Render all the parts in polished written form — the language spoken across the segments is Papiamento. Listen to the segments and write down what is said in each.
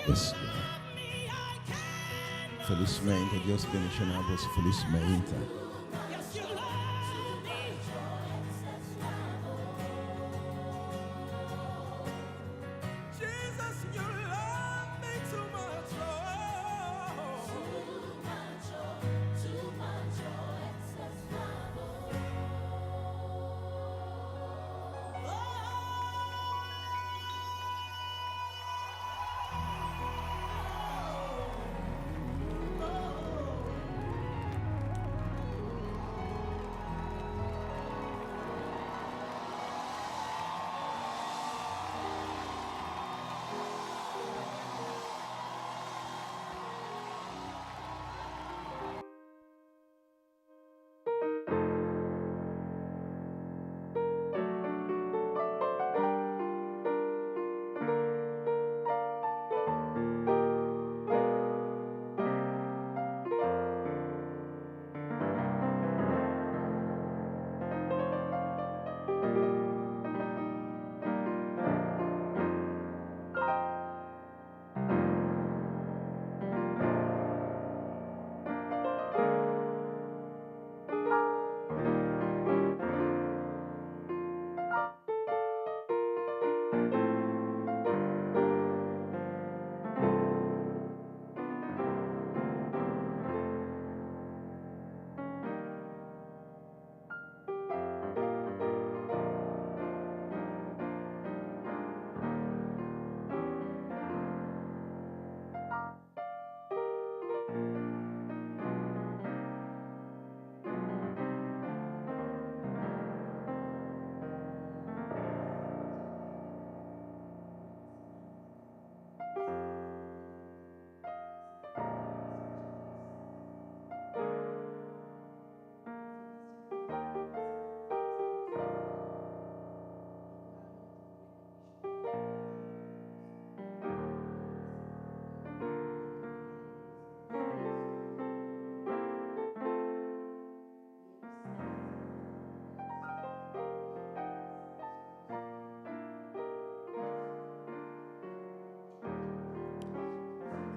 Yes, Lord. Felizmente, Dios bendiciona boso felizmente.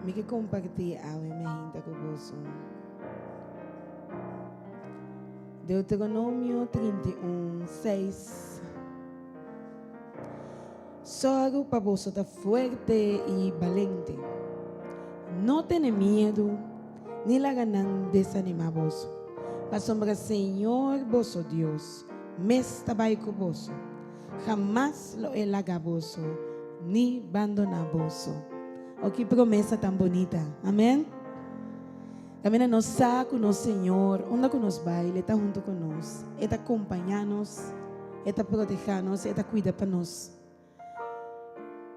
Mi ke kompartí awe mainta ku boso. Deuteronomio 31, 6. Sòru pa boso ta fuerte i balente. No tene miedu ni laga nan desanimá boso, pasobra Señor boso Dios mes ta bai ku boso. Hamas lo e laga boso ni bandoná boso. O ki promesa tan bunita! Amèn! Kaminda nos sa ku nos Señor, unda ku nos bai, E ta huntu ku nos. E ta kompañá nos, E ta protehá nos, E ta kuida pa nos.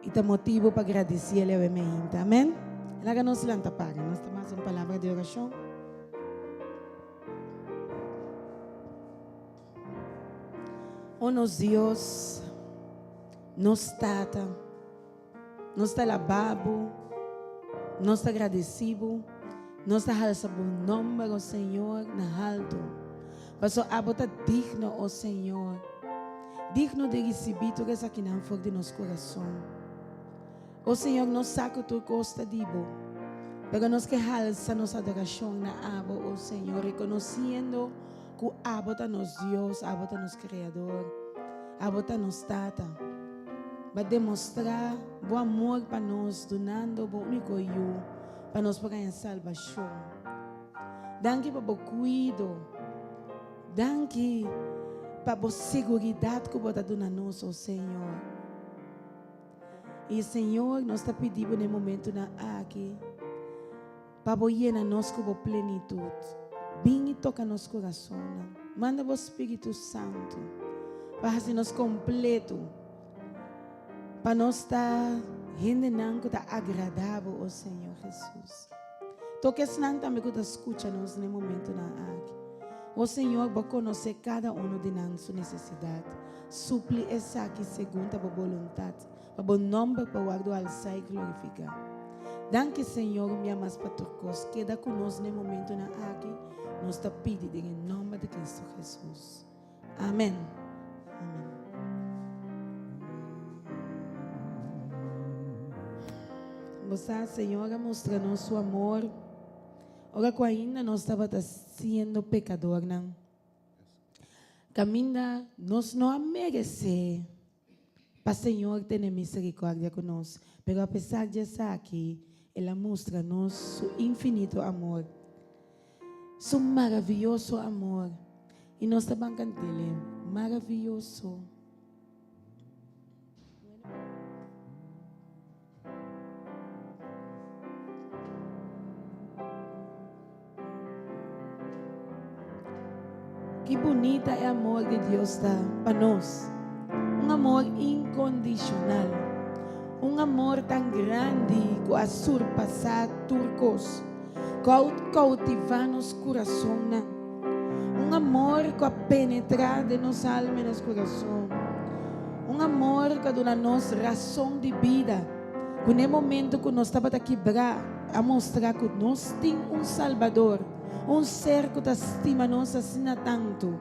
I ta motibu pa gradisí El awe meinta. Amèn! Laga nos lanta para. Nos ta hasi un palabra di orashon. O nos Dios, nos Tata, nos ta alabá Bo, nos ta gradisí Bo, nos ta halsa Bo nomber, o Señor, na halto. Pasobra Abo ta digno, o Señor, digno di risibí tur esakinan for di nos kurason. O Señor, nos sa ku tur kos ta di Bo, pero nos ke halsa nos adorashon na Abo, o Señor, rekonosiendo Ku abo ta nos Dios, abo ta nos Kreador, abo ta nos Tata. Bo a demostrá bo amor pa nos dunando bo úniko Yu pa nos por haña salbashon. Danki pa bo kuido. Danki pa bo seguridat ku bo ta duna nos, o Señor. I Señor, nos ta pidi bo na e momentunan aki. Pa bo yena nos ku bo plenitut. Bin i toka nos kurasonnan. Manda bo Spiritu Santu pa hasi nos kompletu, pa nos ta hendenan ku ta agradá bo, o Señor Jesus. Toka esnan tambe ku ta skucha nos na e momentunan aki. O Señor, bo konosé kada unu di nan su nesesidat. Supli esaki segun ta bo boluntat, pa bo nòmber por wòrdu alsá i glorifiká. Danki, Señor, un bia mas pa tur kos. Keda ku nos na e momentunan aki, nos ta pidi den e nòmber di Kristu Hesus. Amen. Amen. Bo sa, Señor a mustra nos su amor ora ku ainda nos tabata siendo pekadornan. Kaminda nos no a meresé pa Señor tene misericordia ku nos, pero apesar di esaki, El a mustra nos su infinito amor, su maraviyoso amor, i nos ta ban kant'El, Maraviyoso. Ki bunita e amor di Dios ta pa nos! Un amor inkondishonal, un amor tan grandi ku a surpasá tur kos, ku a koutivá nos kurasonnan, un amor ku a penetrá den nos alma i nos kurason, un amor ku a duna nos rason di bida, ku n'e momento ku nos tabata kibrá a mustra ku nos tin un Salbador. Un ser ku ta stima nos asina tantu.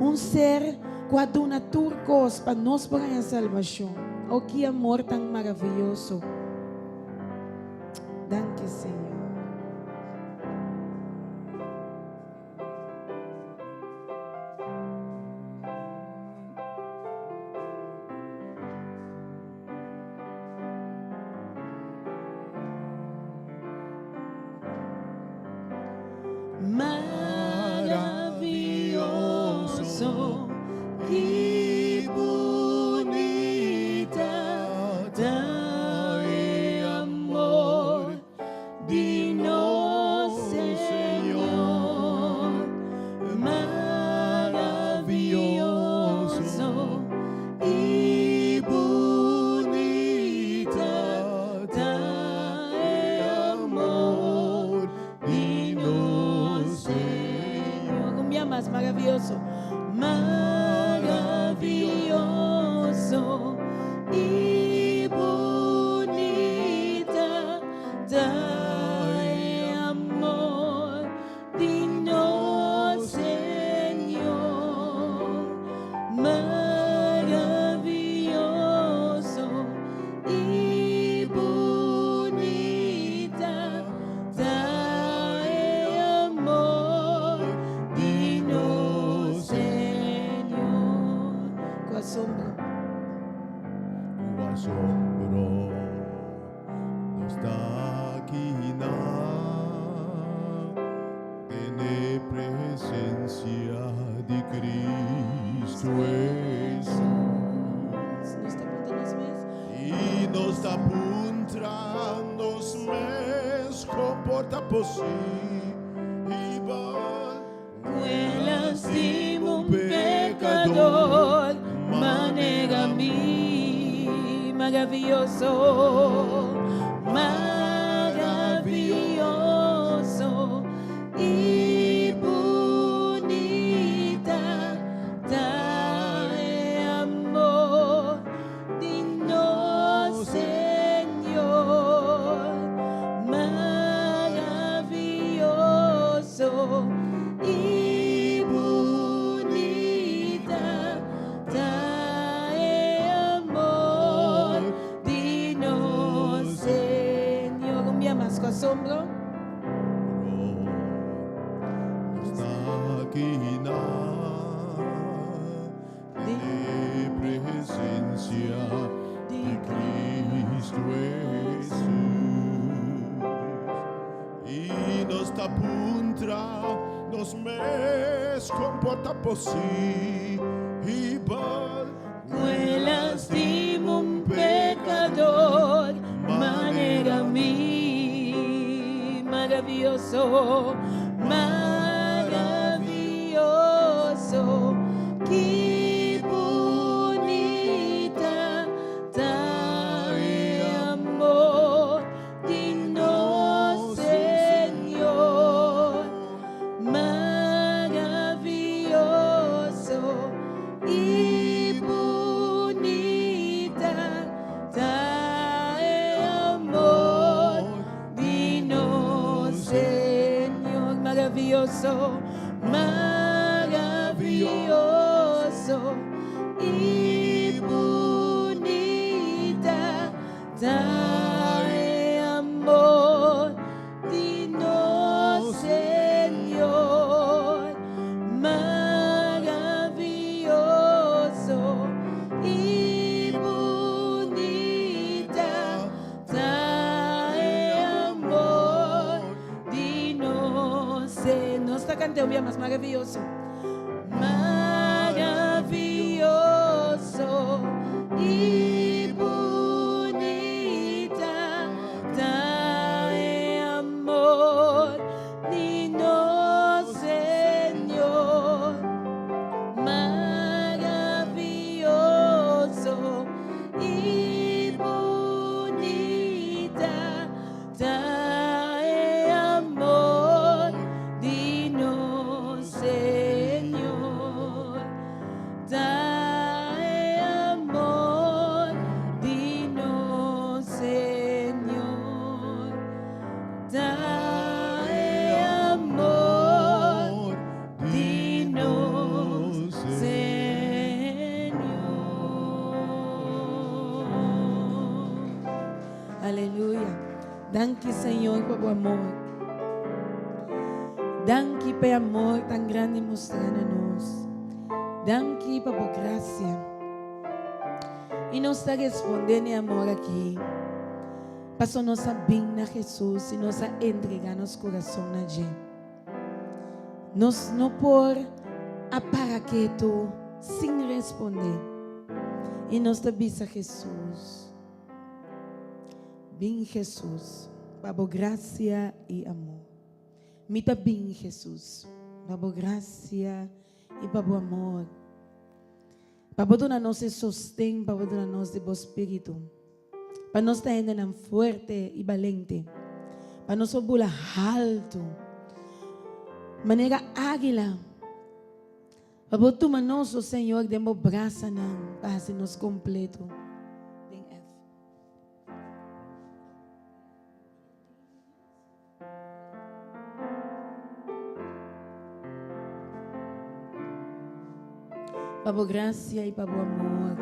Un ser ku a duna tur kos pa nos por haña salbashon. O ki amor tan maravioso! Danki, Señor. Maravioso, ki bunita ta e amor di nos Señor. Maravioso i bunita ta e amor di nos Señor. Un bia mas, maravioso. Maravioso i bunita ta e amor di nos Señor. Maravioso i bunita ta e amor di nos Señor. Ku asombro. Ku asombro nos ta kina den e presencia di Cristo Jesus. Nos ta puntra nos mes. I nos ta puntra nos mes con por ta posibel. Ku el a stima un pekador manera mi. Maravioso, maravioso i bunita ta e amor di nos Señor. Maravioso i bunita ta e amor di nos Señor. Un bia mas ku asombro. Nos ta kina Den e presencia di Cristo Jesus. I nos ta puntra nos mes con por ta posibel. Cu el a stima un pecador manera mi. Maravilloso, maravilloso, ki bunita ta e amor di nos Señor. Maravioso i bunita ta e amor di nos Señor. Maravioso i bunita ta e amor di nos Señor. Nos ta cant'e un bia mas, Maravioso. Maravioso i bunita ta e amor di nos Señor. Maravioso i bunita ta e amor di nos Señor. Ta e amor di nos Señor. Ta e amor di nos Señor. Aleluya. Danki Señor pa bo amor. Danki pa e amor tan grandi mustra na nos. Danki pa bo gracia. I nos ta responde na e amor aki paso nos a bin na Jesus i nos a entrega nos kurason na dje. Nos no por a para ketu sin responde. I nos ta bisa Jesus, Bin Jesus, pa bo gracia i amor. Mi ta bin Jesus, pa bo gracia i pa bo amor. Pa bo duna nos e sosten, pa bo duna nos di bo spiritu. Pa nos ta hendenan fuerte i balente. Pa nos por bula haltu manera águila. Pa bo tuma nos, o Señor, den bo brasanan pa hasi nos kompleto den F. Pa bo gracia y pa bo amor.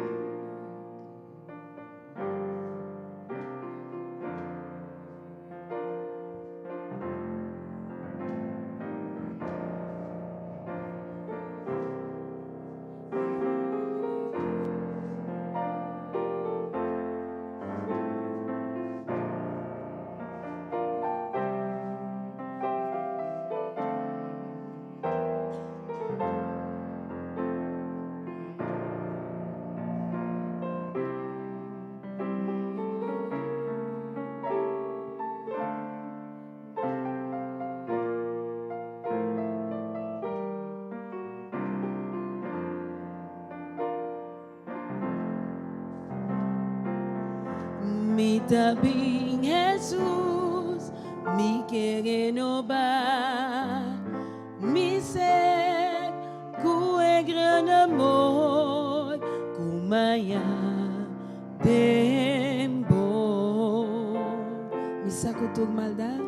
Mi ta bin Hesus, mi ke renobá mi ser ku e gran amor ku maya den bo. Mi sa ku tur maldat,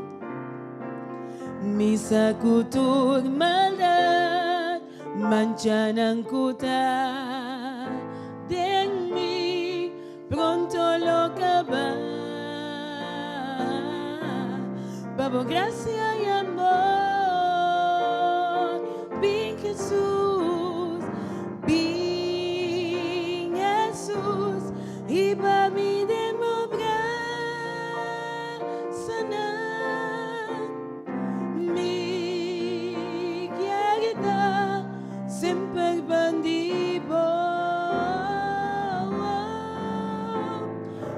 mi sa ku tur maldat Manchanan ku ta den mi pronto lo kaba. Pa bo gracia i amor, bin Jesus, bin Jesus, hiba mi den bo brasanan. Mi kier ta semper bandi bo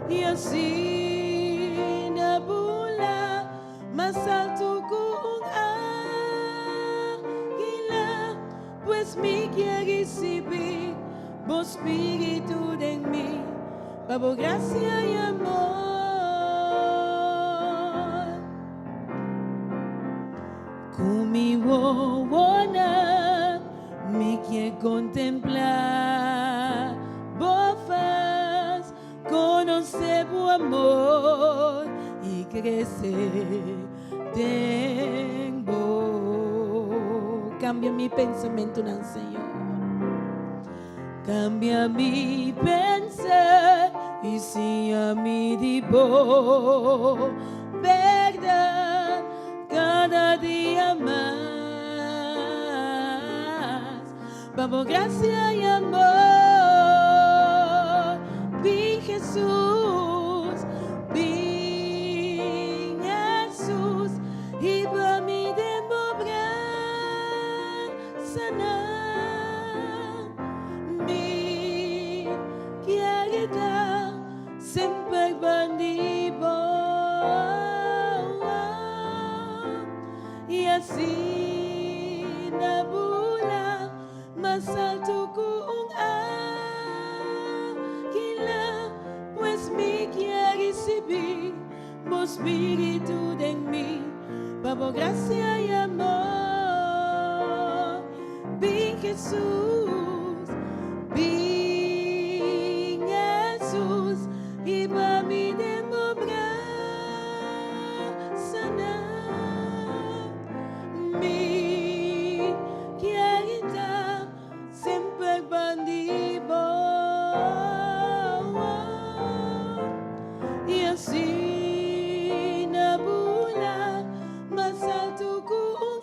I asina bula mas alto ku un águila. Pues mi kier risibi bo spiritu den mi pa bo gracia i amor. Ku mi wowonan mi kier kontemplá bo fas, konosé bo amor i krese den bo. Kambia mi pensamentunan, Señor. Kambia mi pensar i siña mi di bo bèrdat kada dia mas. Pa bo grasia i amor, bin Jesus, bin Jesus, hiba mi den bo brasanan. Mi kier ta semper bandi bo, i asina bula mas alto ku un águila, pues mi kier risibí bo spiritu den mi, pa bo grasia i amor. Bin Jesus, bin Jesus, hiba mi den bo brasanan. Mi kier ta semper bandi bo, i asina bula mas alto ku un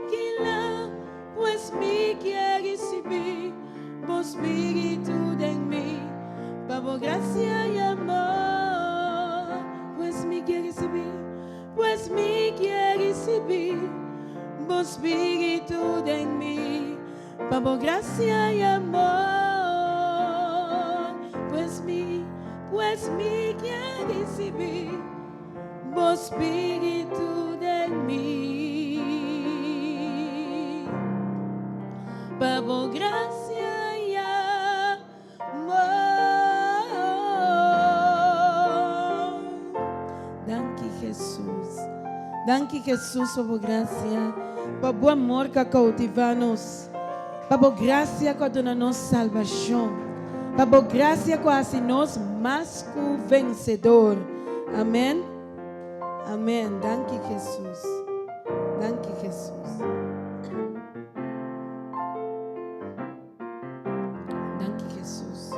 águila, pues mi kier risibí bo spiritu den mi, pa bo grasia i amor, pues mi kier risibí. Pues mi kier ricibi bo spiritu den mi, pa bo gracia y amor. Pues mi, pues mi kier ricibi bo spiritu den mi, pa bo gracia y amor. Danki Jesus. Danki Jesus pa bo gracia, pa bo amor cu a cautiva nos, pa bo gracia cu a duna nos salbacion, pa bo gracia cu a haci nos mas cu vencedor. Amen. Amen. Danki Jesus. Danki Jesus. Danki Jesus.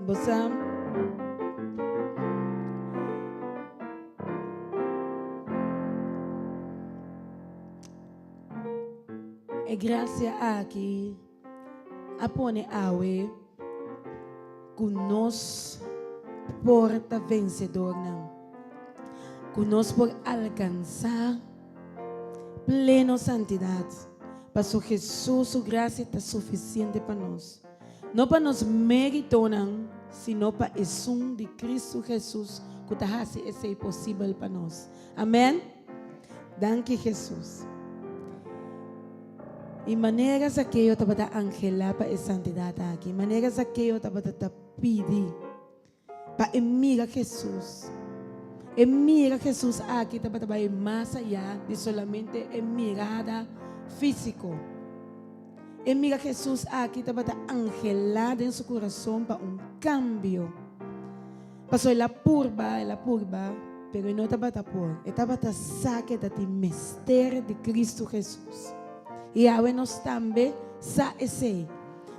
Bo sa e gracia aki a pone awe ku nos por ta vencedornan, ku nos por alcansa pleno santidat, paso Jesus su gracia ta suficiente pa nos, no pa nos meritonan, sino pa esun di Cristo Jesus cu ta haci esey posibel pa nos. Amen. Danki Jesus. Y manera Zakeo tabata angela pa e santidat aki, manera Zakeo tabata ta pidi Pa e mira Hesus. E mira Hesus aki tabata bai mas ayá di solamente e mirada físiko. E mira Hesus aki tabata anhelá den su kurason pa un kambio. Pasobra el a purba, el a purba, pero e no tabata por. E tabata sa ku e ta tin mester di Kristu Hesus. I awe nos tambe sa esei.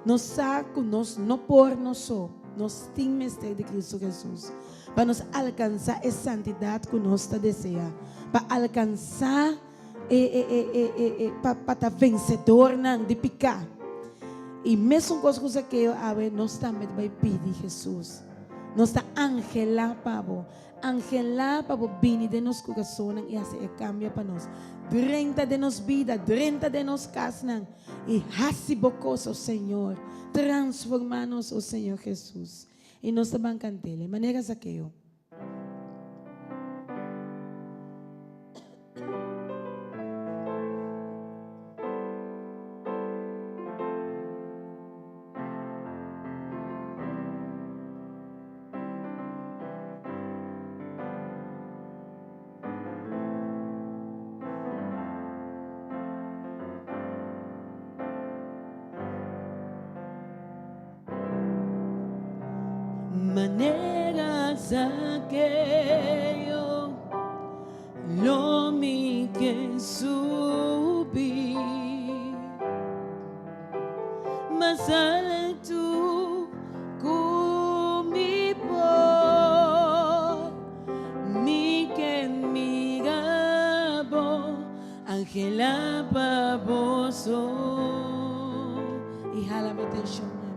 Nos sa ku nos no por nos so, nos tin mester di Kristu Hesus pa nos alkansá e santidat ku nos ta deseá, pa alkansá e e e e e e pa pa ta vensedornan di piká. I mesun kos ku Zakeo awe, nos tambe ta bai pidi Hesus. Nos ta anhelá pa bo. Angelá pa bo bini den nos kurasonnan i hasi e kambio pa nos. Drenta den nos bida, drenta den nos kasnan i hasi bo kos, o Señor. Transformá nos, o Señor Jesus. I nos ta ban kant'el. Manera Zakeo. Manera Zakeo. Anhelá pa boso. I hala bo atenshon na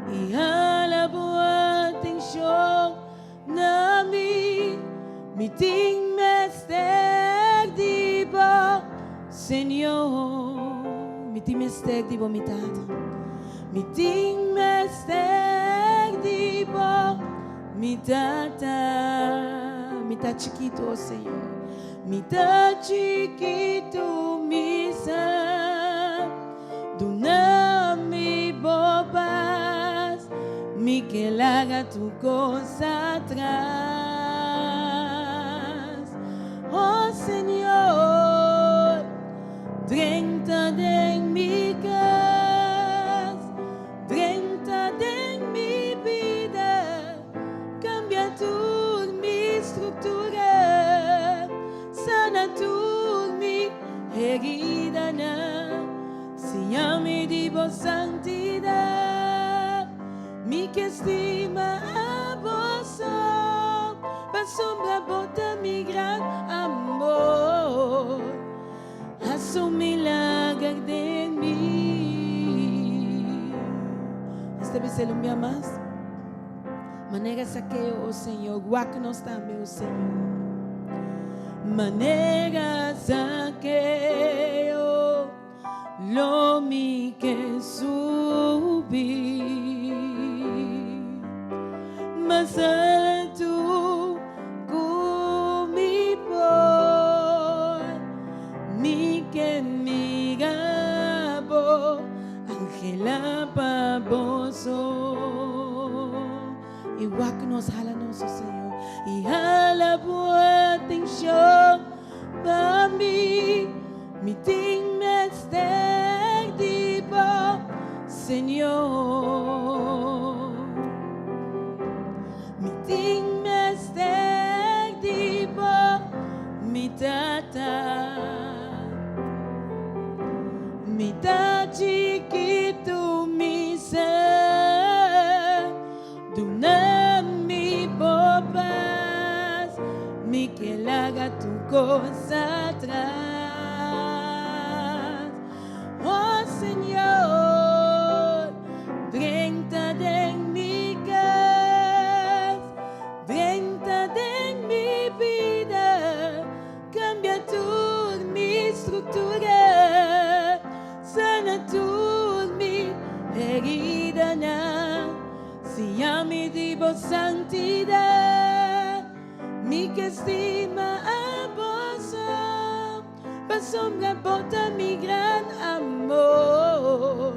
mi. I hala bo atenshon na mi. Mi tin mester di bo, Señor. Mi tin mester di bo, mi Tata. Mi tin mester di bo, mi Tata. Mi ta chikitu, o Señor. Mi ta chikitu, mi sa. Duna mi bo pas. Mi ke laga tur kos atras. O Señor, drenta den mi kas, drenta den mi bida, kambia tur mi struktura, sana tur mi heridanan, siña mi di bo santidat. Mi ke stima boso, pasobra bo ta mi gran amor. Hasi un milager den mi. Nos ta bisa el un bia mas. Manera Sakeo, o Señor, wak nos tambe, o Señor. Manera Sakeo, lo mi ke subi mas altu ku mi por. Mi ke mira bo, anhelá pa boso. I wak nos, hala nos, o Señor. I hala bo atenshon pa mi. Mi tin mester di bo, Señor. Mi tin mester di bo, mi Tata. Mi ta chikitu, mi sa. Duna mi bo pas. Mi ke laga tur kos atras. O Señor, drenta den mi kas, drenta den mi bida, kambia tur mi struktura, sana tur mi heridanan, siña mi di bo santidat. Mi ke stima boso, pasobra bo ta mi gran amor.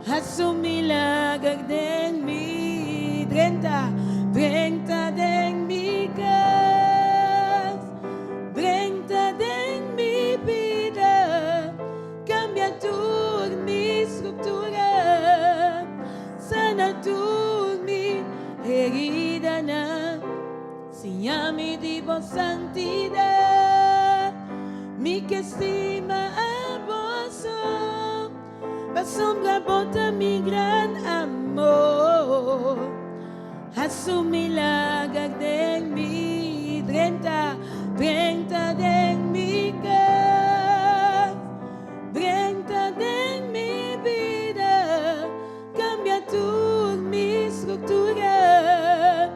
Hasi un milager den mi, drenta, drenta den mi kas, drenta den mi bida, kambia tur mi struktura, sana tur mi heridanan, siña mi di bo santidat. Mi ke stima boso, pasobra bo ta mi gran amor. Hasi un milager den mi, drenta, drenta den mi kas, drenta den mi bida, kambia tur mi struktura,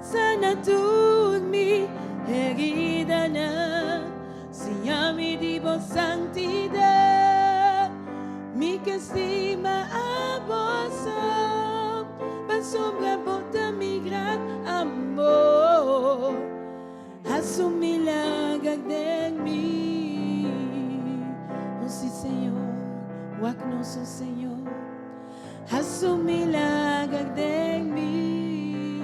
sana tur mi heridanan, siña mi di bo santidat. Mi ke stima boso, pasobra bo ta mi gran amor. Hasi un milager den mi. O si, Señor, wak nos, o Señor. Hasi un milager den mi.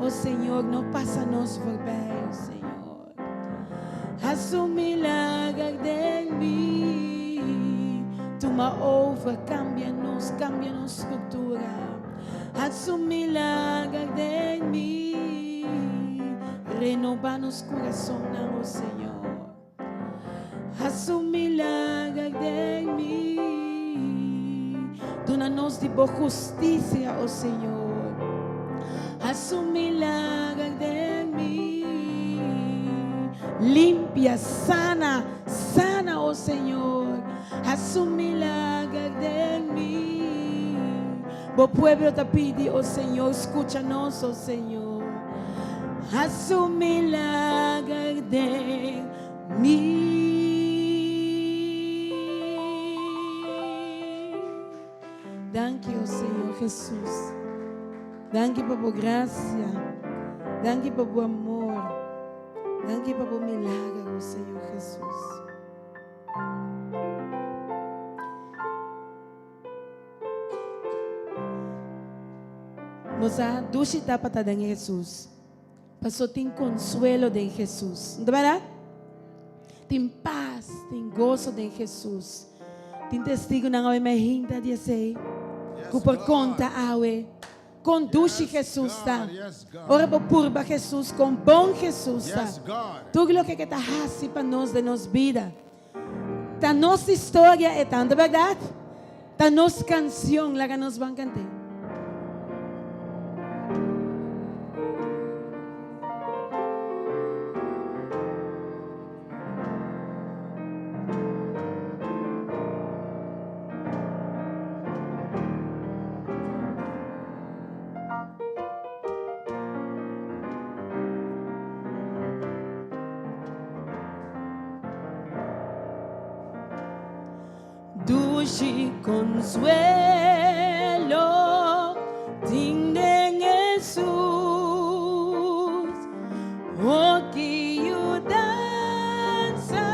O Señor, no pasa nos voorbij, o Señor. Hasi un milager den mi. Tuma over, kambia nos, kambia nos struktura. Hasi un milager den mi. Renobá nos kurasonnan, o Señor. Hasi un milager den mi. Duna nos di bo hustisia, o Señor. Hasi un milager den mi. Limpia, sana. oh Señor, hasi un milager den mi. Bo pueblo ta pidi, oh Señor, skucha nos, oh Señor, hasi un milager den mi. Danki, oh Señor Jesus. Danki pa bo gracia. Danki pa bo amor. Danki pa bo milager, oh Señor Jesus. Bo sa, dushi ta pa ta den Jesus. Paso tin consuelo den Jesus. No ta berdad? Tin paz, tin gozo den Jesus. Tin testigonan awe mei hinta di esey cu por conta awe con dushi Jesus ta. Ora bo purba Jesus, con bon Jesus ta. Tur loke ke ta haci pa nos den nos bida. Ta nos historia e ta, no ta berdad? Ta nos cancion, laga nos ban cant'é. Dushi consuelo tin den Hesus, oh ki yudansa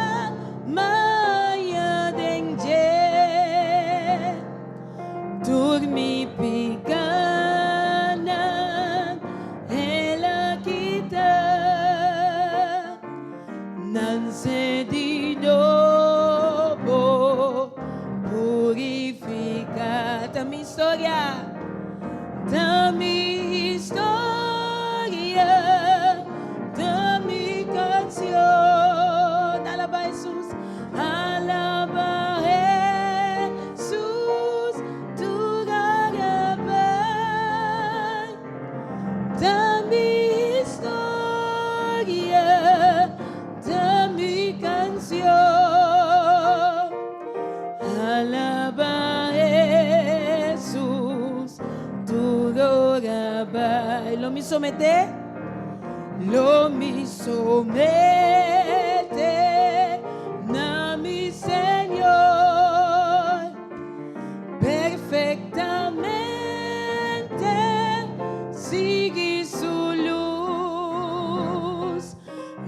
maya den dje. Tur mi picanan El a kita. Nan sedi nobo purifica. Ta mi historia, ta mi historia, ta mi cancion. Alaba Jesus, alaba Jesus, tur alaba. Ta mi historia, ta mi cancion. Alaba Jesus, tur ora bai. Lo mi somete, lo mi somete na mi Señor. Perfectamente sigui su luz.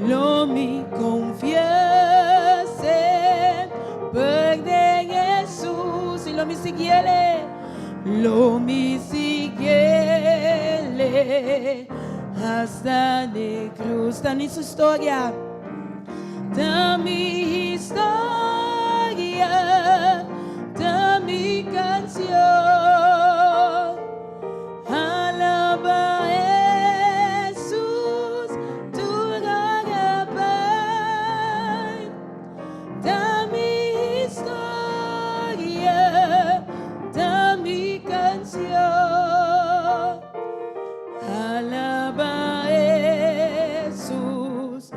Lo mi confia semper den Hesus y lo mi siguiele, lo mi siguiele hasta ne cruz. Ta ni su historia. Ta mi historia, ta mi cancion. Alaba Jesus, tur ora bai. Ta mi historia, ta mi cancion. Alaba Jesus,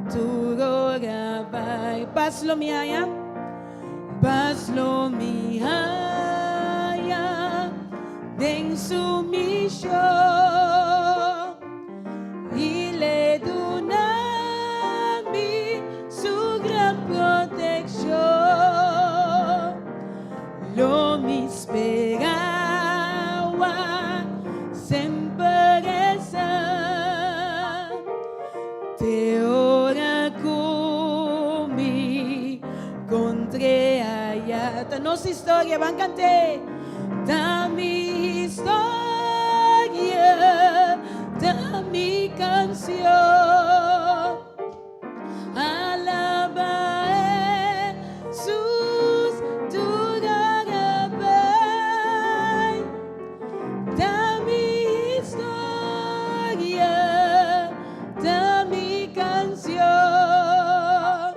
tur ora bai. Pas lo mi haya, pas lo mi haya den su mision. I le duna mi su gran proteccion. Lo mi sperawa semper esa te ora ku mi kontr'e aya. Ta nos historia, ban kant'é. Ta mi historia, ta mi kansion. Alaba Hesus tur ora bai. Ta mi historia, ta mi cancion.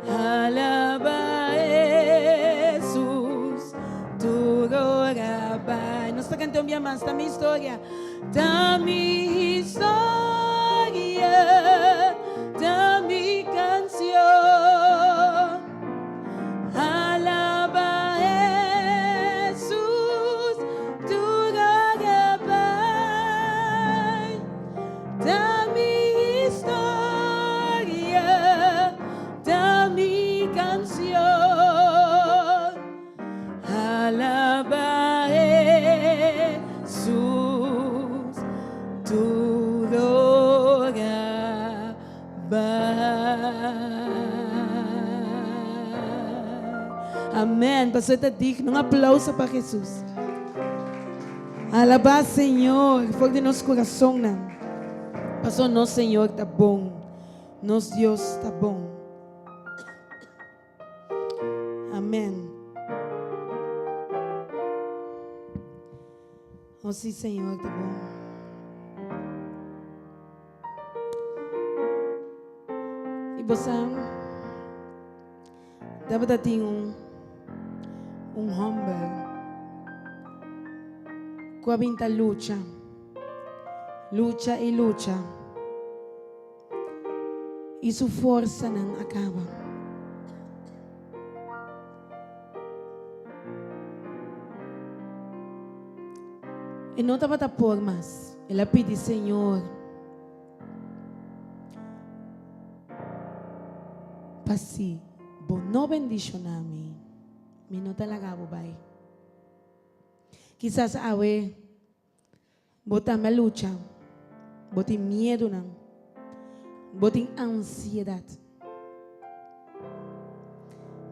Alaba Hesus tur ora bai. Nos ta canta un bia mas, ta mi historia. Ta mi historia, ta mi cancion. Amèn. Pasobra e ta digno. Un aplauso pa Hesus. Alabá Señor for di nos kurasonnan. Pasobra nos Señor ta bon. Nos Dios ta bon. Amèn. O sí, Señor ta bon. I bo sa, tabata tin un un hòmber ku a bin ta lucha, lucha i lucha, i su forsanan a kaba. E no tabata por mas. El a pidi Señor pa si bo no bendiciona mi, mi no ta laga bo bai. Kisas awe bo tambe a lucha, bo tin miedunan, bo tin ansiedad.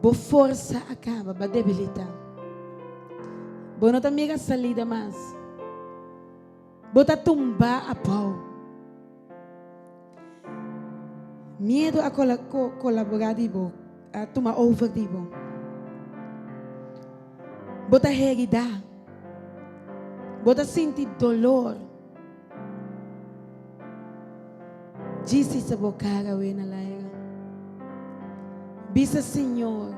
Bo forsa a kaba, bo a debilitá. Bo no ta mira salida mas. Bo ta tumbá abou. Miedu a kolaborá di bo, a tuma over di bo. Bo ta heridá. Bo ta sinti dolor. Djis hisa bo kara awe na laira. Bisa Señor,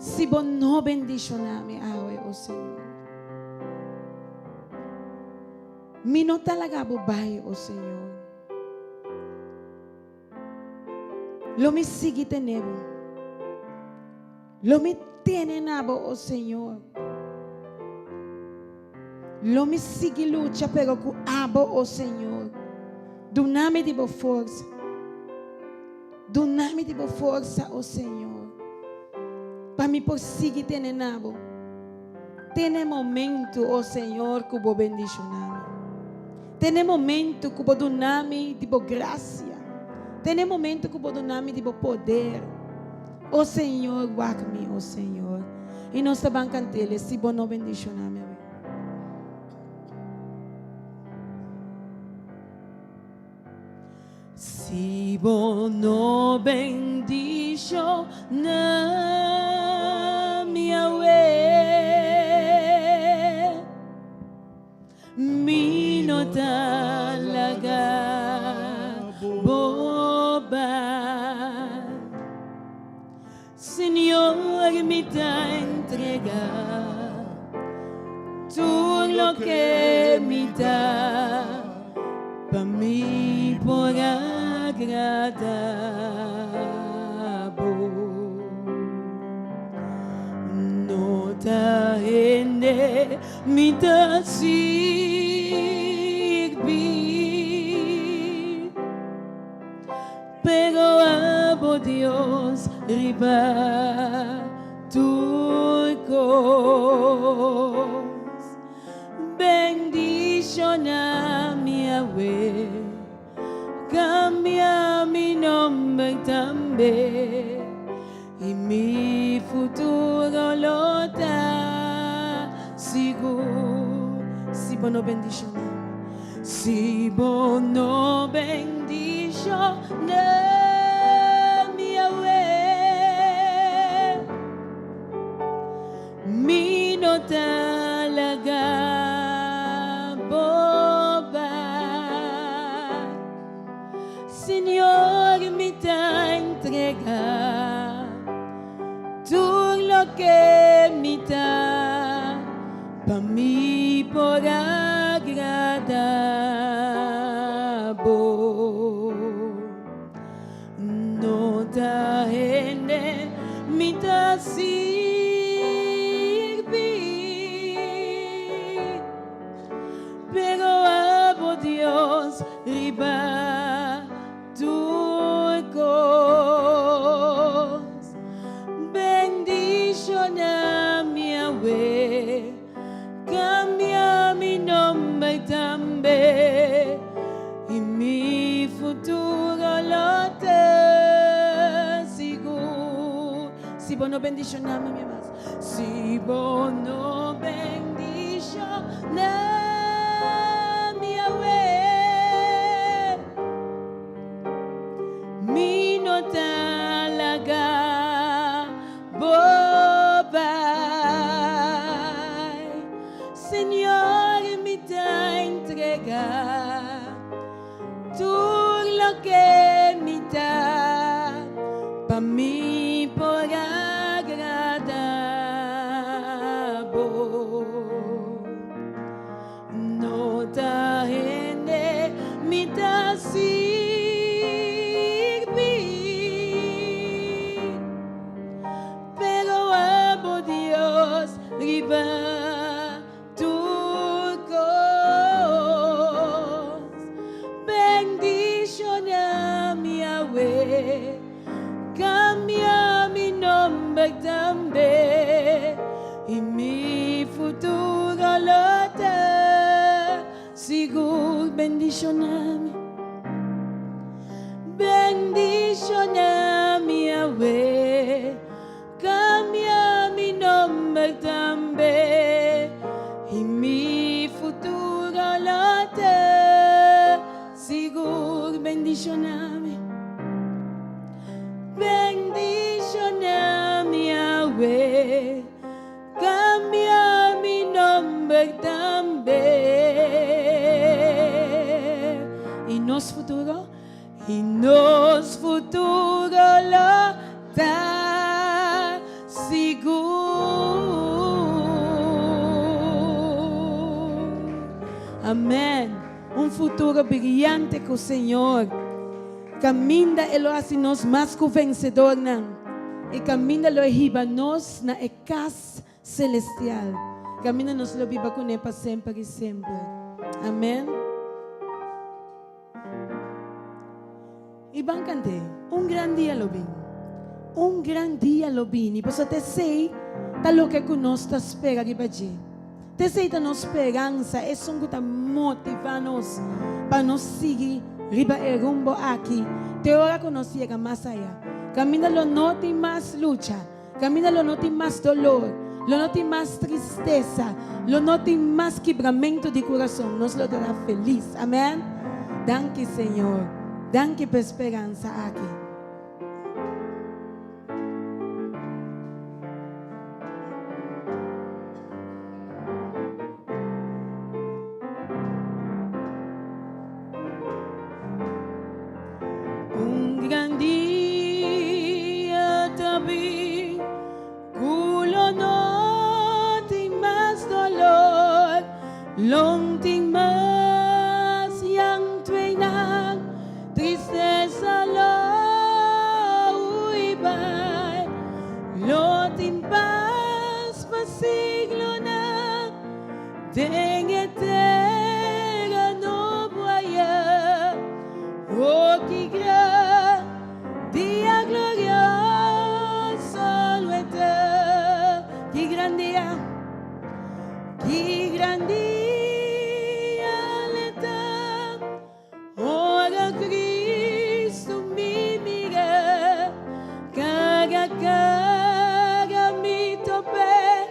Si bo no bendishoná mi awe, o Señor, mi no ta laga bo bai, o Señor. Lo mi sigui tene bo. Lo mi tene na bo, o Señor. Lo mi sigui lucha pero ku abo, o Señor. Duna mi di bo forsa. Duna mi di bo forsa, o Señor, pa mi por sigui tene na bo. Tene momento, o Señor, ku bo bendishoná mi. Tene momento ku bo duna mi di bo grasia. Tene momento ku bo duna mi di bo poder. O Señor, wak mi, o Señor. I nos ta ban kant'el, Si bo no bendishoná mi awe. Si bo no bendishoná mi awe. Mi no ta laga bo bai. Señor, mi ta entrega tur loke mi ta pa mi por agrada bo. No ta hende Mi ta sirbi, pero abo Dios riba tur kos. Bendiciona mi awe, cambia mi nomber tambe. I mi futuro lo ta sigur si bo no bendishoná mi. Si bo no bendishoná mi awe, mi no ta laga bo bai. Señor mi ta entrega tur loke mi ta pa mi por agrada bo. No ta hende mi ta sirbi. Pero abo Dios riba tur kos. Bendiciona mi awe, cambia mi nomber tambe, y mi futuro lo ta sigur. Si. bo no bendishoná mi, mi mas. Si bo no bendishoná mi awe, mi no ta laga bo bai. Señor, mi ta entregá tur loke mi ta pa mi por agradá bo. No ta hende mi ta sirbi, pero abo Dios riba tur kos. Bendishoná mi awe, kambia mi nomber tambe, i mi futuro lo ta sigur. Bendishoná mi, bendishoná mi awe. Cambia mi nomber tambe y mi futuro lo ta sigur. Bendiciona mi, bendiciona mi awe. Cambia mi nomber tambe y nos futuro. I nos futuro lo ta sigur. Amen. Un futuro briyante cu Señor. Caminda E lo haci nos mas cu vencedornan. I caminda lo E hiba nos na e cas celestial. Caminda nos lo biba cu Ne pa semper i semper. Amen. I ban kant'é, Un gran dia lo bin. Un gran dia lo bini. Pasobra ta esei ta loke ku nos ta spera riba dje. Ta esei ta nos speransa, esun ku ta motivá nos pa nos sigui riba e rumbo aki te ora ku nos yega mas aya. Kaminda lo no tin mas lucha. Kaminda lo no tin mas dolor, lo no tin mas tristesa, lo no tin mas kibramentu di kurason. Nos lo ta felis. Amen. Danki, Señor. Danki pa e speransa aki. Un gran dia ta bin ku lo no tin mas dolor, lo no tin mas llanto einan, tristesa lo hui bai, lo tin pas pa siglonan. Den e tera nobo aya, oh ki gran dia glorioso lo e ta. Ki gran dia, ki gran dia lo e ta. Ora Cristo mi mira, cara a cara mi top'é,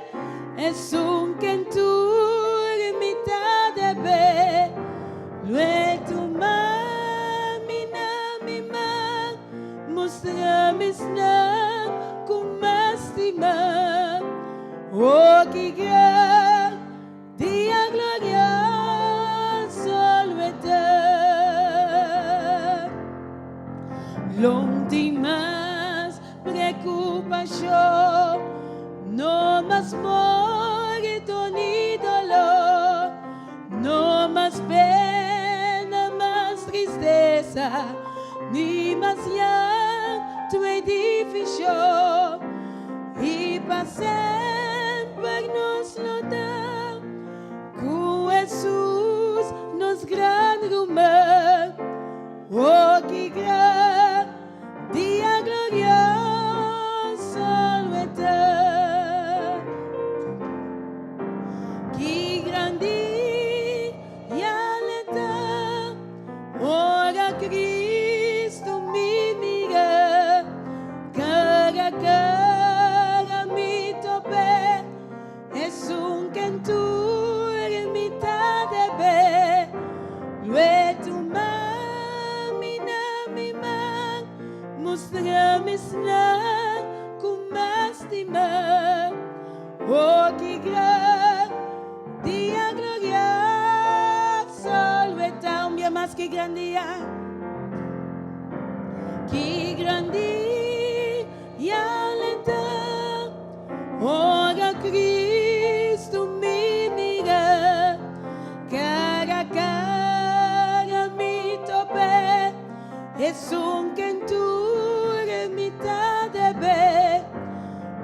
esun ken tur mi ta debé. Lo e tuma mi na mi man, mustra mi esnan cu mas stima. Oh, ki gran Dia glorioso lo e ta. Lo no tin mas preocupacion, no mas morto ni dolor, no mas pena, mas tristesa, ni mas llanto y division. I pa semper nos lo ta ku Hesus, nos gran ruman. O ki gran dia glorioso lo e ta! Ki gran dia lo e ta! Ora Cristo mi mira, cara a cara. Mustrami esnan ku m'a stima. Oh, ki gran dia glorioso lo e ta un bia mas ki gran dia. Ki gran dia lo e ta ora Cristo mi mira. Cara a cara mi top'é. Esun ken tur e mi ta debe.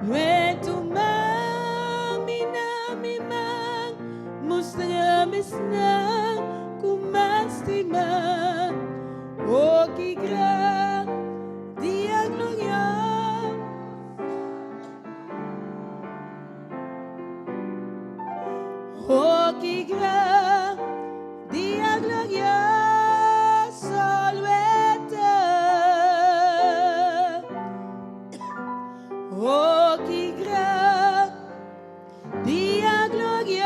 Lo e tuma mi na mi man, mustra mi esnan ku m'a stima. O ki gran dia glorioso! O ki gran dia glorioso lo e ta! O ki gran dia glorioso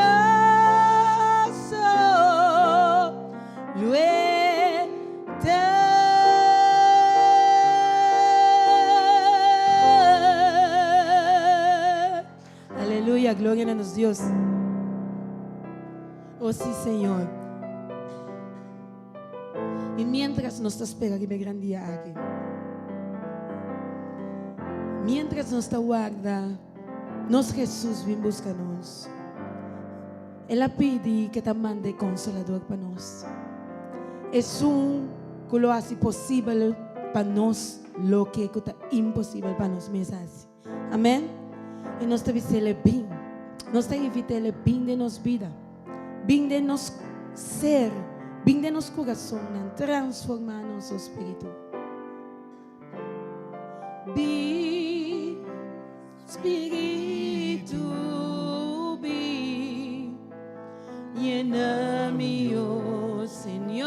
lo e ta! Aleluya, gloria na nos Dios. Oh sí, Señor. Y mientras nos ta spera riba e gran dia aki, mientras nos ta warda nos Jesús bin busca nos, El a pidi ke ta manda e Consolador pa nos, esun ku lo hasi posibel pa nos loke ku ta imposibel pa nos mes hasi. Amen. I nos ta bis'El bin. Nos ta invit'El bin den nos bida, bin den nos ser, bin den nos kurasonnan, transformá nos, o Spiritu. Bin, Spiritu, bin, yena mi, o Señor.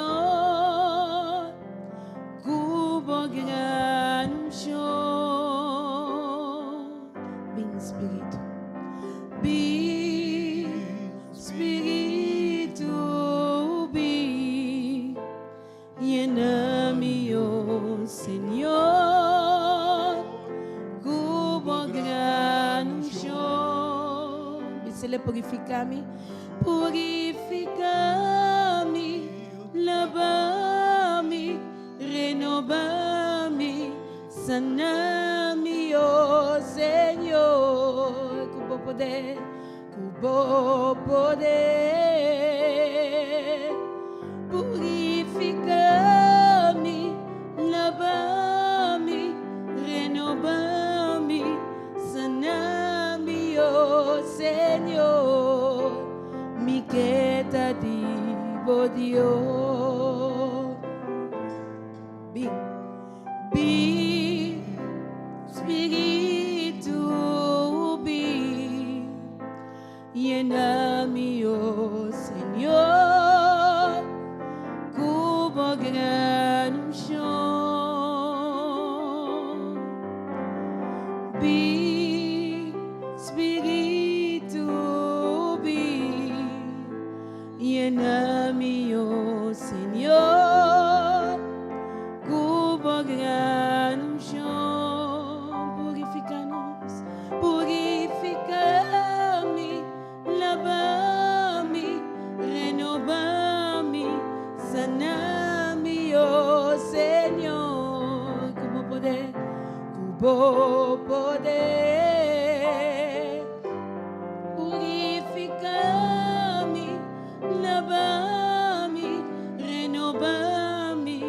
Ku bo gran unshon. Bin Spiritu, bin Spiritu, bin yena mi, o Señor, ku bo gran unshon. Bis'El purifiká mi, purifiká mi. Laba mi, renoba mi, sana mi, oh Señor, ku bo poder, ku bo poder. Purifica mi, laba mi, renoba mi, sana mi, oh Señor. Mi ke ta di bo Dios. Bin, bin, Spiritu, bin, yena mi, oh Señor, ku bo gran unshon. Bin, Spiritu, bin, yena mi, oh Señor, ku bo gran unshon. Purifica nos, purifica mi, laba mi, renoba mi, sana mi, oh Señor, ku bo poder, ku bo poder. Purifica mi, laba mi, renoba mi,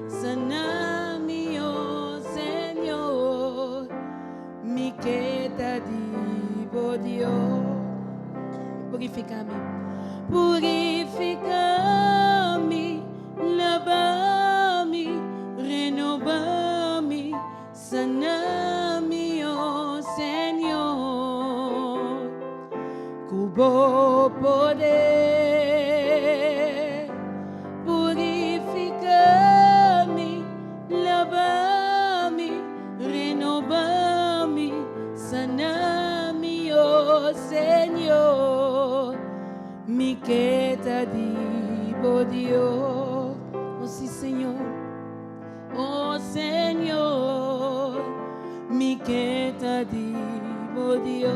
sana mi, oh Señor. Mi ke ta di bo Dios. Purifica mi, purifica mi, laba mi, renoba mi, sana mi, oh Señor. Oh Dios,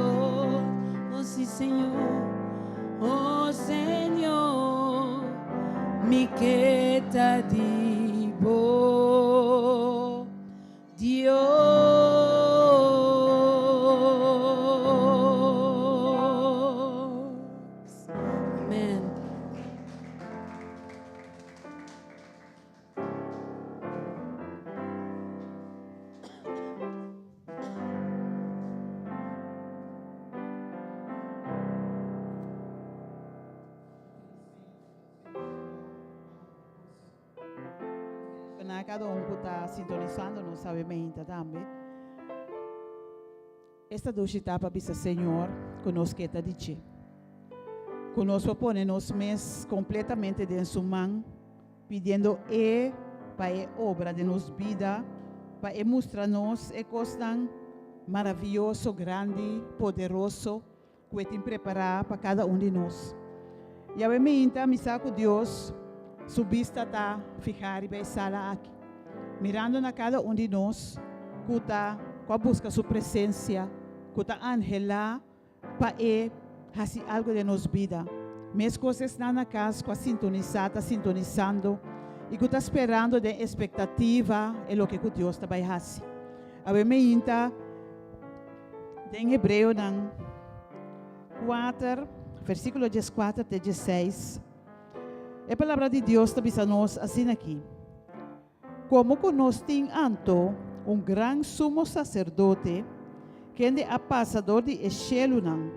oh sí Señor, oh Señor, mi ke ta di bo. Dios. Amen. Na kada un ku ta sintonisando nos awe meinta tambe. Esta dushi ta pa bisa Señor ku nos ke ta di dje. Ku nos por pone nos mes kompletamente den Su man, pidiendo E pa E obra den nos bida, pa E mustra nos e kosnan maravioso, grandi, poderoso ku E tin prepará pa kada un di nos. Yahweh meinta mi sa ku Dios Su bista ta fihá riba e sala aki, mirando na kada un di nos ku ta ku a buska Su presensia, ku ta anhelá pa E hasi algu den nos bida. Meskos esnan na kas ku a sintonisá ta sintonisando i ku ta sperando den espektativa e loke ku Dios ta bai hasi. Awe meinta. Den Hebreonan 4, versíkulo 14 te 16, e Palabra di Dios ta bisa nos asina aki, Komo ku nos tin anto un gran sumo saserdote, kende a pasa dor di e shelunan,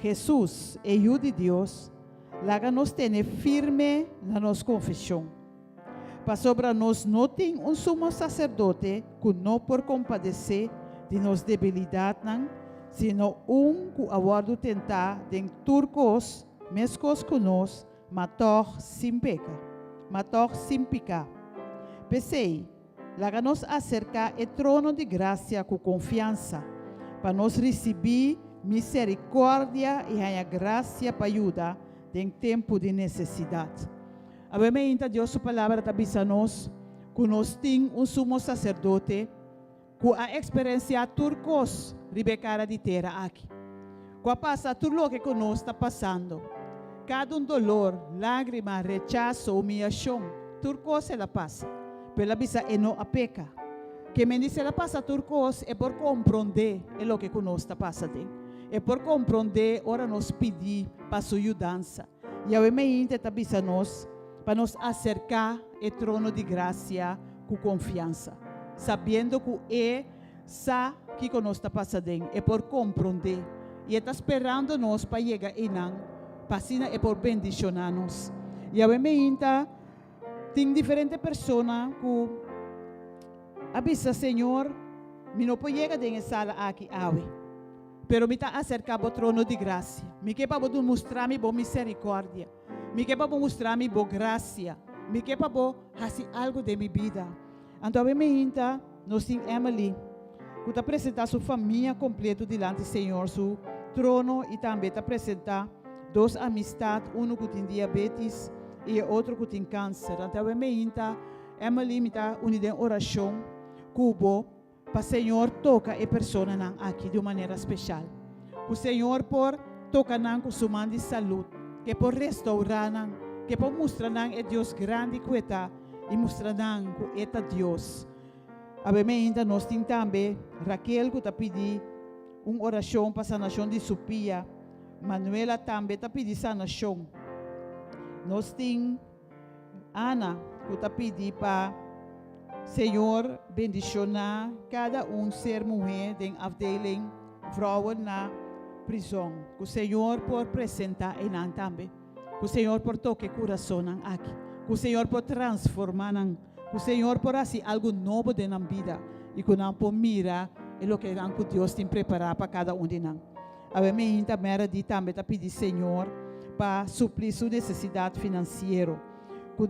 Hesus, e Yu di Dios, laga nos tene firme na nos konfeshon. Pasobra nos no tin un sumo saserdote ku no por kompadesé di nos debilidatnan, sino un ku a wòrdu tentá den tur kos meskos ku nos, ma tòg sin peka, ma tòg sin piká. P'esei, laga nos aserká e trono di grasia ku konfiansa, pa nos risibí miserikòrdia i haña grasia pa yuda den tempu di nesesidat. Awe meinta Dios su Palabra ta bisa nos ku nos tin un Sumo Saserdote ku a eksperensiá tur kos riba e kara di tera aki, ku a pasa tur loke ku nos ta pasando, kada un dolor, lágrima, rechaso, humiyashon, tur kos el a pasa. Pero el a bisa e no a peka. Ke men di si el a pasa tur kos, e por komprondé e loke ku nos ta pasa den. E por komprondé ora nos pidi pa su yudansa. Yahweh meinte ta bisa nos pa nos aserká e trono di grasia ku konfiansa, sabiendo ku E sa kiko nos ta pasa den, E por komprondé, i E ta sperando nos pa yega einan pa asina E por bendishoná nos. Yahweh meinta tin diferente persona ku a bisa, Señor, mi no por yega den e sala aki awe. Pero mi ta aserká bo trono di grasia. Mi ke pa bo mustra mi bo miserikòrdia. Mi ke pa bo mustra mi bo grasia. Mi ke pa bo hasi algu den mi bida. Anto awe meinta nos tin Emily ku ta presentá su famia kompleto dilanti Señor su trono i tambe ta presentá dos amistat, unu ku tin diabetis i e otro ku tin kanser. Anto awe meinta Emily mi ta uni den orashon ku bo. Pa Señor toca e personanan aki di un manera special. Cu Señor por toca nan cu su man di salud, cu e por restaura nan, cu e por mustra nan e Dios grandi cu e ta y mustra nan cu e ta Dios. Awe meinta nos tin tambe Raquel cu ta pidi un oracion pa sanacion di su pia. Manuela tambe ta pidi sanacion. Nos tin. Ana ku ta pidi pa Señor bendishoná kada un ser muhé den afdeling Vrouwen na Prizon. Ku Señor por presentá einan tambe. Ku Señor por toka e kurasonnan aki. Ku Señor por transformá nan. Ku Señor por hasi algu nobo den nan bida i ku nan por mira e lokenan ku Dios tin prepará pa kada un di nan. Awe meinta Meredy tambe ta pidi Señor pa supli su nesesidat finansiero. Ku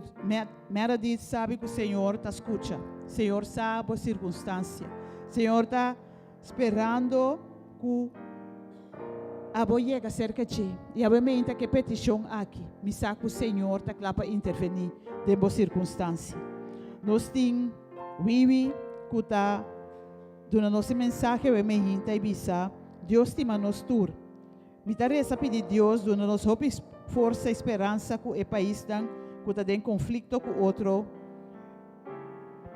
Meredy sabi ku Señor ta skucha. Señor sa bo sirkunstansia. Señor ta sperando ku abo yega serka dje. I awe meinta ku e petishon aki, mi sa ku Señor ta kla pa intervení den bo sirkunstansia. Nos tin Wiwi ku ta duna nos e mensahe awe meinta i bisa. Dios stima nos tur. Mi ta resa pidi Dios duna nos hopi forsa i speransa ku e paisnan ku ta den konflikto ku otro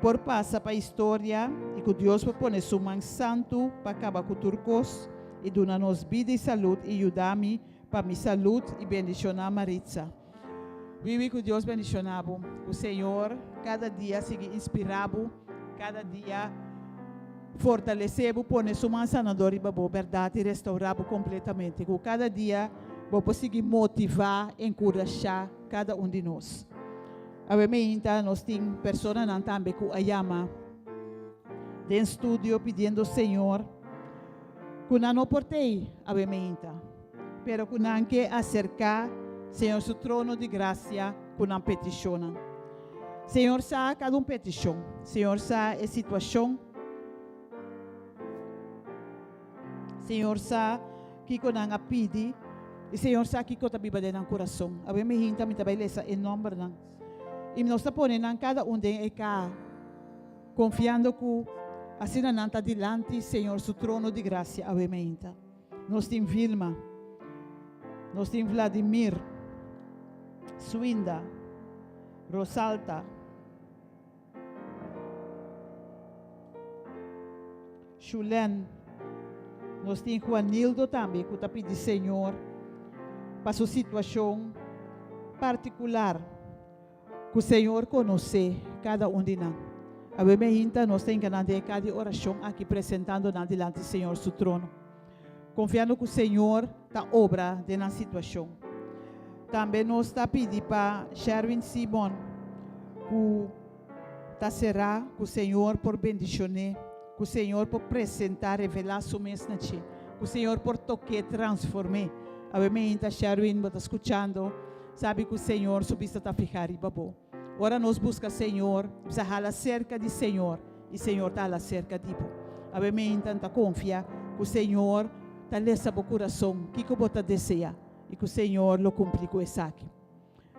por pasa pa historia i ku Dios por pone su man santu pa kaba ku tur kos i duna nos bida i salud i yuda mi pa mi salud i bendiciona Maritza. Wiwi ku Dios bendiciona bo. Ku Señor kada dia sigui inspira bo, kada dia fortalece bo, pone su man sanador riba bo berdad i restaura bo completamente. Ku kada dia bo por sigui motiva, encurasha kada un di nos. Awe meinta nos tin personanan tambe ku a yama den studio pidiendo Señor ku nan no por tei awe meinta, pero ku nan ke aserká Señor su trono di grasia ku nan petishonnan. Señor sa kada un petishon. Señor sa e situashon. Señor sa kiko nan a pidi i Señor sa kiko ta biba den nan kurason. Awe mi hinta mi ta bai lesa e nòmbernan i nos ta pone nan kada un den e kaha, konfiando ku asina nan ta dilanti Señor su trono di grasia awe mi hinta. Nos tin Vilma, nos tin Vladimir, Swinda, Rosalta, Shulen, Nos tin Juanildo tambe ku ta pidi Señor pa su situashon partikular ku Señor konosé kada un di nan. Awe meinta nos ta hinka nan den e ka di orashon aki presentando nan dilanti Señor su trono, konfiando ku Señor ta obra den nan situashon. Tambe nos ta pidi pa Sherwin Simon ku ta será ku Señor por bendishon'é, ku Señor por presentá, revelá su mes na dje, ku Señor por tok'é, transform'é. Awe meinta Sherwin bo ta skuchando, sabi ku Señor su bista ta fihá riba bo. Ora nos buska Señor, bisa hala serka di Señor i Señor ta hala serka di bo. Awe meinta N ta konfia ku Señor ta lesa bo kurason kiko bo ta deseá i ku Señor lo kumpli ku esaki.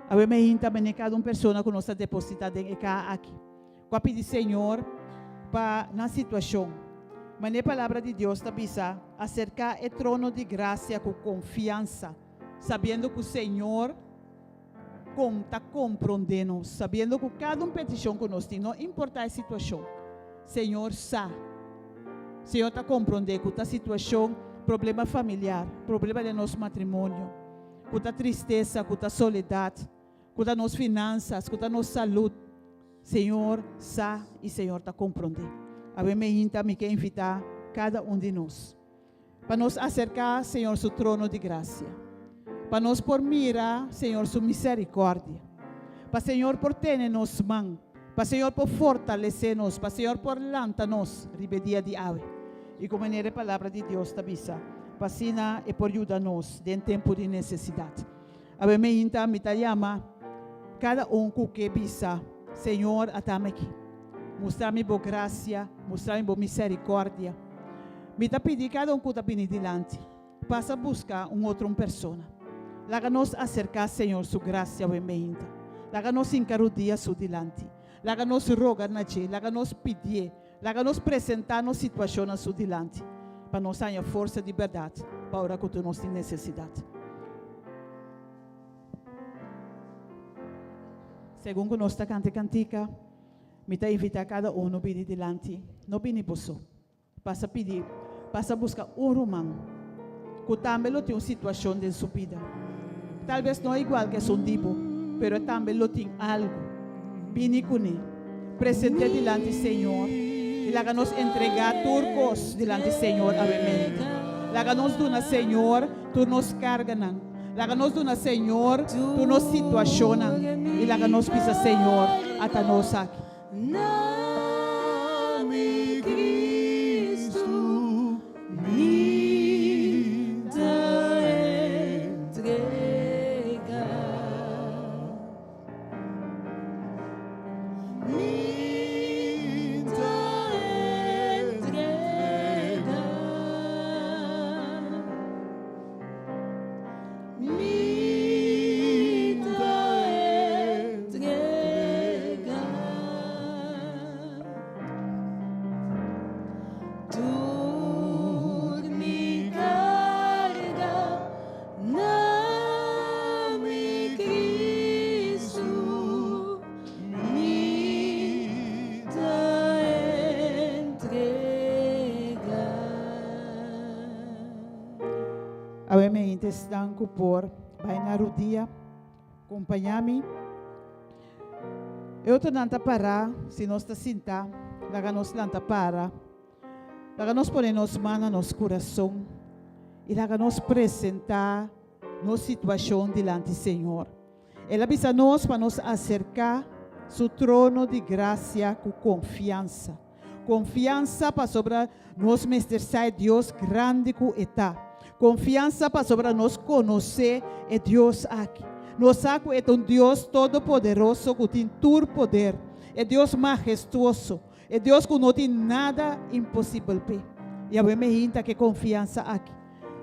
Awe meinta mene kada un persona ku nos ta depositá den e kaha aki ku a pidi Señor pa nan situashon. Mane e Palabra di Dios ta bisa, Aserká e trono di grasia ku konfiansa, sabiendo ku Señor kon ta komprondé nos, sabiendo ku kada un petishon ku nos tin, no importá e situashon, Señor sa. Señor ta komprondé ku ta situashon, problema familiar, problema den nos matrimonio, ku ta tristesa, ku ta soledat, ku ta nos finansas, ku ta nos salud. Señor sa i Señor ta komprondé. Awe meinta mi ke invitá kada un di nos pa nos aserká Señor su trono di grasia, pa nos por mira Señor su miserikòrdia, pa Señor por tene nos man, pa Señor por fortalesé nos, pa Señor por lanta nos riba e dia di awe. I ku manera e Palabra di Dios ta bisa, pa asina e por yuda nos den tempu di nesesidat. Awe meinta mi ta yama kada un ku ke bisa, Señor, atami aki. Mustra mi bo grasia, mustra mi bo miserikòrdia. Mi ta pidi kada un ku ta bini dilanti, pasa buska un otro un persona. Laga nos aserká Señor su grasia awe meinta. Laga nos hinka rudia su dilanti. Laga nos roga na dje, laga nos pidié. Laga nos presentá nos situashon na su dilanti pa nos haña forsa di bèrdat pa ora ku tur nos tin nesesidat. Segun ku nos ta kanta e kantika, mi ta invitá kada unu bini dilanti. No bini bo so. Pasa pidi, pasa buska un ruman ku tambe lo tin un situashon den su bida. Talbes no igual ku esun di bo, pero e tambe lo tin algu. Bini kuné, present'é dilanti Señor i laga nos entregá tur kos dilanti Señor awemente. Laga nos duna Señor tur nos karganan. Laga nos duna Señor tur nos situashonnan i laga nos bisa, Señor, ata nos aki. Na mi Cristo mi ta entrega. Mi ta entrega. Mi ta entrega. Awe mainta esnan ku por bai na rudia, kompañá mi. E otronan ta pará, si nos ta sintá, laga nos lanta para. Laga nos pone nos man na nos kurason i laga nos presentá nos situashon dilanti Señor. El a bisa nos pa nos aserká Su trono di grasia ku konfiansa. Konfiansa pasobra nos mester sa e Dios grandi ku E ta. Konfiansa pasobra nos konosé e Dios aki. Nos sa ku E ta un Dios todopoderoso ku tin tur poder, e Dios mahestuoso, e Dios ku no tin nada imposibel p'e. I awe me hinta ku e konfiansa aki.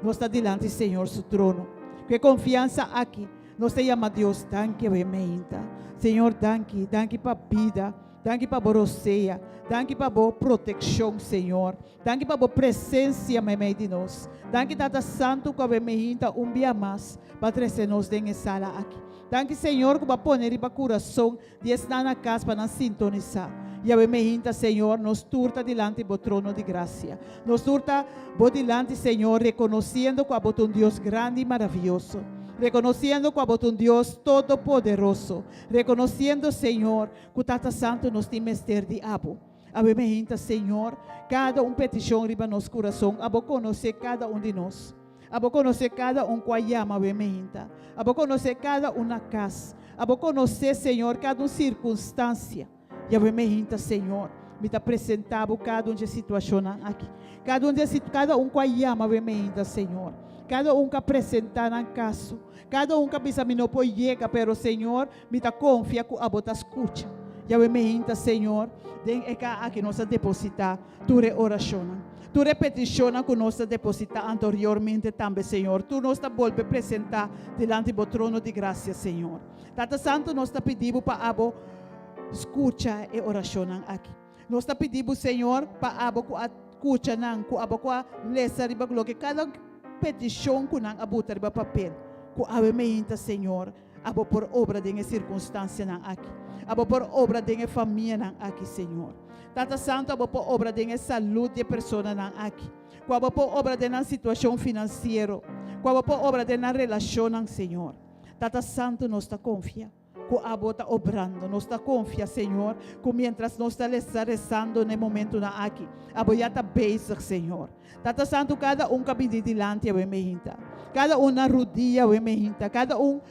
Nos ta dilanti Señor su trono. Ku e konfiansa aki, nos ta yama Dios danki awe meinta. Señor, danki, danki pa bida, danki pa bo rosea, danki pa bo protekshon, Señor. Danki pa bo presensia meimei di nos. Danki Tata Santu ku awe meinta un bia mas pa trese nos den e sala aki. Danki Señor ku bo a pone riba kurason di esnan na kas pa nan sintonisá. Yahweh meinta, Señor, nos tur ta dilanti bo trono di grasia. Nos tur ta bo dilanti, Señor, rekonosiendo ku abo ta un Dios grandi i maravioso. Rekonosiendo ku abo ta un Dios todopoderoso. Rekonosiendo, Señor, ku Tata Santu nos tin mester di abo. Awe meinta, Señor, kada un petishon riba nos kurason, abo konosé kada un di nos. Abo konosé kada un ku a yama awe meinta. Abo konosé kada un na kas. Abo konosé, Señor, kada un sirkunstansia. I awe meinta, Señor, mi ta presentá Bo kada un dje situashonnan aki. Kada un dje kada un ku a yama awe meinta, Señor. Kada un ku a presentá nan kaso. Kada un ku a bisa mi no por yega, pero, Señor, mi ta konfia ku Abo ta skucha. I awe meinta, Señor, den e ka aki nos a depositá Tur e orashonnan, tur e petishonnan ku nos ta depositá anteriormente tambe, Señor, tur nos ta bolbe presentá dilanti Bo trono di grasia, Señor. Tata Santu, nos ta pidi Bo pa Abo skucha e orashonnan aki. Nos ta pidi Bo, Señor, pa Abo ku a kucha nan, ku Abo ku a lesa riba loke kada petishon ku nan a buta riba papel, ku awe meinta, Señor, Abo por obra den e sirkunstansianan aki. Abo por obra den e famianan aki, Señor. Tata Santu, Abo por obra den e salud di e personanan aki. Ku Abo por obra den nan situashon finansiero. Ku Abo por obra den nan relashonnan, Señor. Tata Santu, nos ta konfia ku Abo ta obrando. Nos ta konfia, Señor, ku mientras nos ta lesa resando na e momentunan aki, Abo ya ta bezig, Señor. Tata Santu, kada un ku a bini dilanti awe meinta, kada un na rudia awe meinta, kada un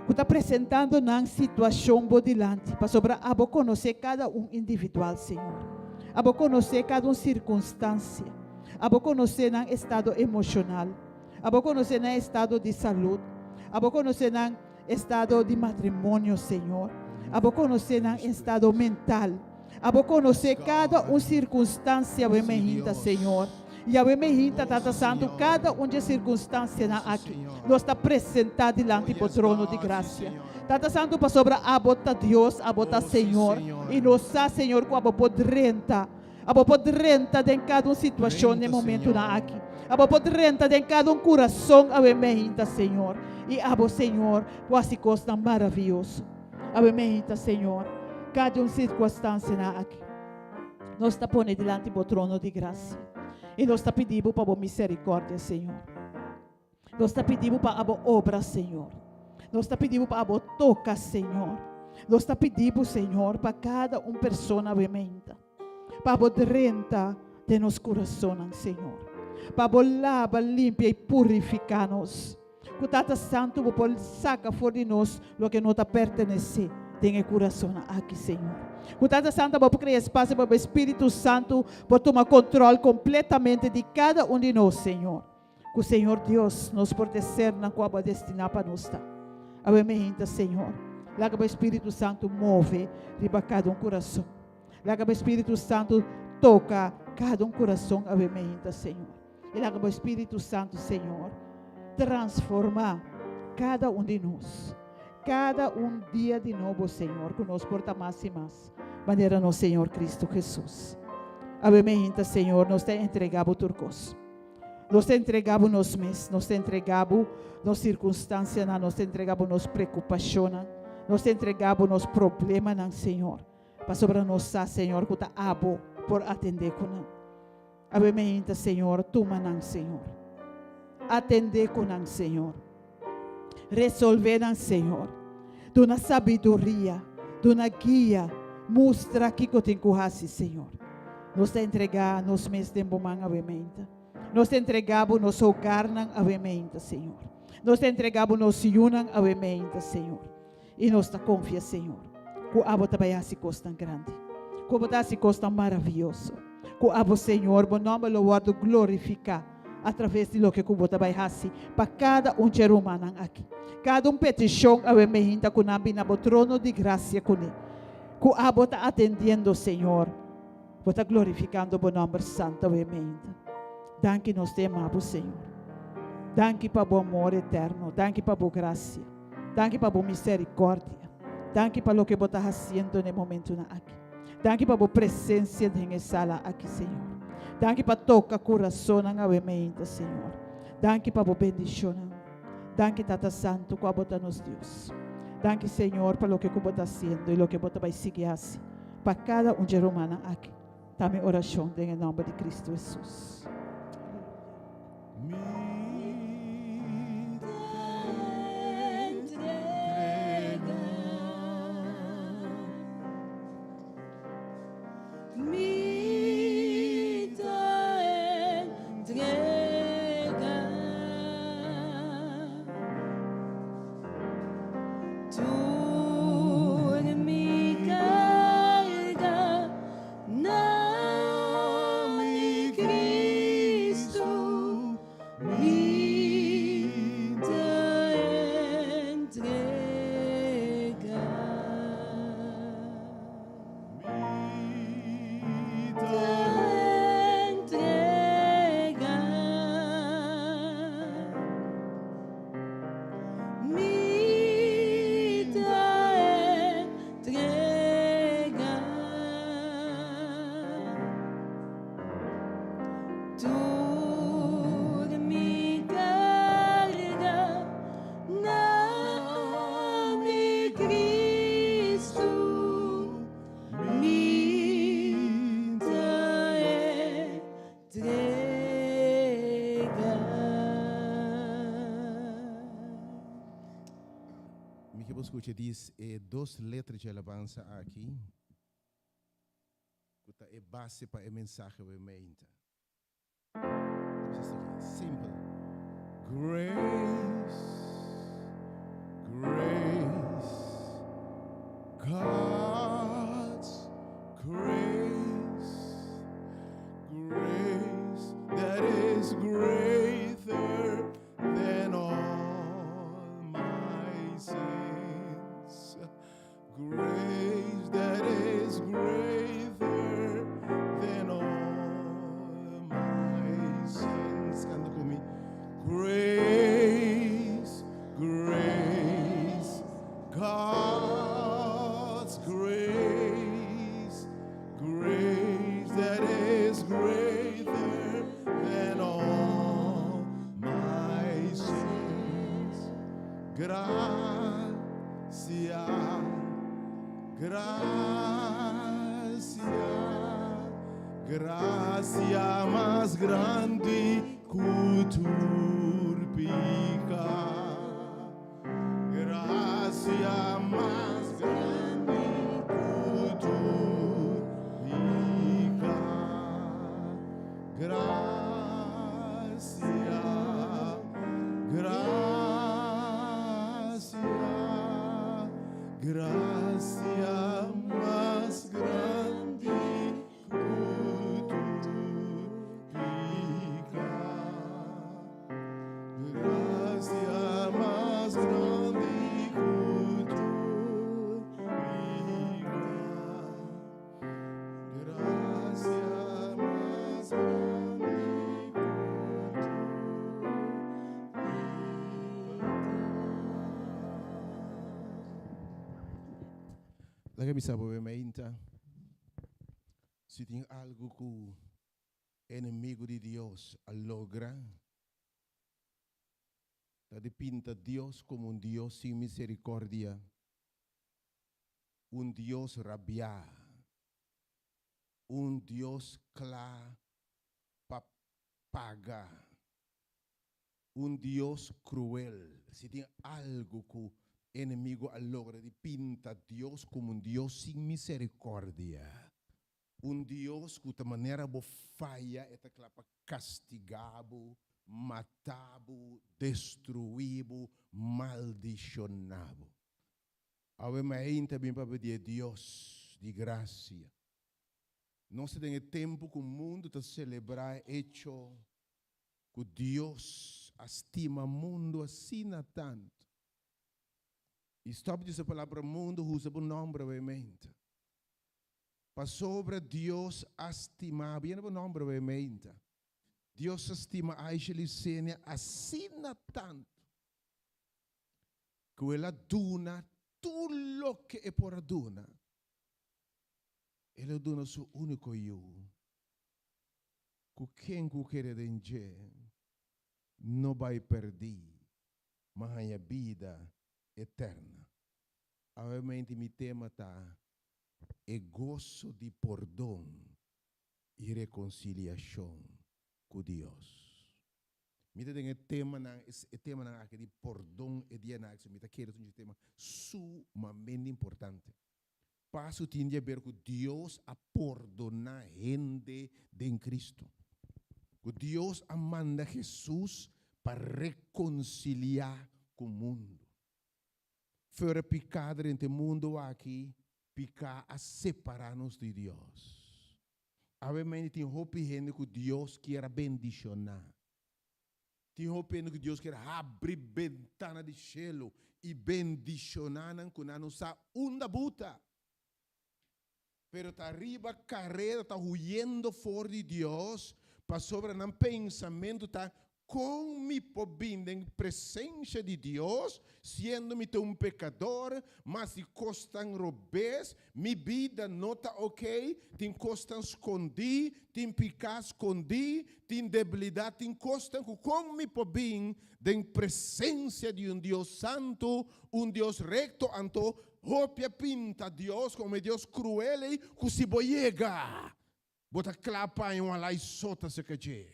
ku ta presentando nan situashon bo dilanti, pasobra abo konosé kada un individual, Señor. Abo konosé kada un sirkunstansia. Abo konosé nan estado emoshonal. Abo konosé nan estado di salud. Abo konosé nan estado di matrimonio, Señor. Abo konosé nan estado mental. Abo konosé kada un sirkunstansia awe mehinta, Señor. I awe mehinta, Tata Santu, kada un dje sirkunstansianan aki nos ta presentá dilanti Bo trono di grasia. Tata Santu, pasobra Abo ta Dios, Abo ta Señor, i nos sa, Señor, ku Abo por drenta. Abo por drenta den kada un situashon den momentunan aki. Abo por drenta den kada un kurason awe mehinta, Señor. I Abo, Señor, por hasi kosnan maravioso. Awe meinta, Señor, kada un sirkunstansianan aki, nos ta pone dilanti Bo trono di grasia i nos ta pidi Bo pa Bo miserikòrdia, Señor. Nos ta pidi Bo pa Abo obra, Señor. Nos ta pidi Bo pa Abo toka, Señor. Nos ta pidi Bo, Señor, pa kada un persona awe meinta. Pa bo drenta den nos kurasonnan, Señor. Pa bo laba, limpia i purifiká nos. Ku Tata Santu bo por saka for di nos loke no ta pertenesé den e kurasonnan aki, Señor. Ku Tata Santu bo por krea espasio pa bo Spiritu Santu por tuma kontrol kompletamente di kada un di nos, Señor. Ku Señor Dios nos por ta e sernan ku abo a destiná pa nos ta. Awe mi hinta, Señor, laga bo Spiritu Santu move riba kada un kurason. Laga bo Spiritu Santu toka kada un kurason awe mi hinta, Señor. I laga bo Spiritu Santu, Señor, transformá kada un di nos. Kada un dia di nobo, Señor, ku nos por ta mas i mas manera nos Señor Cristo Jesus. Awe mi hinta, Señor, nos ta entregá bo tur kos. Nos ta entregá bo nos mes, nos ta entregá bo nos sirkunstansianan, nos ta entregá bo nos preokupashonnan, nos ta entregá bo nos problemanan, Señor, pasobra nos sa, Señor, ku ta abo por atendé ku nan. Awe meinta, Señor, tuma nan, Señor. Atendé ku nan, Señor. Resolvé nan, Señor. Duna sabiduria, duna guia, mustra kiko tin ku hasi, Señor. Nos ta entregá nos mes den bo man awe meinta. Nos ta entregá bo nos hogarnan awe meinta, Señor. Nos ta entregá bo nos yunan awe meinta, Señor. I nos ta konfia, Señor, ku abo ta bai hasi kosnan grandi, ku bo ta hasi kosnan maravioso, ku abo, Señor, bo nòmber lo wòrdu glorifiká atraves di loke ku bo ta bai hasi pa kada un dje rumannan aki. Kada un petishon awe mehinta ku nan bin na bo trono di grasia kuné, ku abo ta atendiendo, Señor. Bo ta glorifikando bo nòmber santu awe meinta. Danki nos ta yama bo, Señor. Danki pa bo amor eterno. Danki pa bo grasia. Danki pa bo misericordia. Danki pa loke bo ta haciendo na e momentonan aki. Danki pa bo presencia den e sala aki, Señor. Danki pa toca curasonnan awe meinta, Señor. Danki pa bo bendicionnan. Danki, Tata Santo, cu abo ta nos Dios. Danki, Señor, pa loke cu bo ta haciendo y loke bo ta bay sigui haci pa cada un dje rumannan aki. Ta mi oracion den e nomber di Cristo Jesus. Mi ta entrega. Mi ta entrega. Tur mi carga na mi Cristo mi ta entrega. Mi Ta ta entrega. Mi ta entrega. Tur mi carga na mi Cristo mi ta entrega. Mi ke bo skucha dis e dos letra dje alabansa aki ku ta e base pa e mensahe awe meinta. Ta bisa esaki, simpel, Grace, grace, God's grace, grace that is greater than all my sins. Grace that is greater than all my sins. Kanta ku mi. Grace, grace, God's grace, grace that is greater than all my sins. Gracia, gracia, gracia mas grandi ku tur piká. Gracia mas grandi ku tur piká. Gracia, gracia, gracia mas grandi ku tur piká. Gracia mas grandi ku tur piká. Gracia mas grandi ku tur piká. Laga mi sa bo be mainta si tin algu ku enemigu di Dios a logra ta di pinta Dios komo un Dios sin miserikordia, un Dios rabiá, un Dios kla pa paga. Un Dios kruel. Si tin algu ku enemigu a logra di pinta Dios komo un Dios sin miserikòrdia. Un Dios ku ta manera bo faya e ta kla pa kastigá bo, mata bo, destruí bo, maldishoná bo. Awe mainta bin papia di e Dios di grasia. Nos ta den e tempu ku mundu ta selebrá e echo ku Dios a stima mundu asina tantu. I stòp di usa e palabra mundu, usa bo nòmber awe mainta. Pasobra Dios a stima bo, yena bo nòmber awe mainta. Dios a stima Aisha Licenia asina tantu ku el a duna tur loke e por a duna. El a duna su úniko Yu, ku ken ku kere den dje no bai pèrdí, ma haña bida eterna. Awe mi tema ta e goso di pordon i rekonsiliashon ku Dios. Mi ta den e temanan, e temanan aki di pordon e dianan aki, mi ta kere ta un tema sumamente importante. Paso tin di haber ku Dios a pordoná hende den Cristo. Ku Dios a manda Hesus pa rekonsiliá ku mundu. Fuera piká drenta e mundu aki, piká a separá nos di Dios. Awe mende tin hopi hende ku Dios kier a bendishoná. Tin hopi hende ku Dios kier habri bentana di shelu i bendishoná nan ku nan no sa unda buta. Pero ta riba kareda ta huyendo for di Dios pasobra nan pensamentu ta, Kon mi por bin den presencia di Dios siendo mi ta un pecador, mas di cosnan robes, mi bida no ta ok, tin cosnan scondi, tin pica scondi, tin debilidad, tin cosnan cu con mi por bin den presencia di un Dios santo, un Dios recto, anto hopi a pinta Dios como e Dios cruel ey cu si bo yega Bo ta kla pa haña un alai sota serka dje.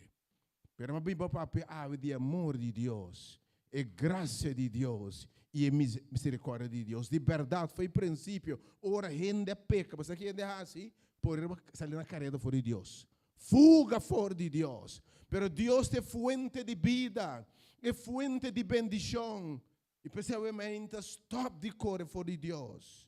Pero mi a bin pa papia awe di e amor di Dios, e grasia di Dios i e miserikòrdia di Dios. Di bèrdat, for e prinsipio, ora hende a peka, bo sa ki hende a hasi? Por sali na kareda for di Dios. Fuga for di Dios. Pero Dios ta e fuente di bida, e fuente di bendishon. I p'esei awe mainta stòp di kore for di Dios.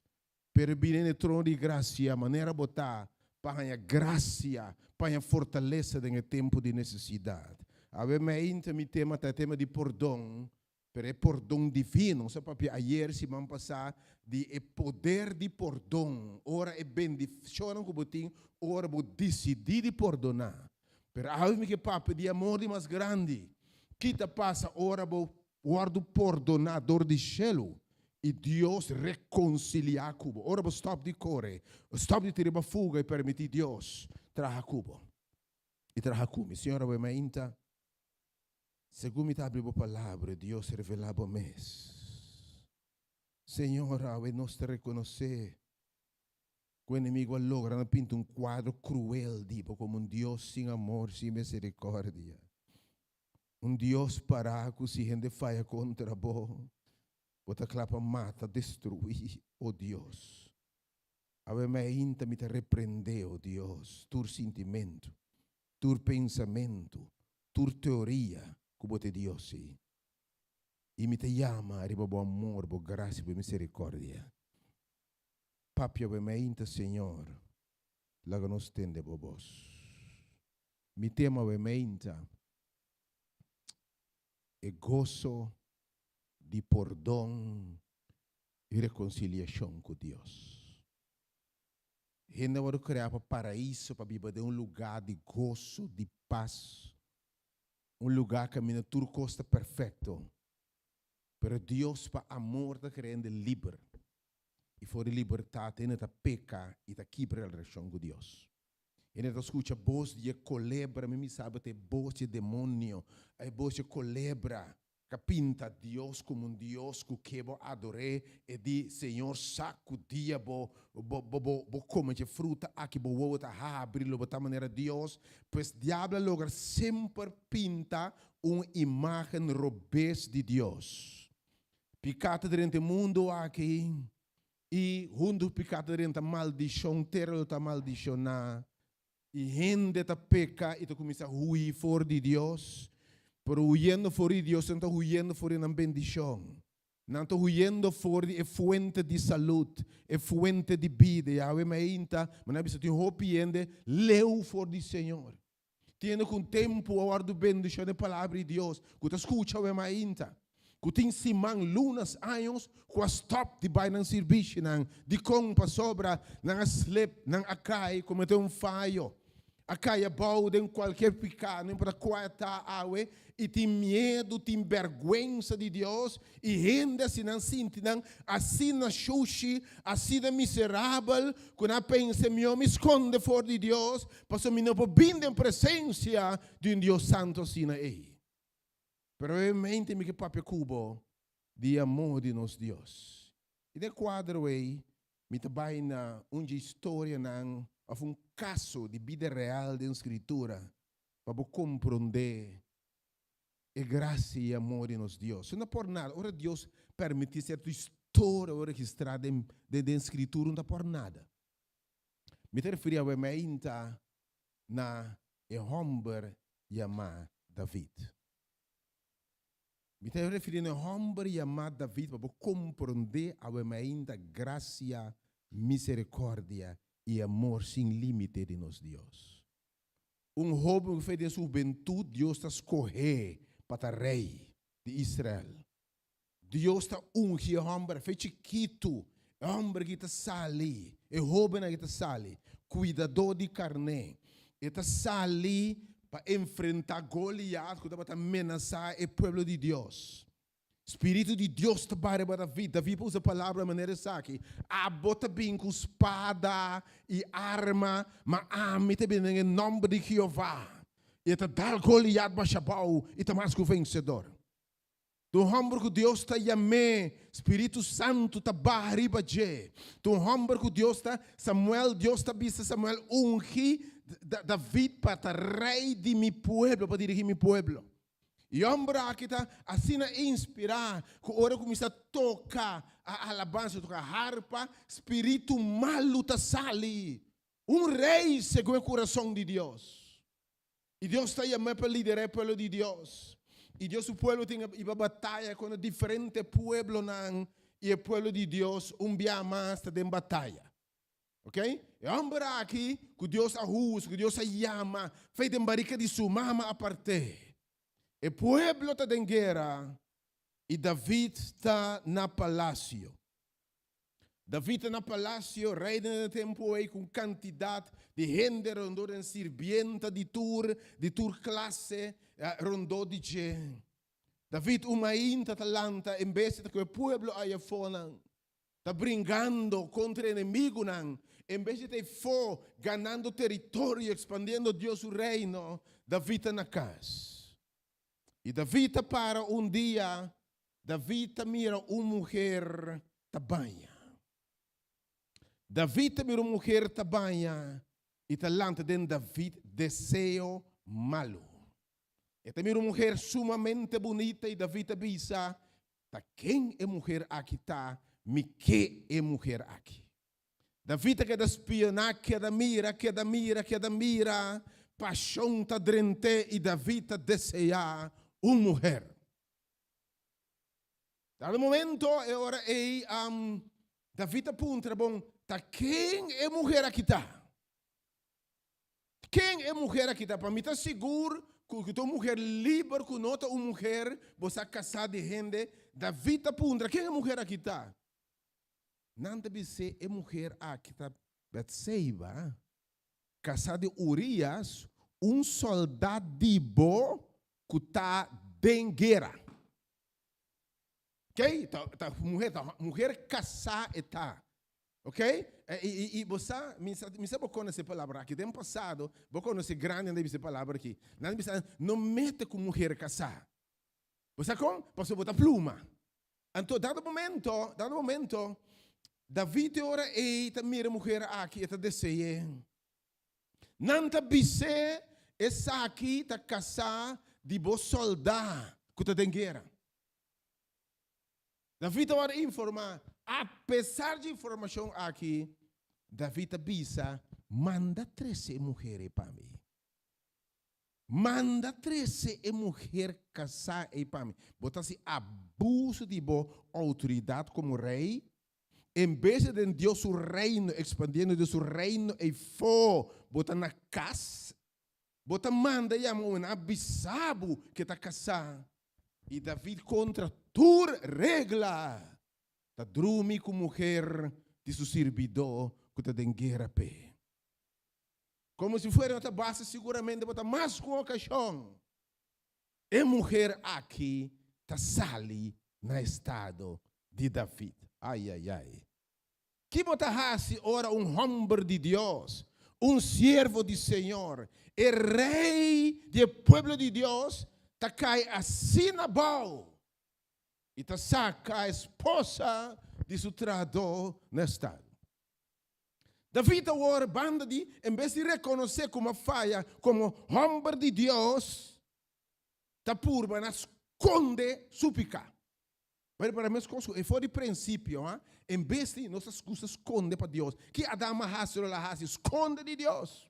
Pero bini na e trono di grasia manera bo ta pa haña grasia, pa haña fortalesa den e tempu di nesesidat. Awe mainta mi tema ta e tema di pordon, pero e pordon divino. Nos a papia ayer, siman pasá, di e poder di pordon, ora e bendishonnan ku bo tin ora bo disidí di pordoná. Pero awe mi ke papia di e amor di mas grandi. Ki ta pasa ora bo Wòrdu pordoná dor di shelu i Dios rekonsiliá ku bo. Ora bo stòp di kore, stòp di tira bo fuga i permití Dios traha ku bo i traha ku mi. Señor, awe mainta, segun mi ta abri bo palabra, Dios revelá bo mes. Señor, awe nos ta rekonosé ku enemigu a logra na pinta un kuadro kruel di bo komo un Dios sin amor, sin miserikòrdia. Un Dios pará ku si hende faya kontra bo, bo ta kla pa mata, destruí, o Dios. Awe mainta mi ta reprendé, o Dios, tur sintimentu, tur pensamentu, tur teoria ku bo ta e Dios ei. I mi ta yama riba bo amor, bo grasia, bo miserikòrdia. Papia awe mainta, Señor, laga nos tende bo bos. Mi tema awe meinta, E goso di pordon i rekonsiliashon ku Dios. Hende a wòrdu kreá pa paraiso, pa biba den un lugá di goso, di pas, un lugá kaminda tur kos ta perfekto. Pero Dios pa amor ta krea hende liber, i for di libertat hende ta peka i ta kibra relashon ku Dios. Hende ta skucha bos di e kolebra, mi mi sabi ta e bos di e demonio, e bos di e kolebra ka pinta Dios komo un Dios ku ke bo ador'é, e di, Señor sa ku dia bo bo bo bo bo kome dje fruta aki bo wowo ta habri, lo bo ta manera Dios. Pues diablo a logra semper pinta. un imágen robes di Dios. Piká ta drenta e mundu aki i huntu ku piká ta drenta maldishon, tera lo ta maldishoná i hende ta peka i ta kuminsá hui for di Dios. Pero huyendo for di Dios nan ta huyendo for di nan bendishon. Nan ta huyendo for di e fuente di salud, e fuente di bida. Yahweh mainta, mi nan a bisa tin hopi hende leu for di Señor. Tin hende ku un tempu a wòrdu bendishon den Palabra di Dios, ku ta skucha awe mainta, ku tin siman, lunas, años ku a stòp di bai nan sirbishinan. Dikon? Pasobra nan a slip, nan a kai, kometé un fayo. A kai abou den kualkier piká, no importa kua e ta awe, i tin miedu, tin bèrgwensa di Dios, i hende asina nan sinti nan asina shushi, asina miserabel, ku nan a pensa, Mihó mi skonde for di Dios, pasobra mi no por bin den presensia di un Dios santu asina ei. Pero obviamente mi ke papia ku bo di e amor di nos Dios. I den e kuadro ei, Mi ta bai na un dje historianan òf un kaso di bida real den Skritura pa bo komprondé e grasia i amor di nos Dios. No ta por nada, ora Dios permití sierto historia wòrdu registrá den den Skritura, no ta por nada. Mi ta referí awe mainta na e hòmber yamá David. Mi ta referí na e hòmber yamá David pa bo komprondé awe mainta grasia, miserikòrdia i amor sin límite di nos Dios. Un hóben ku fe den su hubentut Dios ta skohé pa ta rei di Israel. Dios ta ungi e hòmber fe chikitu, e hòmber aki ta sali, e hóben aki ta sali, kuidadó di karné. E ta sali pa enfrentá Goliat ku tabata menasá e pueblo di Dios. Spiritu di Dios ta bai riba David. David por usa palabra manera esaki, Abo ta bin ku spada i arma, ma ami ta bin den e nòmber di Jehová. I e ta dal Goliat basha abou i ta mas ku vensedor. Ta un hòmber ku Dios ta yam'é, Spiritu Santu ta baha riba dje. Ta un hòmber ku Dios ta, Samuel, Dios ta bisa Samuel, Ungi David pa ta rei di mi pueblo, pa dirigí mi pueblo. E hòmber aki ta asina inspirá ku ora e kuminsá toka alabansa, toka harpa, spiritu malu ta sali. Un rei segun e kurason di Dios. I Dios ta yam'é pa liderá e pueblo di Dios. I Dios su pueblo tin iba bataya kontra diferente pueblonan i e pueblo di Dios un bia mas ta den bataya. Ok? E hòmber aki ku Dios a hus, ku Dios a yama, fei den barika di su mama apart'é. E pueblo ta den guera i David ta na palasio. David ta na palacio, rei den e tempu ei ku un kantidat di hende rondó den sirbienta di tur di tur klase rondó di dje. David un mainta ta lanta en bes di ta ku e pueblo aya afónan ta bringando kontra e enemigunan, en bes di ta efó ganando teritorio, ekspandiendo Dios su reino, David ta na kas. I David ta para un dia David ta mira un muher ta baña. David ta mira un muher ta baña i ta lanta den David deseo malu. E ta mira un muher sumamente bunita i David ta bisa, Ta ken e muher aki ta? Mi ke e muher aki. David ta keda spioná, keda mira, keda mira, keda mira. Pashon ta drent'é i David ta deseá un muher. Dado momento, e ora ei, David a puntra, Bon, ta ken e muher aki ta? Ken e muher aki ta? Pa mi ta sigur ku ta un muher liber, ku no ta un muher bo sa kasá di hende. David a puntra, Ken e muher aki ta? Nan ta bis'é, E muher aki ta Betseba, kasá di Urias, un sòldat di bo ku ta den guera. Ok, ta ta muher, ta muher kasá e ta. Ok, i i i bo sa, mi sa mi sa bo konosé e palabra aki. Den pasado bo konosé grandinan ta bisa e palabra aki. Nan ta bisa, no mete ku muher kasá. Bo sa kon? Pasobra bo ta pluma. Anto dado momento, dado momento, David e ora ei ta mira e muher aki, e ta dese'é. Nan ta bis'é, Esaki ta kasá di bo sòldá ku ta den guera. David a wòrdu informá. Apesar dje informashon aki, David a bisa, Manda trese e muher ei pa mi. Manda trese e muher kasá ei pa mi. Bo ta hasi abuso di bo outoridat komo rei? En bes di den Dios su reino, ekspandiendo Dios su reino eifó, bo ta na kas? Bo ta manda yama un a bisa bo ke ta kasá. I David kontra tur regla ta drumi ku muher di su sirbidó ku ta den guera p'e. Komo si fuera no ta basta siguramente bo ta mas ku un okashon. E muher aki ta sali na estado di David. Ai, ai, ai. Ki bo ta hasi ora un hòmber di Dios, un siervo di Señor, e rei di e pueblo di Dios, ta kai asina abou i ta saka esposa di su trahadó na estado? David awor banda di, en bes di rekonosé ku a faya komo hòmber di Dios, ta purba na skonde su piká. Pero para meskos ku e for di prinsipio, ha, en bes di nos ta gusta skonde pa Dios, ki Adam a hasi ora el a hasi? Skonde di Dios.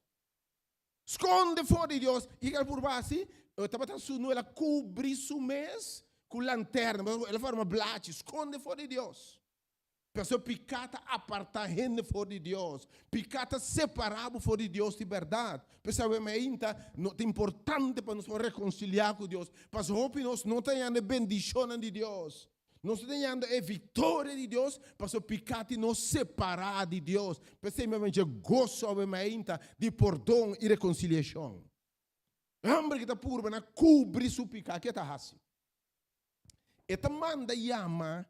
Skonde for di Dios. I kiko el purba hasi? E tabata sunu, el a kubri su mes ku lanterna, el a forma blachi, skonde for di Dios. Pasobra piká ta apartá hende for di Dios. Piká ta separá bo for di Dios di bèrdat. P'esei awe mainta no ta importante pa nos por rekonsiliá ku Dios. Pasobra hopi nos no ta hañando e bendishonnan di Dios. Nos no ta hañando e viktoria di Dios pasobra piká tin nos separá di Dios. P'esei mi a bini dje goso awe mainta di pordon i rekonsiliashon. E hòmber ki ta purba na kubri su piká, ke ta hasi? E ta manda yama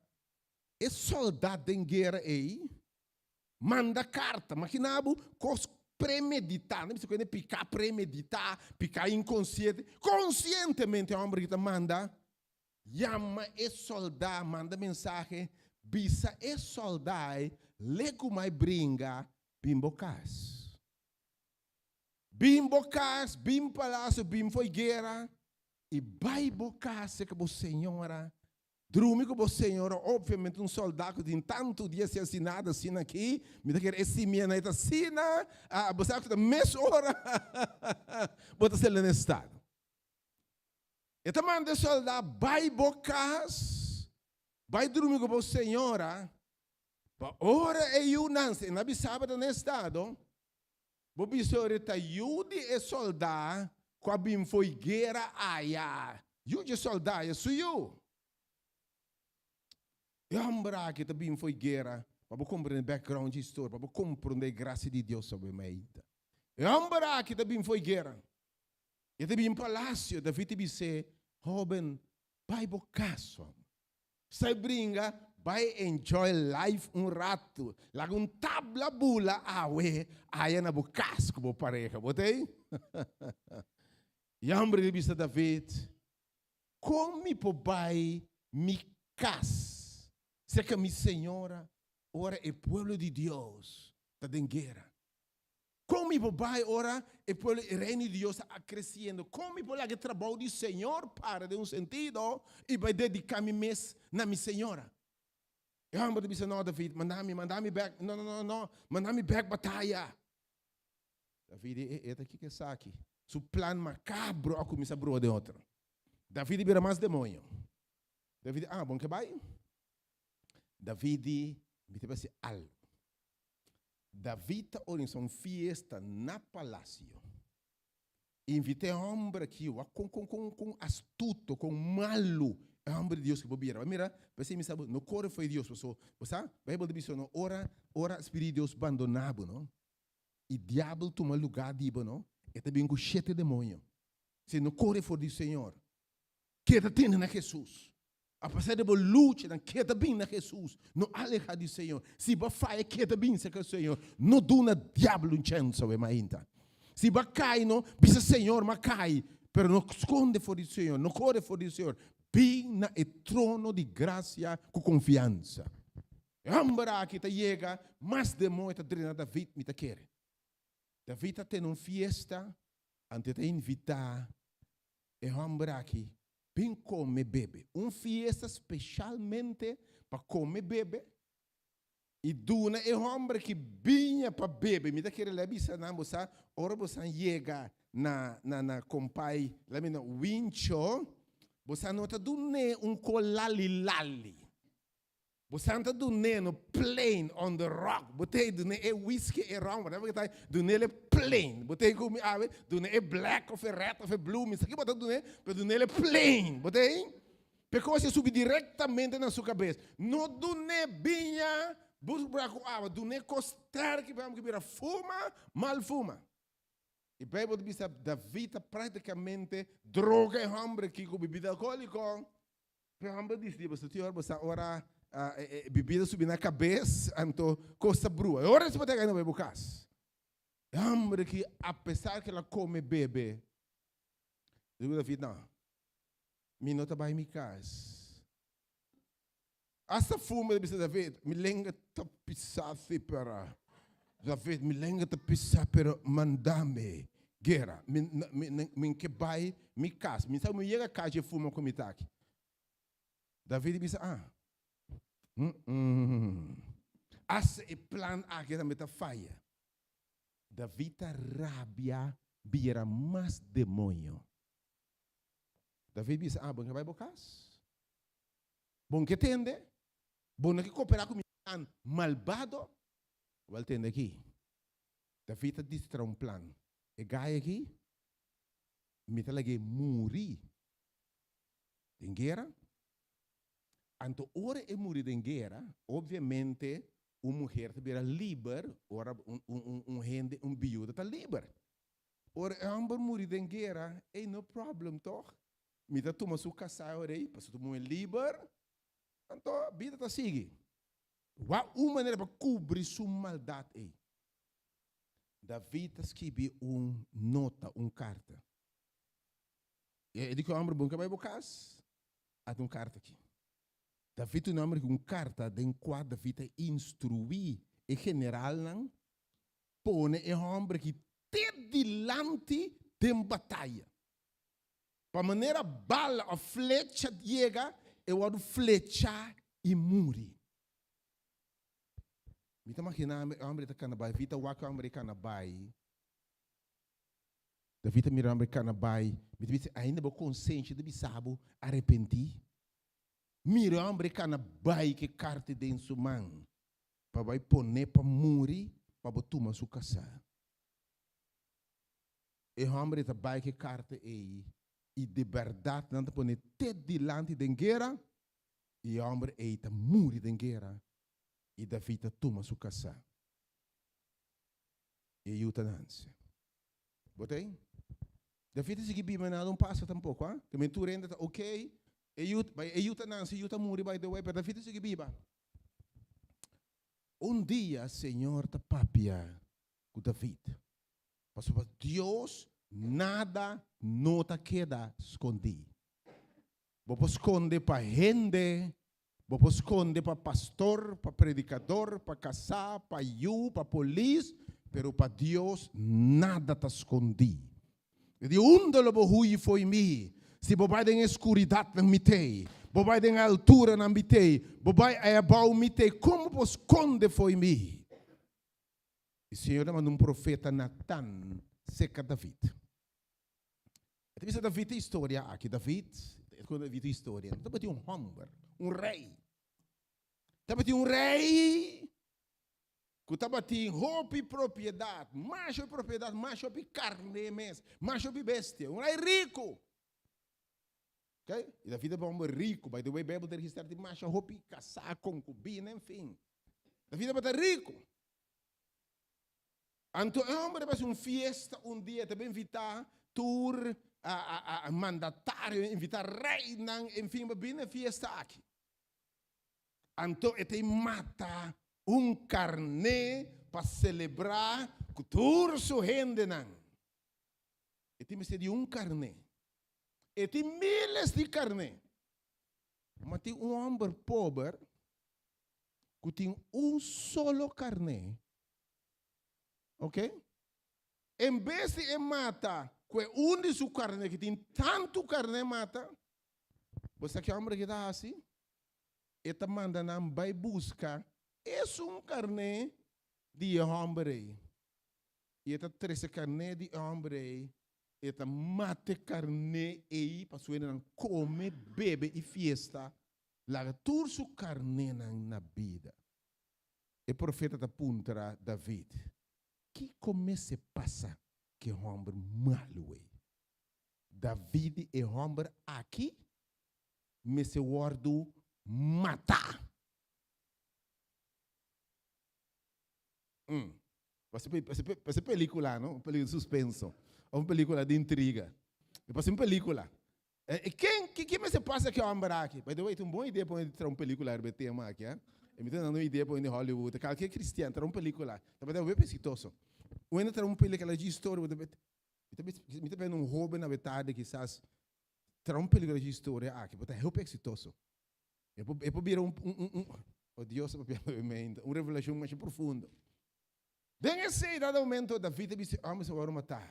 E soldat den guera ei manda karta. Magina bo kos premeditá. No bisa ku hende piká premeditá, piká inkonsiente. Konsientemente e hòmber aki ta manda yama e soldá, manda mensahe, bisa e soldá ei, le ku mai bringa, bin bo kas. Bin bo kas, bin palasio, bin fo'i guera i bai bo kas serka bo señora. Drumi ku bo señora, obviamente un soldá ku tin tantu dia sin hasi nada asina aki, mi ta kere e simia nan e ta asina, ah, bo sa ku ta mes ora bo ta sali na estado. E ta manda e soldá bai bo kas, bai drumi ku bo señora, pa ora e yu nanse, e na bisa bo ta na estado, bo bisa ora e ta yu di e soldá ku a bin fo'i guera aya. Yu dje soldá e su yu. E hòmber aki ta bin fo'i guera, pa bo komprendé background dje historia, pa bo komprendé e grasia di Dios awe meida. E hòmber aki ta bin fo'i guera. E ta bin palasio, David ta bis'é, Hóben, bai bo kas, hòmber. Sai bringa, bai enjoy life un ratu. Laga un tabla bula awe aya na bo kas ku bo pareha. Bo ta ei? E hòmber di bisa David, Kon mi por bai mi kas serka mi señora ora e pueblo di Dios ta den guera? Kon mi por bai ora e pueblo, e reino di Dios ta kresiendo? Kon mi por laga e trabou di Señor para den un sentido i bai dediká mi mes na mi señora? E hòmber ta bisa, No, David, manda mi, manda mi bèk. No, no, no, no, manda mi bèk bataya. David di, E, e ta kiko esaki? Su plan makabro a kuminsá brua den otro. David di bira mas demoño. David di, Ah, bon ke bai? David di, Mi ta bai hasi algu. David ta organisá un fiesta na palasio. Invitá e hòmber aki, wak kon, kon, kon, kon astuto, kon malu e hòmber di Dios ki por bira. Mira, p'esei mi sa bo, no kore fo'i Dios, pasobra bo sa, Beibel ta bisa no, ora, ora Spiritu di Dios bandoná bo, no, i diabel tuma lugá di bo, no, e ta bin ku shete demoño. Si no kore for di Señor, keda tene na Hesus. Apesar di bo luchanan, keda bin na Hesus. No alehá di Señor. Si bo a faya, keda bin serka Señor. No duna diabel un chèns awe mainta. Si bo a kai, no bisa Señor, mi a kai, pero no skonde for di Señor, no kore for di Señor. Bin na e trono di grasia ku konfiansa. E hòmber aki ta yega, mas demoño ta drena David, mi ta kere. David ta tene un fiesta, anto e ta invitá. E hòmber aki bin kome bebe. Un fiesta speshalmente pa kome bebe i duna e hòmber aki biña pa bebe. Mi ta kere lei bisa nan bo sa ora bo san yega na na na kompai la mi na Wincho bo sa no ta dun'é un ko lali lali. Bo san ta dun'é no plain on the rock. Bo ta dun'é e whisky, e rum, whatever ke ta, dun'é plain. Bo ta ku mi awe, dun'é e black of e red of e blue, mi sa ki bo ta dun'é, pero dun'é plain. Bo ta P'e kos e subi direktamente na su kabes. No dun'é biña, busbra ku awa, dun'é kos sterki pa ke bira fuma, mal fuma. E Beibel ta bisa David ta praktikamente droga e hòmber aki ku bibida alkohóliko. Pe hòmber di si, Boso tin ora bo sa ora e bibida subi na kabes, anto kos ta brua. E ora si bo ta kai na bai bo kas. E hòmber aki, apesar ku el a kome bebe, di ku David, No, mi no ta bai mi kas. Asta fuma el a bisa David, Mi lenga ta pisá si, pero David, mi lenga ta pisá, pero manda mi guera. Mi, mi, mi, mi ke bai mi kas. Mi sa mi yega kas dje fuma ku mi ta aki. David a bisa, Ah, mm, mm. Asta e plan aki tambe ta faya. David ta rabia bira mas demoño. David bisa, Ah, bo ke bai bo kas? Bo no ke tende? Bo no ke koperá ku mi plan malbado? Wèl tende aki, David ta distra un plan. E gai aki, mi ta lag'é muri den guera. Anto ora e muri den guera, obviamente un muher ta bira liber, ora un, un, un hende, un biuda ta liber. Ora e hòmber muri den guera, ey, no problem tòg? Mi ta tuma su kasá e ora ei, pasobra ta muhé liber, anto bida ta sigui. Wak un manera pa kubri su maldat ei. David ta skibi un nota, un karta. E di ku e hòmber, Bo no ke bai bo kas? Ata un karta aki. David ta un hòmber ku un karta den kua David ta instruí e generalnan pone e hòmber aki te dilanti den bataya. Pa manera bala of flecha yega, e wòrdu flechá i muri. Mi ta maginá mi e hòmber ta kana bai. David ta wak e hòmber ei kana bai. David ta mira e hòmber ei kana bai. Mi ta bisa, ainda bo konsenshi ta bisa bo arepentí? Mira e hòmber ei kana bai ku e karta den su man pa bai pon'é pa muri pa bo tuma su kasá. E hòmber ei ta bai ku e karta ei i di bèrdat nan ta pone te dilanti den guera i e hòmber ei ta muri den guera i David ta tuma su kasá. I e yu ta nanse. Bo ta ei? David ta sigui biba nada un pasa tampoko, ha? Ke men tur hende ta okay, e yu, e yu ta nanse, e yu ta muri by the way, pero David ta sigui biba. Un dia Señor ta papia ku David. Pasobra Dios nada no ta keda skondí. Bo por skonde pa hende, bo por skonde pa pastor, pa predikador, pa kasá, pa yu, pa polis, pero pa Dios nada ta skondí. E di, Unda lo bo hui fo'i mi? Si bo bai den e skuridatnan mi t'ei, bo bai den e alturanan mi t'ei, bo bai ayabou mi t'ei, kon bo por skonde fo'i mi? E Señor a manda un profeta Natan serka David. E ta bisa David e historia aki. David, e ta konta David e historia. Tabatin un hòmber, un rei. Tabatin un rei ku tabatin hopi propiedat, masha hopi propiedat, masha hopi karné mes, masha hopi bestia. Un rei riku. Okay? I David tabata un hòmber riku. By the way, Beibel ta registrá tin masha hopi kasá, konkubina, enfin. David tabata riku. Anto e homber a bai haci un fiesta un dia, ta bai invita tur mandatario, invita reynan, enfin, pa bini e fiesta aki. Anto e ta mata un carné pa celebra cu tur su hendenan. E tin mester di un carné. E tin miles di carné. Ma tin un homber pober ku tin un solo karné, ok? En bes di e mata ku Ku e un di su karné ki tin tantu karné mata, bo sa ki hòmber aki ta hasi? E ta manda nan bai buska esun karné di e hòmber ei. I e ta trese karné di e hòmber ei, e ta mata e karné ei pa su hendenan kome, bebe i fiesta, laga tur su karnénan na bida. E profeta ta puntra David, Kiko mester pasa ku e hòmber malu ei? David di, E hòmber aki mester wòrdu matá. Mm. Parse pelíkula, no? Un pelíkula di suspenso òf un pelíkula di intriga. E parse un pelíkula. E ken, ki mester pasa ku e hòmber aki? By the way, ta un bon idea pa un traha un pelíkula riba e tema aki, eh. E mi ta dando un idea pa un di Hollywood, kalke kristian traha un pelíkula, ta bai ta hopi eksitoso. Un hende traha un pelíkula di historia, bo ta mi ta bende un hoben awe tardi kisas traha un pelíkula di historia aki, bo ta hopi eksitoso. E por, e por bira un, un, un, un, oh Dios ta papiando den mente, un revelashon masha profundo. Den esei dado momento David a bisa e hòmber sa wòrdu matá.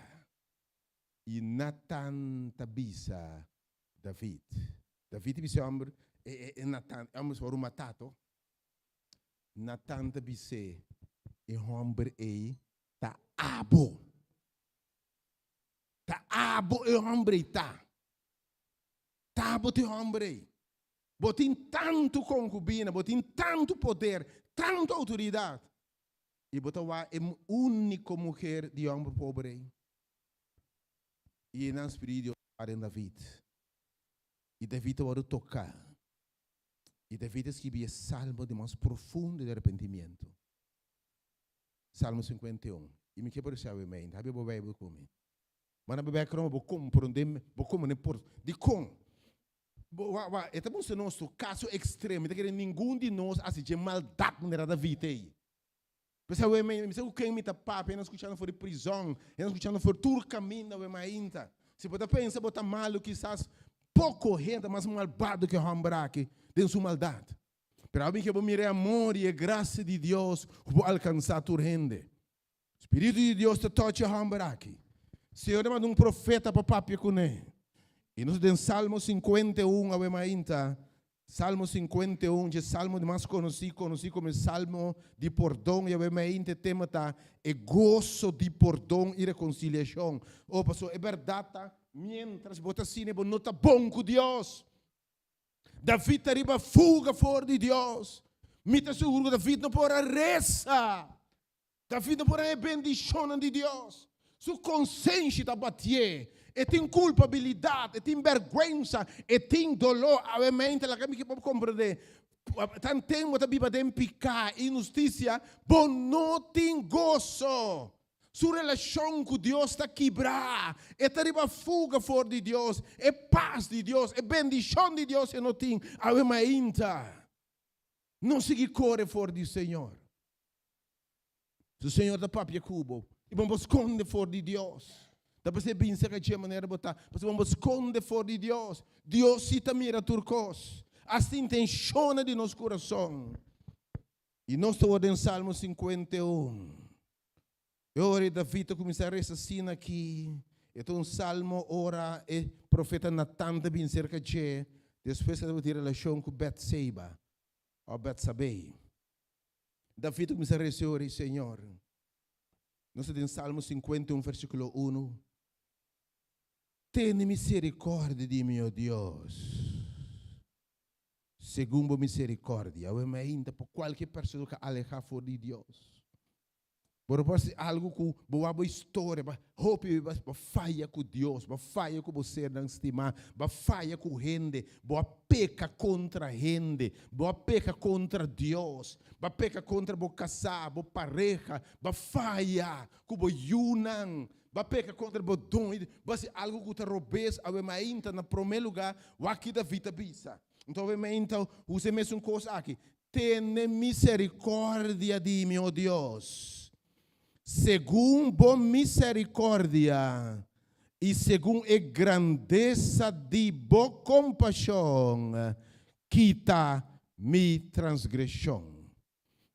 I Natan ta bisa David. David ta bisa e hòmber, e, e, e Natan, e hòmber sa wòrdu matá to. Natan ta bis'é, e hòmber ei ta abo. Ta abo e hòmber ei ta. Ta bo ta e hòmber ei. Bo tin tantu konkubina, bo tin tantu poder, tantu outoridat, i bo ta wak e úniko muher di hòmber pober ei. I einan Spiritu di Dios a den David, i David a wòrdu toká. I David a skibi e salmo di mas profundo di arepentimiento, Salmo 51. I mi ke por esei awe meinta. Habia bo Beibel ku mi. Manda bo background bo komprondé, bo komprondé por dikon. Bo wak wak, e ta mustra nos su kaso ekstremo. Mi ta kere ningun di nos hasi dje maldat manera David ei. P'esei awe mi mi sa ku ken mi ta papia, nan skuchando for di prizòn, nan skuchando for tur kaminda awe mainta. Si bo ta pensa bo ta malu kisas poko hende ta mas malbado ku e hòmber aki den su maldat. Pero awe mi ke bo mira e amor i e grasia di Dios ku por alkansá tur hende. Spiritu di Dios ta tochi e hòmber aki. Señor ta manda un profeta pa papia kuné. I nos den Salmo 51 awe mainta, Salmo 51, dje salmo di mas konosí, konosí komo e salmo di pordon, i awe mainta e tema ta e goso di pordon i rekonsiliashon. Oh, pasobra e bèrdat ta, miéntras bo ta asina bo no ta bon ku Dios. David ta riba fuga for di Dios. Mi ta sigur ku David no por a resa. David no por haña e bendishonnan di Dios. Su konsenshi ta batié. E tin kulpabilidat, e tin bèrgwensa, e tin doló. Awe mente laga mi ke bo komprendé. Tanten bo ta biba den piká i inhustisia, bo no tin goso. Su relashon ku Dios ta kibrá. E ta riba fuga for di Dios. E pas di Dios, e bendishon di Dios e no tin. Awe mainta, no sigui kore for di Señor. Su Señor ta papia ku bo i bo por skonde for di Dios. Ta p'esei bin serka dje manera bo ta, pasobra bo por skonde for di Dios. Dios si ta mira tur kos, asta intenshonnan di nos kurason. I nos ta wòrdu den Salmo 51. E ora ei David ta kuminsá resa asina aki. E ta un salmo ora e profeta Natan ta bin serka dje despues ku e tabatin relashon ku Betseba òf Betsabé. David a kuminsá resa e ora ei, Señor, nos ta den Salmo 51 versíkulo 1, Tene miserikòrdia di mi, o Dios, segun bo miserikòrdia. Awe mainta pa kualke persona ku a alehá for di Dios. Bo no por hasi algu ku bo wak bo historia, bo hopi bes bo faya ku Dios, bo faya ku bo sernan stimá, bo faya ku hende, bo a peka kontra hende, bo a peka kontra Dios, bo a peka kontra bo kasá, bo pareha, bo a faya ku bo yunan, bo a peka kontra bo don, bo hasi algu ku ta robes. Awe mainta na promé lugá wak ki David ta bisa. Nto awe mainta usa e mesun kos aki. Tene misericordia di mi, o Dios, segun bo misericordia i segun e grandesa di bo compasion, kita mi transgresion.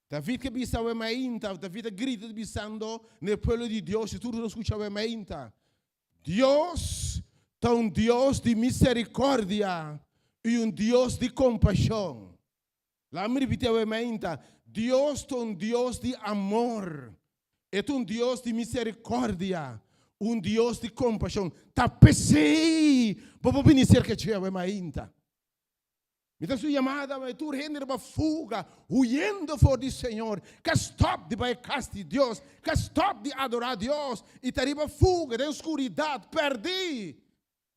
David ke bisa awe mainta, David a grita bisando na e pueblo di Dios, i tur nos scucha awe mainta. Dios ta un Dios di misericordia y un Dios di compasion. Laat mi ripiti awe mainta, Dios ta un Dios di amor. E ta un Dios di misericordia, un Dios di compasion. Ta p'esey bo por bini cerca dje awe mainta. Mi ta su yamada awe, tur hende riba fuga, huyendo for di Señor, ka stop di bai cas di Dios, ka stop di adora Dios, y ta riba fuga den scuridad, perdi.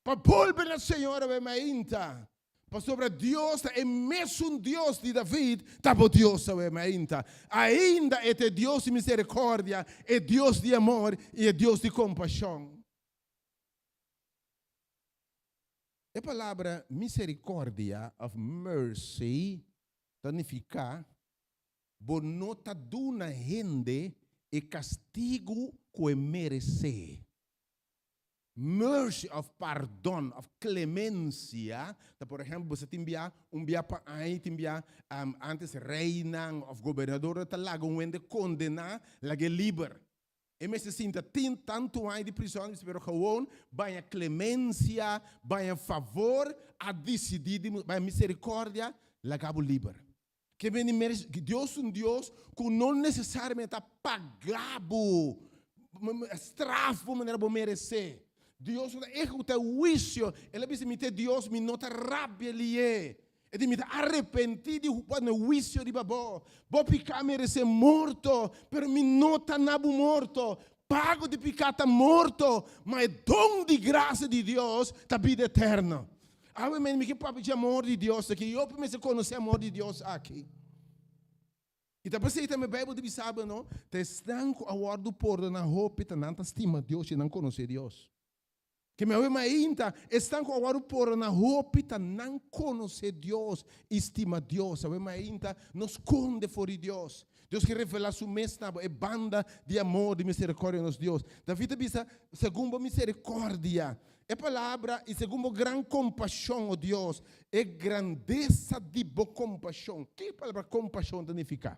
Pa bolbe na Señor awe mainta, pasobra Dios ta e mesun Dios di David, ta bo Dios awe mainta. Ainda e ta e Dios di misericordia, e Dios di amor y e Dios di compasion. E palabra misericordia of mercy ta nifica bo no ta duna hende e castigo cu e merece. Mercy of pardon of clemencia ta por ehempel bo sa tin bia un bia pa aña tin bia antes reynan of gobernadornan ta laga un hende condena lag'e liber e mester sinta tin tanto aña di prison pero gewoon baña clemencia baña favor a dicidi di baña misericordia laga bo liber ke bini Dios un Dios cu no necesariamente ta paga bo straf bo manera bo merece. Dios no ta ehecuta huicio. El a bisa, mi ta e Dios, mi no ta rabia lié. E di, mi ta arepenti di pone huicio riba bo. Bo pica merece morto, pero mi no ta na bo morto. Pago di pica ta morto, ma e don di gracia di Dios ta bida eterno. Awe men mi ke papia dje amor di Dios aki. Yo mester conoce amor di Dios aki. I ta p'esei tambe Bijbel ta bisa bo no, ta esnan ku a wòrdu pordoná hopi ta nan ta stima Dios i nan konosé Dios. Ke mi awe mainta, esnan ku a wòrdu pordoná hopi ta nan konosé Dios i stima Dios. Awe mainta no skonde for di Dios. Dios ke revelá su mes na bo, e banda di amor, di miserikordia di nos Dios. David ta bisa, Segun bo miserikordia, E palabra, i segun bo gran kompashon, o Dios, e grandesa di bo kompashon. Ke e palabra kompashon ta nifiká?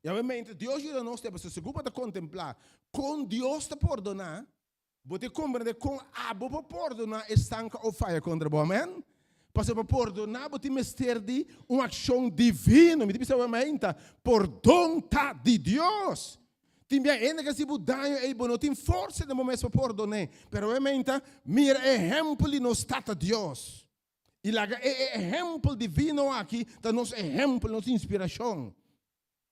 I obviamente, Dios yuda nos te, pasobra segun bo ta kontemplá kon Dios ta pordoná, bo ta komprendé kon abo por pordoná esnan ku a faya kontra bo. Amèn? Pasobra pa pordoná bo tin mester di un akshon divino. Mi ta bisa bo mainta, pordon ta di Dios. Tin bia hende ke hasi bo daño ei bo no tin forsa den bo mes pa pordon'é. Pero e menta, mira e ehempel di nos Tata Dios. I laga e ehempel divino aki ta nos ehempel, nos inspirashon.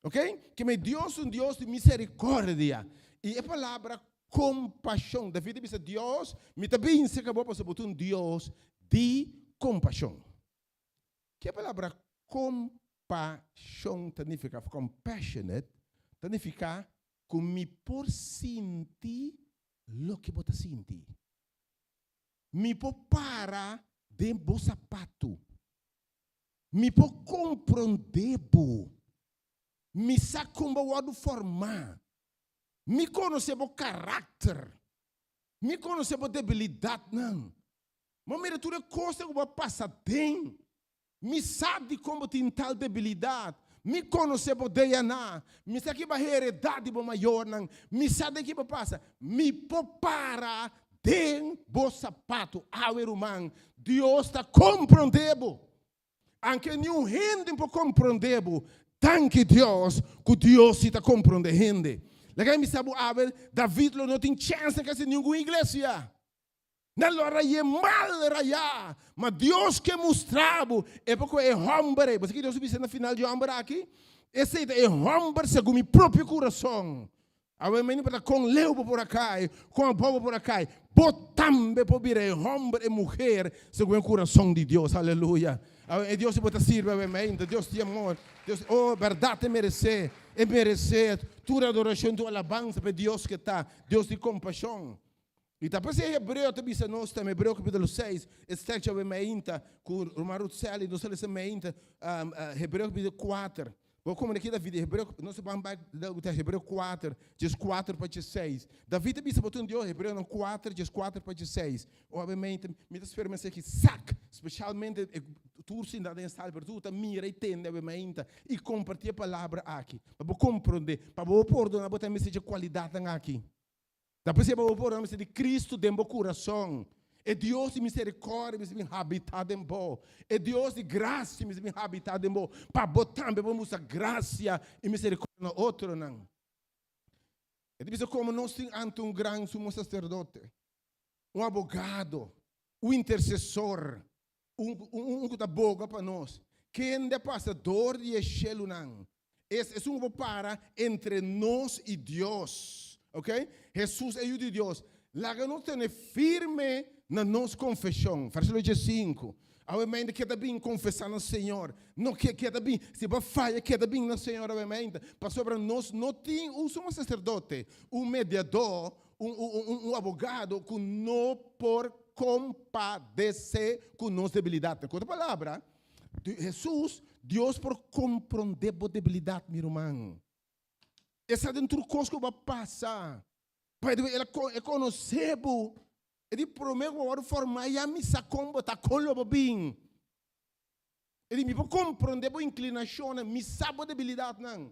Ok? Ke me Dios un Dios di misericordia. I e palabra kompashon. David a bisa Dios, mi ta bin serka bo pasobra bo ta un Dios di kompashon. Ke palabra kompashon ta nifiká? Of compassionate ta nifiká ku mi por sinti loke bo ta sinti. Mi por para den bo sapatu. Mi por komprondé bo. Mi sa kon bo wòrdu formá. Mi konosé bo karakter. Mi konosé bo debilidatnan. Bo mira tur e kosnan ku bo a pasa den. Mi sa dikon bo tin tal debilidat. Mi konosé bo DNA. Mi sa ki bo a heredá di bo mayornan. Mi sa den ki bo pasa. Mi por para den bo sapatu. Awe ruman, Dios ta komprondé bo. Anke niun hende por komprondé bo, danki Dios ku Dios si ta komprondé hende. Laga mi bisa bo awe, David lo no tin chèns na kasi ningun iglesia. Nan lo a ray'é mal rayá. Ma Dios ke mustra bo e por ku e hòmber ei. Bo sa ki Dios a bisa na final di e hòmber aki? Esei ta e hòmber segun mi propio kurason. Awe mi no importa kon leu bo por a kai, kon abou bo por a kai, bo tambe por bira e hòmber, e muher segun e kurason di Dios. Aleluya. Awe e Dios ku bo ta sirbi awe mainta, Dios di amor, Dios, oh, bèrdat e meresé, e meresé tur adorashon, tur alabansa pa e Dios ke ta, Dios di kompashon. I ta p'esei Hebreo ta bisa nos tambe, Hebreo capítulo 6, e stèkchi awe meinta ku ruman Rutseli, nos ta lesa meinta Hebreo capítulo 4. Bo komprende ki David, Hebreo, nos ta ban bai ta Hebreo 4, djes 4 pa djes 6. David ta bisa bo tur Dios, Hebreonan 4, djes 4 pa djes 6. O awe meinta, mi ta spera mester ki sak, spesialmente e tur sinta den sal, pero tur ta mira i tende awe meinta i kompartí e palabra aki, pa bo komprende, pa bo pordona bo ta mester dje kualidatnan aki. Ta p'esei pa bo por mester di Cristo den bo curason. E Dios di misericordia mester bin habita den bo. E Dios di gracia mester bin habita den bo, pa bo tambe por mustra gracia y misericordia na otronan. E ta bisa como nos tin ante un gran sumo sacerdote, un abogado, un intercesor, un, un, un cu ta boga pa nos, kende a pasa door di e shelunan, Es esun ku por para entre nos i Dios. Ok? Hesus e Yu di Dios. Laga nos tene firme na nos konfeshon. Versíkulo diesinku. Awe mente keda bin konfesá na Señor. No ke keda bin, si bo a faya keda bin na Señor awe mente. Pasobra nos no tin un sumo saserdote, un mediadó, un, un, un, un abogado ku no por kompadesé ku nos debilidatnan. Ku otro palabra, Hesus, Dios por komprondé bo debilidat, mi ruman. E sa den tur kos ku bo a pasa. By the way, el a e konosé bo. E di promé ku bo wòrdu formá ya mi sa kon bo ta, kon lo bo bin. E di mi por komprondé bo inklinashonnan, mi sa bo debilidatnan.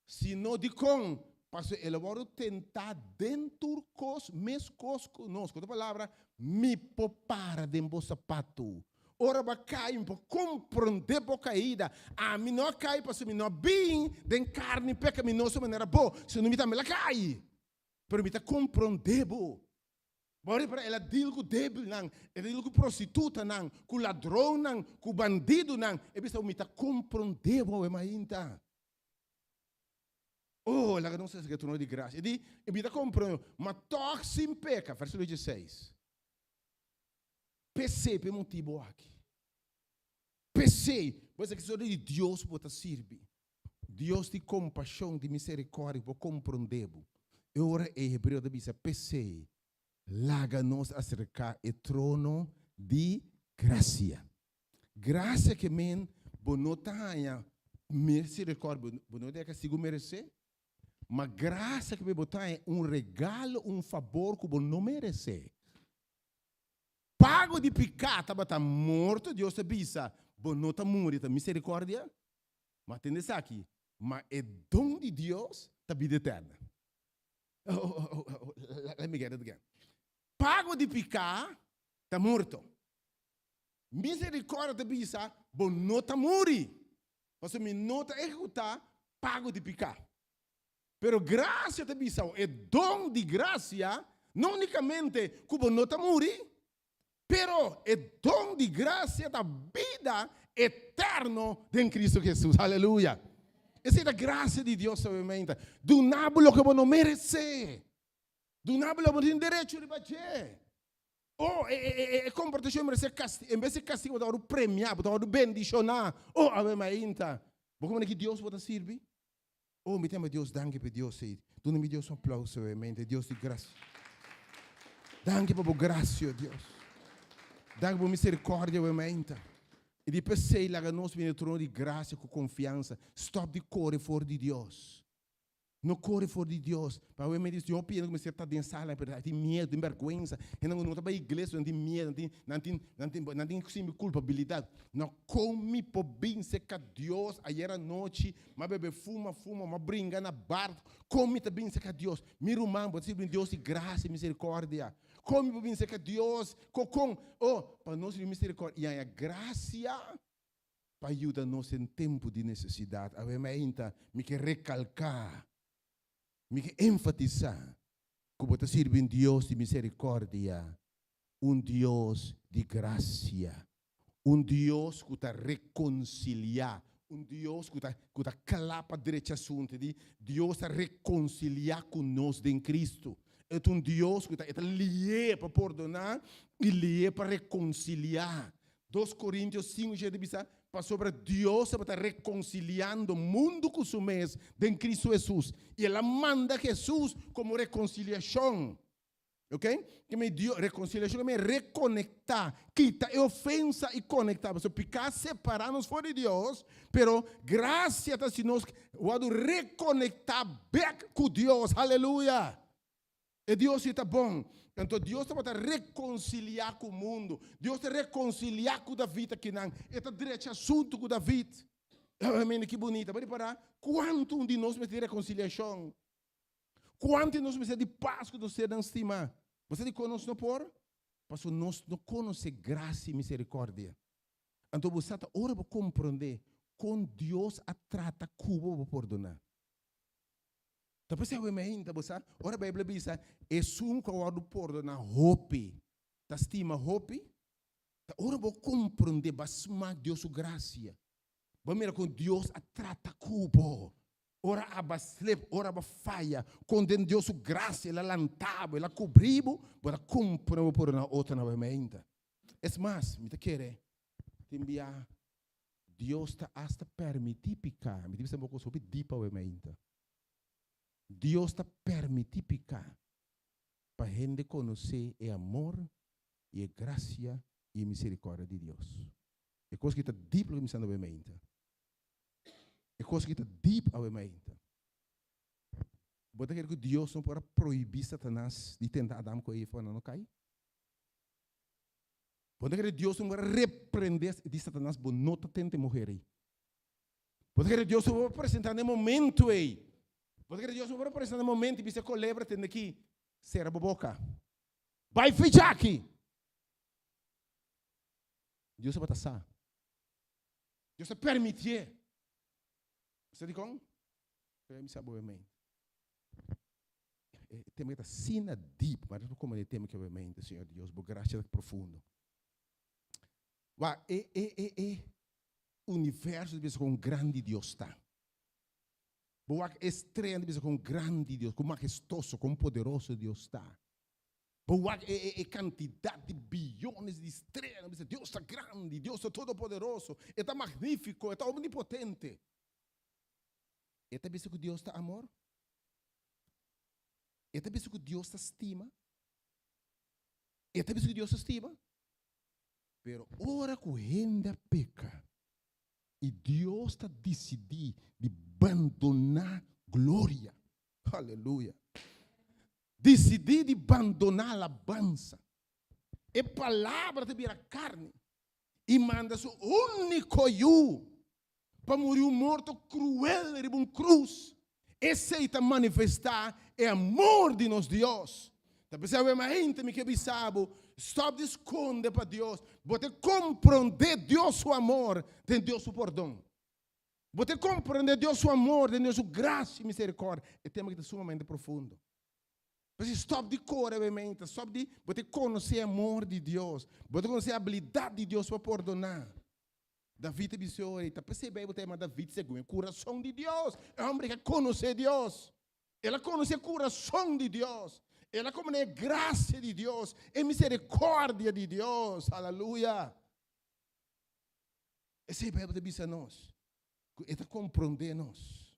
Si no, dikon? Pasobra el a wòrdu tentá den tur kos meskos ku nos. Ku otro palabra, mi por para den bo sapatu. Ora bo a kai, mi por komprondé bo kaida. Ami no a kai pasobra mi no a bin den karni pekaminoso manera bo, sino mi tambe la kai. Pero mi ta komprondé bo. Bo a ripara, el a deal ku débilnan, el a deal ku prostitutanan, ku ladronnan, ku bandidunan. E bisa bo, mi ta komprondé bo awe mainta. Oh, laga nos hasi e trono di grasia. E di, e mi ta komprondé, ma tòg sin peka. Versíkulo dieseis. P'esei, p'e motibu aki. P'esei, bo sa ki sorto di Dios bo ta sirbi. Dios di kompashon, di miserikòrdia, ku por komprondé bo. E ora ei Hebreo ta bisa, P'esei, laga nos aserká e trono di grasia. Grasia ke men bo no ta haña miserikòrdia, bo no ta haña kastigu meresé, ma grasia ke men bo ta haña un regalo, un fabor ku bo no meresé. Pago di piká tabata morto, Dios ta bisa, bo no ta muri, ta miserikòrdia. Ma tende esaki, ma e don di Dios ta bida eterna. Oh, oh, oh, oh, let me get it again. Pago di piká ta morto. Miserikòrdia ta bisa, bo no ta muri, pasobra mi no ta ehekutá pago di piká. Pero grasia ta bisa, e don di grasia, no únikamente ku bo no ta muri, pero e don di grasia ta bida eterno den Kristu Hesus. Aleluya! Esei ta grasia di Dios obviamente. Duna bo loke bo no meresé. Duna bo loke bo no tin derecho riba dje. Oh, e, e, e, e komportashon meresé kasti, en bes di kastigo bo ta wòrdu premiá, bo ta wòrdu bendishoná. Oh, awe mainta. Bo komo ki Dios bo ta sirbi? Oh, mi ta yama Dios danki pa Dios ei. Duna mi Dios un aplauso awe mainta. Dios di grasia. Danki pa bo grasia, oh Dios. Danki pa bo misericordia awe mainta. I di p'esei laga nos bini e trono di grasia ku konfiansa. Stòp di kore for di Dios. No kore for di Dios. Pa awe mi dios hopi hende ku mester ta den sala pero nan tin miedu, tin bèrgwensa. Hende ku no ta bai iglesia nan tin miedu, nan tin, nan tin, nan tin, nan tin sinti kulpabilidat. No kon mi por bin serka Dios ayer anochi m'a bebe fuma, fuma, m'a bringa na bar. Kon mi ta bin serka Dios? Mi ruman, bo ta sirbi un Dios di grasia i miserikòrdia. Kon mi por bin serka Dios? Kon, kon? Oh, pa nos riba miserikòrdia i haña grasia pa yuda nos den tempu di nesesidat. Awe mainta mi ke rekalká, mi ke enfatisá ku bo ta sirbi un Dios di miserikòrdia, un Dios di grasia, un Dios ku ta rekonsiliá, un Dios ku ta ku ta kla pa drecha asuntu di Dios ta rekonsiliá ku nos den Kristu. E ta un Dios ku ta e ta lié pa pordoná i lié pa rekonsiliá. Dos Korintios sinku shete bisa, Pasobra Dios tabata rekonsiliando mundu ku su mes den Kristu Hesus, i el a manda Hesus komo rekonsiliashon. Ok? Ke men Dios, rekonsiliashon ke men rekonektá, kita e ofensa i konektá. Pasobra piká separá nos for di Dios, pero grasia ta si nos wòrdu rekonektá bèk ku Dios. Aleluya! E Dios si ta bon. Anto Dios tabata rekonsiliá ku mundu. Dios ta rekonsiliá ku David akinan. E ta drecha asuntu ku David. Amén, ki bunita. Bo ripará kuantu un di nos mester di rekonsiliashon. Kuantu di nos mester di pas ku nos sernan stimá? Bo sa dikon nos no por? Pasobra nos no konosé grasia i miserikòrdia. Anto bo sa ta ora bo komprondé kon Dios a trata ku bo, bo pordoná. Ta p'esei awe mainta, bo sa, ora Beibel a bisa, Esun ku a wòrdu pordoná hopi, ta stima hopi. Ta ora bo komprondé, bo a smak Dios su grasia. Bo mira kon Dios a trata ku bo. Ora abo a slip, ora abo a faya, kon den Dios su grasia El a lanta bo, El a kubri bo, bo ta komprondé bo pordoná otro na bo mainta. Es mas, mi ta kere tin bia Dios ta asta permití piká. Mi ta bisa bo kos hopi dip awe mainta. Dios ta permití piká pa hende konosé e amor i e grasia i e miserikòrdia di Dios. E kos ki ta dip loke mi sa awe mainta. E kos ki ta dip awe mainta. Bo ta kere ku Dios no por a prohibí Satanas di tenta Adam ku Eva pa nan no kai? Bo ta kere Dios no por a reprendé di Satanas bo no ta tenta e muher ei? Bo ta kere Dios no por a presentá na e momento ei? Bo ta kere Dios no por a presentá na e momento i bisa e kolebra tende aki, sera bo boka. Bai ficha aki! Dios tabata sa. Dios a permitié. Sa dikon? Pero mi sa bo mente. E tema ta asina deep, maar por como e tema ke mente, Señor Dios, bo gracia ta profundo. Wa e e e e universo bisa kon grandi Dios ta. Bo wak e estrella bisa kon grandi Dios, kon majestoso, kon poderoso Dios ta. Bo wak e e e kantidat di biyones di strea, nan bisa, Dios ta grandi, Dios ta todopoderoso, E ta magnífiko, E ta omnipotente. E ta bisa ku Dios ta amor? E ta bisa ku Dios ta stima? E ta bisa ku Dios ta stima? Pero ora ku hende a peka i Dios ta disidí di bandoná gloria, Aleluya. Disidí di bandoná alabansa. E palabra ta bira karni i manda su úniko Yu pa muri un morto kruel riba un krus. Esei ta manifestá e amor di nos Dios. Ta p'esei awe mainta mi ke bisa bo, stòp di skonde pa Dios. Bo ta komprondé Dios su amor den Dios su pordon. Bo ta komprendé Dios su amor den Dios su grasia i miserikòrdia. E tema aki ta sumamente profundo. P'esei stòp di kore bo mente, stòp di, bo ta konosé amor di Dios, bo ta konosé abilidat di Dios pa pordoná. David ta bisa ora, i ta p'esei Beibel ta yama David segun e kurason di Dios, e hòmber ku a konosé Dios. El a konosé e kurason di Dios. El a komprendé e grasia di Dios, e miserikòrdia di Dios. Aleluya! Esei Beibel ta bisa nos, ku e ta komprondé nos.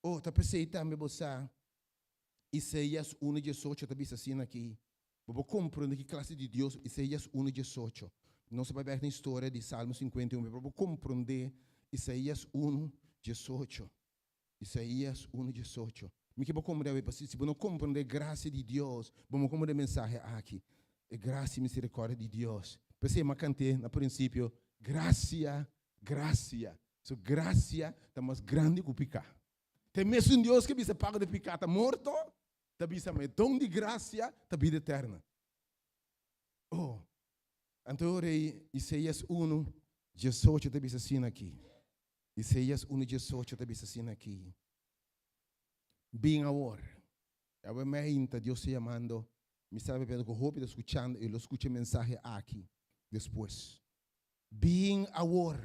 Oh, ta p'esei tambe bo sa, Isaías unu diesocho ta bisa asina aki, bo por komprondé ki klase di Dios, Isaías unu diesocho. Nos a bai bèk na historia di Salmo 51, pero bo por komprondé Isaías unu diesocho. Isaías unu diesocho. Mi ke bo komprondé awe, pasobra si bo no komprondé grasia di Dios, bo no komprondé e mensahe aki, e grasia i miserikòrdia di Dios. P'esei mi a kant'é na prinsipio, Grasia, grasia. So grasia ta mas grandi ku piká. Ta e mesun Dios ke bisa pago di piká ta morto, ta bisa ma e don di grasia ta bida eterna. Oh, anto rei Isaías unu diesocho ta bisa asina aki. Isaías unu diesocho ta bisa asina aki, Bin awor. Awe meinta Dios ta yamando, mi sa papiando ku hopi ta skuchando i lo skucha e mensahe aki despues. Bin awor,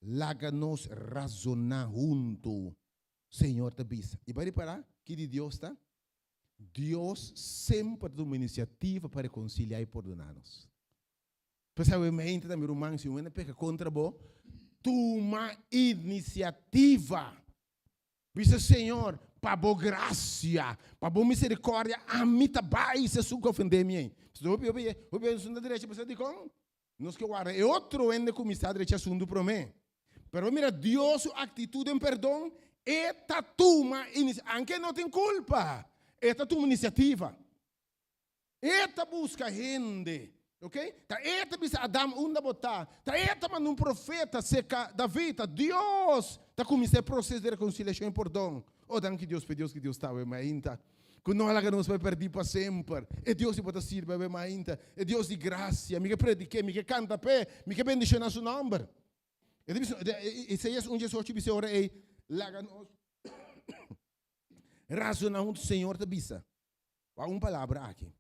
laga nos razoná huntu, Señor ta bisa. I bo a ripará ki di Dios ta? Dios semper ta tuma inisiativa pa rekonsiliá i pordoná nos. P'esei awe mente ta mi ruman, si un hende peka kontra bo, tuma inisiativa. Bisa, Señor, pa bo grasia, pa bo miserikòrdia, ami ta bai si esun ku ofendé mi ei. Pasobra hopi hopi hopi esun ta drecha pasobra dikon? Nos ke warda e otro hende kuminsá drecha asuntu promé. Pero mira Dios su aktitut den perdon, e ta tuma inisiativa, anke e no tin kulpa, e ta tuma inisiativa. E ta buska hende, ok? Ta e ta bisa Adam unda bo ta. Ta e ta manda un profeta serka David. Ta Dios ta kuminsá e proseso di rekonsiliashon i pordon. Oh, danki Dios pa e Dios ku Dios ta awe mainta, ku no a laga nos bai pèrdí pa semper. E Dios di bo ta sirbi awe mainta, e Dios di grasia. Mi ke predik'é, mi ke kanta p'e, mi ke bendishoná su nòmber. E ta bisa, Isaías un diesocho bisa e ora ei, Laga nos razoná huntu, Señor ta bisa. Wak un palabra aki.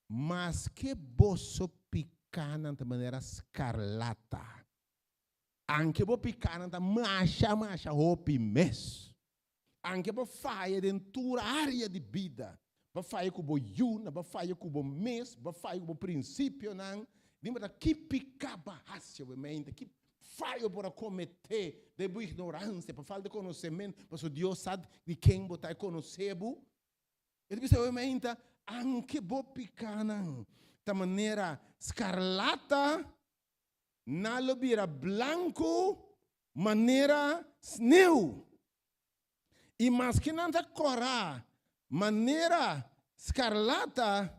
Maske boso pikánan ta manera skarlata, anke bo pikánan ta masha masha hopi mes, anke bo faya den tur área di bida, bo faya ku bo yunan, bo faya ku bo mes, bo faya ku bo prinsipionan, di bo ta ki piká bo a hasi awe? Ki fayo bo por a kometé den bo ignoransia, pa falta di konosementu, pasobra Dios sa di ken bo ta, e konosé bo. E ta bisa awe mainta, Anke bo pikánan ta manera skarlata, nan lo bira blanku manera sneu. I maske nan ta kòrá manera skarlata,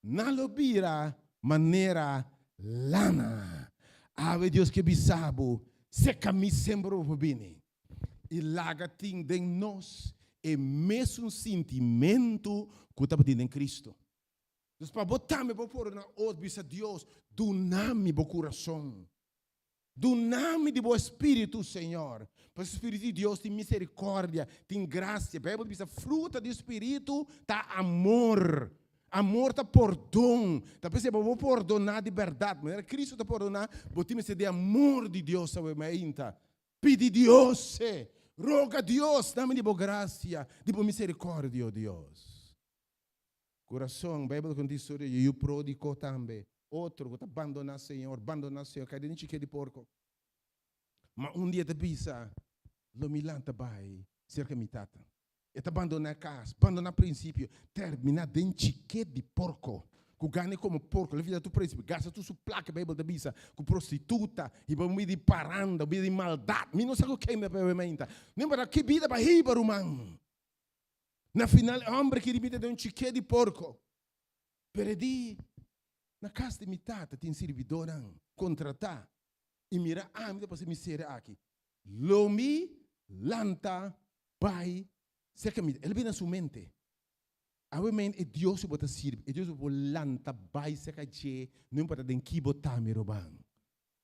nan lo bira manera lana. Awe Dios ke bisa bo, Seka mi semper bo por bini. I laga tin den nos e mesun sintimentu ku tabatin den Kristu. Dus pa bo tambe por pordoná otro, bisa Dios, Duna mi bo kurason. Duna mi di bo spiritu, Señor. Pasobra spiritu di Dios tin misericordia, tin gracia. Bijbel ta bisa fruta di spiritu ta amor. Amor ta pordon. Ta p'esei pa bo pordoná di bèrdat, manera Cristo ta pordoná, bo tin mester di amor di Dios awe mainta. Pidi Dios, roga Dios, dami di bo gracia, di bo misericordia, o Dios. Kurason, Beibel ta konta historia di yu pródigo tambe, otro ku ta bandoná Señor, bandoná Señor, kai den chiké di porko. Ma un dia e ta bisa, Lo mi lanta bai serka mi tata. E ta bandoná e kas, bandoná prinsipio, terminá den chiké di porko, ku gana e komo porko, lo vida tur prinsipio, gasta tur su plaka, Beibel ta bisa, ku prostituta, hiba un bida di paranda, un bida di maldat. Mi no sa ku ken mi a p'e mainta. No importa ki bida bo a hiba, ruman. Na final e homber ki ribita den un chiké di porko. Pero e di, Na kas di mi tata tin sirbidónan kontratá, i mira ami ta pasa miseria aki. Lo mi lanta bai serka mi. El a bini na su mente, Awe men e Dios ku bo ta sirbi, e Dios ku bo por lanta bai serka dje, no importa den ki bo ta, mi ruman.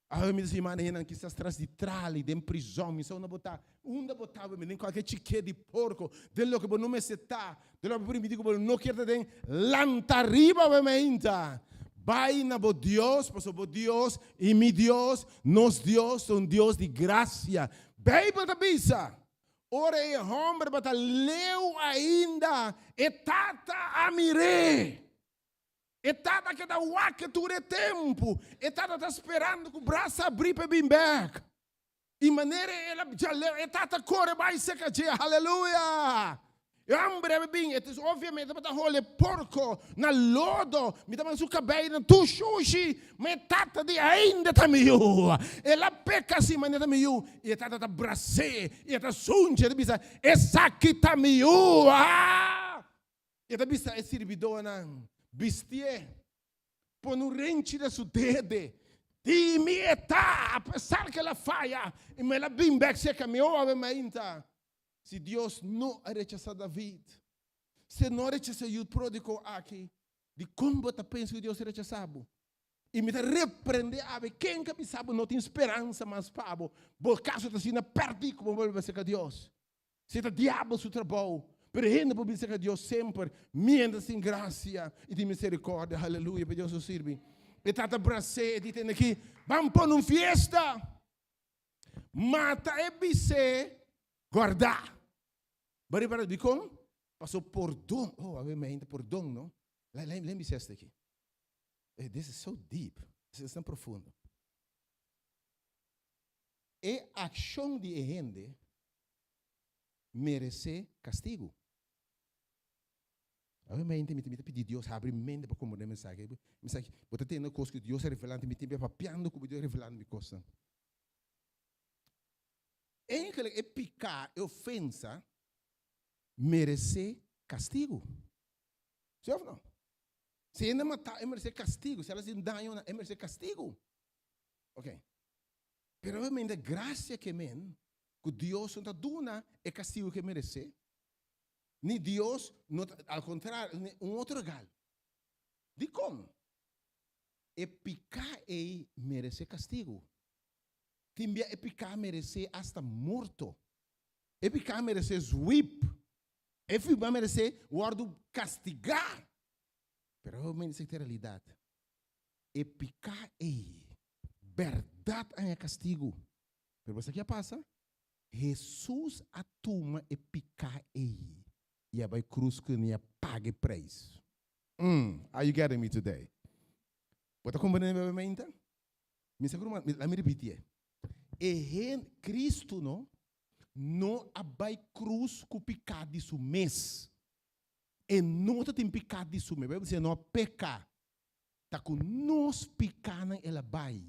Awe mi ta siña hendenan kisas tras di trali, den prizòn, mi sa unda bo ta, unda bo ta awe mi, den kualke chike di porko, den loke bo no mester ta, den loke bo primiti ku bo no kier ta den, lanta riba awe mainta, bai na bo Dios, pasobra bo Dios i mi Dios, nos Dios ta un Dios di grasia. Beibel ta bisa, ora e hòmber tabata leu ainda, e tata a mir'é. E tata keda wak tur e tempu. E tata ta sperando ku brasa abrí pa e bin bèk. I manera el a djaleu, e tata kore bai seka dje. Haleluya! E hòmber a bin, e ta obviamente tabata hole porko na lodo, mi tabata su kabeinan tur shushi, ma e tata di ainda ta mi yu. El a peka si, ma ainda ta mi yu. I e tata ta bras'é, i e ta sunch'e, e ta bisa, Esaki ta mi yu! Ah! E ta bisa e sirbidónan, Bistié, pone un renchi na su dede. Di mi e ta, apesar ku el a faya, i mi el a bin bèk serka mi. O awe mainta, si Dios no a rechasá David, si e no a rechasá e yu pródigo aki, dikon bo ta pensa ku Dios a rechasá bo? I mi ta reprendé awe ken ku a bisa bo no tin speransa mas pa bo, bo kaso ta asina pèrdí ku bo bolbe serka Dios. Si ta diabel su trabou, pero hende por bin serka Dios semper, mientras tin gracia y tin misericordia. Haleluya, pa Dios nos sirbi. E tata bras'é, e di tende aki, Ban pone un fiesta. Mata e bis'é guardá. Bo ripara dikon? Paso pordon, oh, awe mi hende pordon, no? Let me bisa esta aki. This is so deep, this is tan profundo. E akshon di e hende meresé kastigu. Awe mente mi ta pidi Dios habri mi mente pa komprendé mensahe. Mensahe, bo ta tende kos ku Dios a revelá mi tin papiando ku bo Dios a revelá mi kosnan. Eigenlijk e piká, e ofensa meresé kastigu. Sí òf no? Si hende mata, e meresé kastigu. Si el hasi un daño, e meresé kastigu. Ok. Pero awe mente grasia ke men ku Dios no ta duna e kastigu ke meresé. Ni Dios no ta, al kontrario, un otro regalo. Dikon? E piká ei meresé kastigu. Tin bia e piká meresé asta morto. E piká meresé zwip. E piká meresé wòrdu kastigá. Pero awor mi ta realidat. E piká ei bèrdat a haña kastigu. Pero bo sa ki a pasa? Hesus a tuma e piká ei i a bai krus kuné i a paga e preis. Umm, are you getting me today? Bo ta komprendé mi bebementa? Mi sa ku ruman, laat mi repitié. E hen, Cristo no, no a bai krus ku piká di su mes. E no ta tin piká di su mes. Beibel bisa e no a peka. Ta ku nos pikánan el a bai.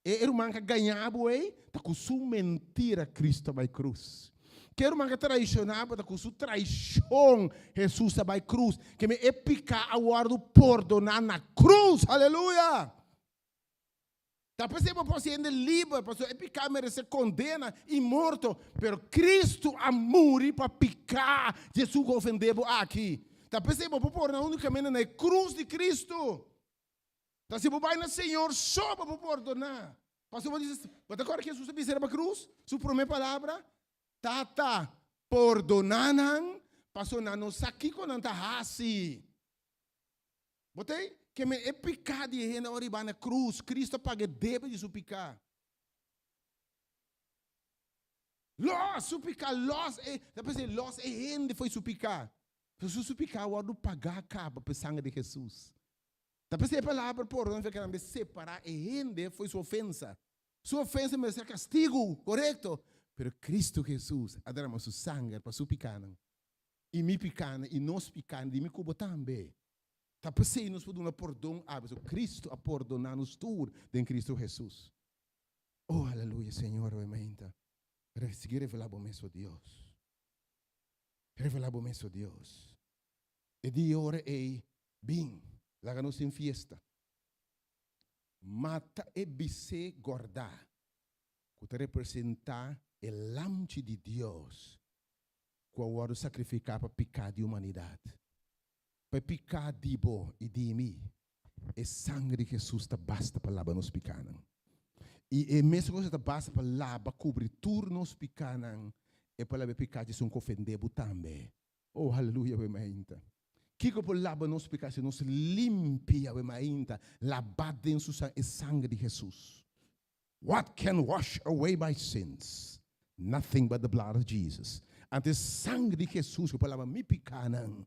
E ruman ka gañá bo ei, ta ku su mentira Cristo a bai krus. Ke ruman ka traishoná bo, ta ku su traishon Hesus a bai krus. Ke mi e piká a wòrdu pordoná na krus. Aleluya! Ta p'esei bo por hende liber, pasobra e piká meresé kondena i morto, pero Cristo a muri pa piká di esun ku a ofendé bo aki. Ta p'esei bo por pordoná únikamente na e krus di Cristo. Ta si bo bai na Señor so bo por pordoná. Pasobra bo dice, bo ta kòrda Jesus a bisa riba krus? Su promé palabra, Tata, pordoná nan, pasobra nan no sa kiko nan ta hasi. Bo ta ei? Ke men e piká di e hende ora riba na krus, Cristo a paga e debe di su piká. Lòs su piká, lòs e, ta pens'é lòs e hende fo'i su piká. Pasobra su piká a wòrdu pagá kaba pa e sanger di Jesus. Ta p'esei e palabra pordon ta keda separá e hende fo'i su ofensa. Su ofensa meresé kastigu, korekto, pero Kristu Hesus a derama su sanger pa su pikánan i mi pikánan i nos pikánan, di mi ku bo tambe. Ta p'esei nos por duna pordon awe, pasobra Kristu a pordoná nos tur den Kristu Hesus. Oh, aleluya, Señor, awe mainta, sigui revelá bo mes, o Dios. Revelá bo mes, o Dios. E dia ora ei bin, laga nos tin fiesta. Mata e bisé gordá, ku ta representá e Lamchi di Dios ku a wòrdu sakrifiká pa piká di humanidat. Pa e piká di bo i di mi, e sanger di Hesus ta basta pa laba nos pikánan. I e mesun kos ta basta pa laba, kubri tur nos pikánan, e por laba e piká di esun ku ofendé bo tambe. Oh, haleluya, awe mainta. Kiko por laba nos piká si nos limpia awe mainta, labá den su sang, e sanger di Hesus? What can wash away my sins? Nothing but the blood of Jesus. Anto e sanger di Hesus ku por laba mi pikánan,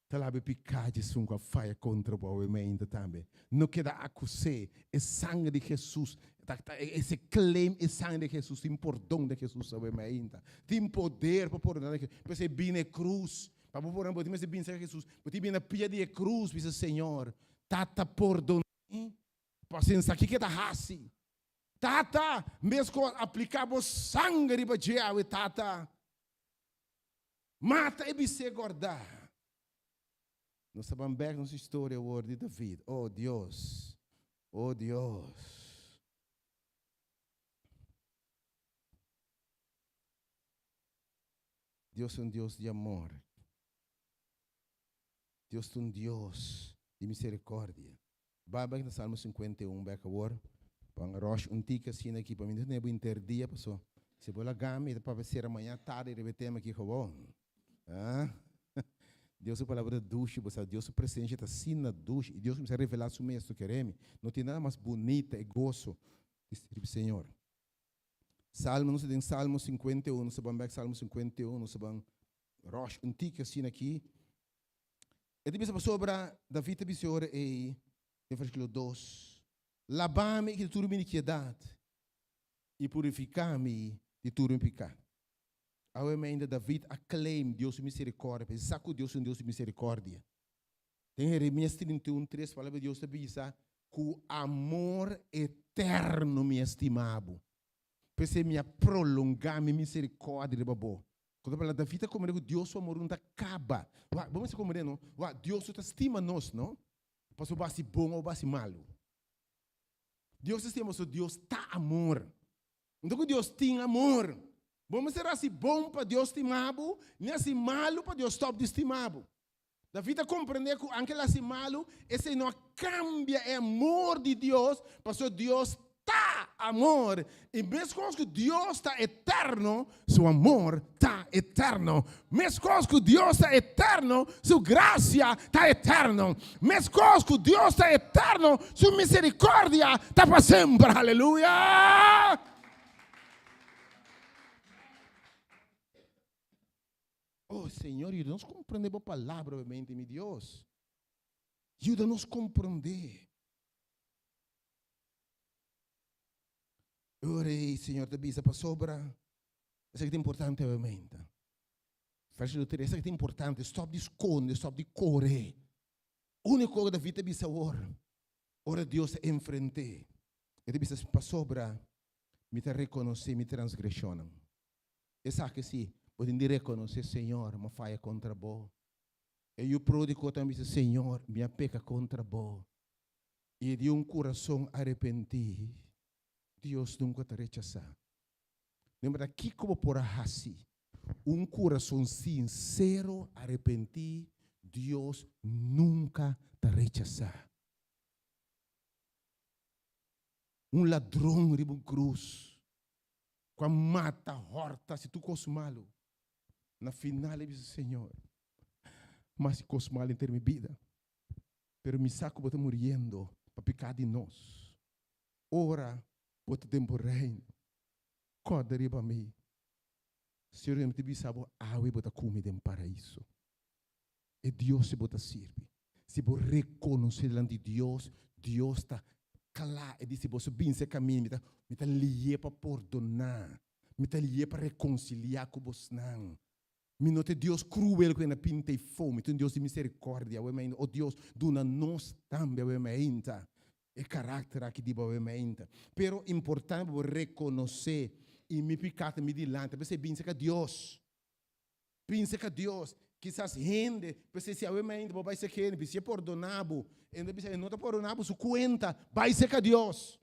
ta laba e piká di esun ku a faya kontra bo awe mainta tambe. No keda akus'é. E sanger di Hesus ta, ta, ese claim e sanger di Hesus tin pordon den Hesus awe mainta. Tin poder pa pordoná den Hesus. P'esei bini e krus. Pa bo pordoná bo tin mester bini serka Hesus. Bo tin bini na pia di e krus bisa Señor, Tata pordona mi. Pasobra sa kiko e ta hasi. Tata, meskos apliká bo sanger riba dje awe, Tata. Mata e bis'é gordá. Nos ta ban bek nos historia awor di David. Oh Dios, oh Dios. Dios ta un Dios di amor. Dios ta un Dios di misericordia. Bai bek na Salmo 51 bek awor. Pan rush un tiki asina aki pa mi no tene bo inter dia paso si bo laga mi ta papia sera mañana tardi riba e tema aki gewoon. Ah. Dios su palabra ta dushi, bo sa Dios su presencia ta asina dushi y Dios cuminsa revela su mes, tu kere mi. No tin nada mas bunita e goso di sirbi Señor. Salmo, nos ta den Salmo 51, nos ta ban bek Salmo 51, nos ta ban rush un tiki asina aki. E ta bisa pasobra David ta bisa ora ei den versíkulo dos, Labá mi di tur mi inikidat i purifiká mi di tur mi piká. Awe mainda David a claim Dios su miserikòrdia, pasobra e sa ku Dios ta un Dios di miserikòrdia. Den Jeremias 31, tres, Palabra di Dios ta bisa, Ku amor eterno mi a stima bo, p'esei mi a prolongá mi miserikòrdia riba bo. Ku ta palabra David ta komprendé ku Dios su amor no ta kaba. Wak, bo mester komprendé no? Wak, Dios no ta stima nos, no? Pasobra bo hasi bon òf bo hasi malu. Dios ta stima pasobra Dios ta amor. No ta ku Dios tin amor. Bo mester hasi bon pa Dios stima bo, ni hasi malu pa Dios stòp di stima bo. David a komprendé ku anke el hasi malu, esei no a kambia e amor di Dios, pasobra Dios ta amor. I meskos ku Dios ta eterno, su amor ta eterno. Meskos ku Dios ta eterno, su grasia ta eterno. Meskos ku Dios ta eterno, su miserikordia ta pa semper. Aleluya! Oh Señor, yuda nos comprende bo palabra, obviamente, mi Dios. Yuda nos comprende. Ora ei Señor ta bisa pasobra esaki ta importante obviamente. Versículo 3, esaki ta importante, stop di sconde, stop di core. Único ku David ta bisa awor, ora Dios ta enfrent'é, e ta bisa pasobra mi ta rekonosé mi transgreshonnan. Esaki si, bo tin di rekonosé, Señor, mi a faya kontra bo. E yu pródigo tambe bisa, Señor, mi a peka kontra bo. I di un kurason arepentí, Dios nunka ta rechasá. No importa kiko bo por a hasi, un kurason sinsero arepentí, Dios nunka ta rechasá. Un ladron riba un krus ku a mata, hòrta, hasi tur kos malu, na final e bisa, Señor, mi a hasi kos malu henter mi bida. Pero mi sa ku bo ta muriendo pa piká di nos. Ora bo ta den bo reino, kòrda riba mi. Señor, mi ta bisa bo, awe bo ta ku mi den Paraiso. E Dios si bo ta sirbi. Si bo rekonosé dilanti di Dios, Dios ta kla. E di si boso binse e kaminda, mi ta, mi ta lié pa pordoná. Mi ta lié pa rekonsiliá ku bosnan. Mi no ta e Dios cruel cu e na pinta efo, mi ta un Dios di misericordia awe mainta. O Dios, duna nos tambe awe mainta e caracter aki di bo awe mainta. Pero importante pa bo reconoce y mi pica ta mi dilanti, p'esey bin cerca Dios. Bin cerca Dios. Kisas hende, p'esey si awe mainta bo bay cerca hende, bis'e pordona bo, e no ta bisa, e no ta pordona bo su cuenta, bay cerca Dios.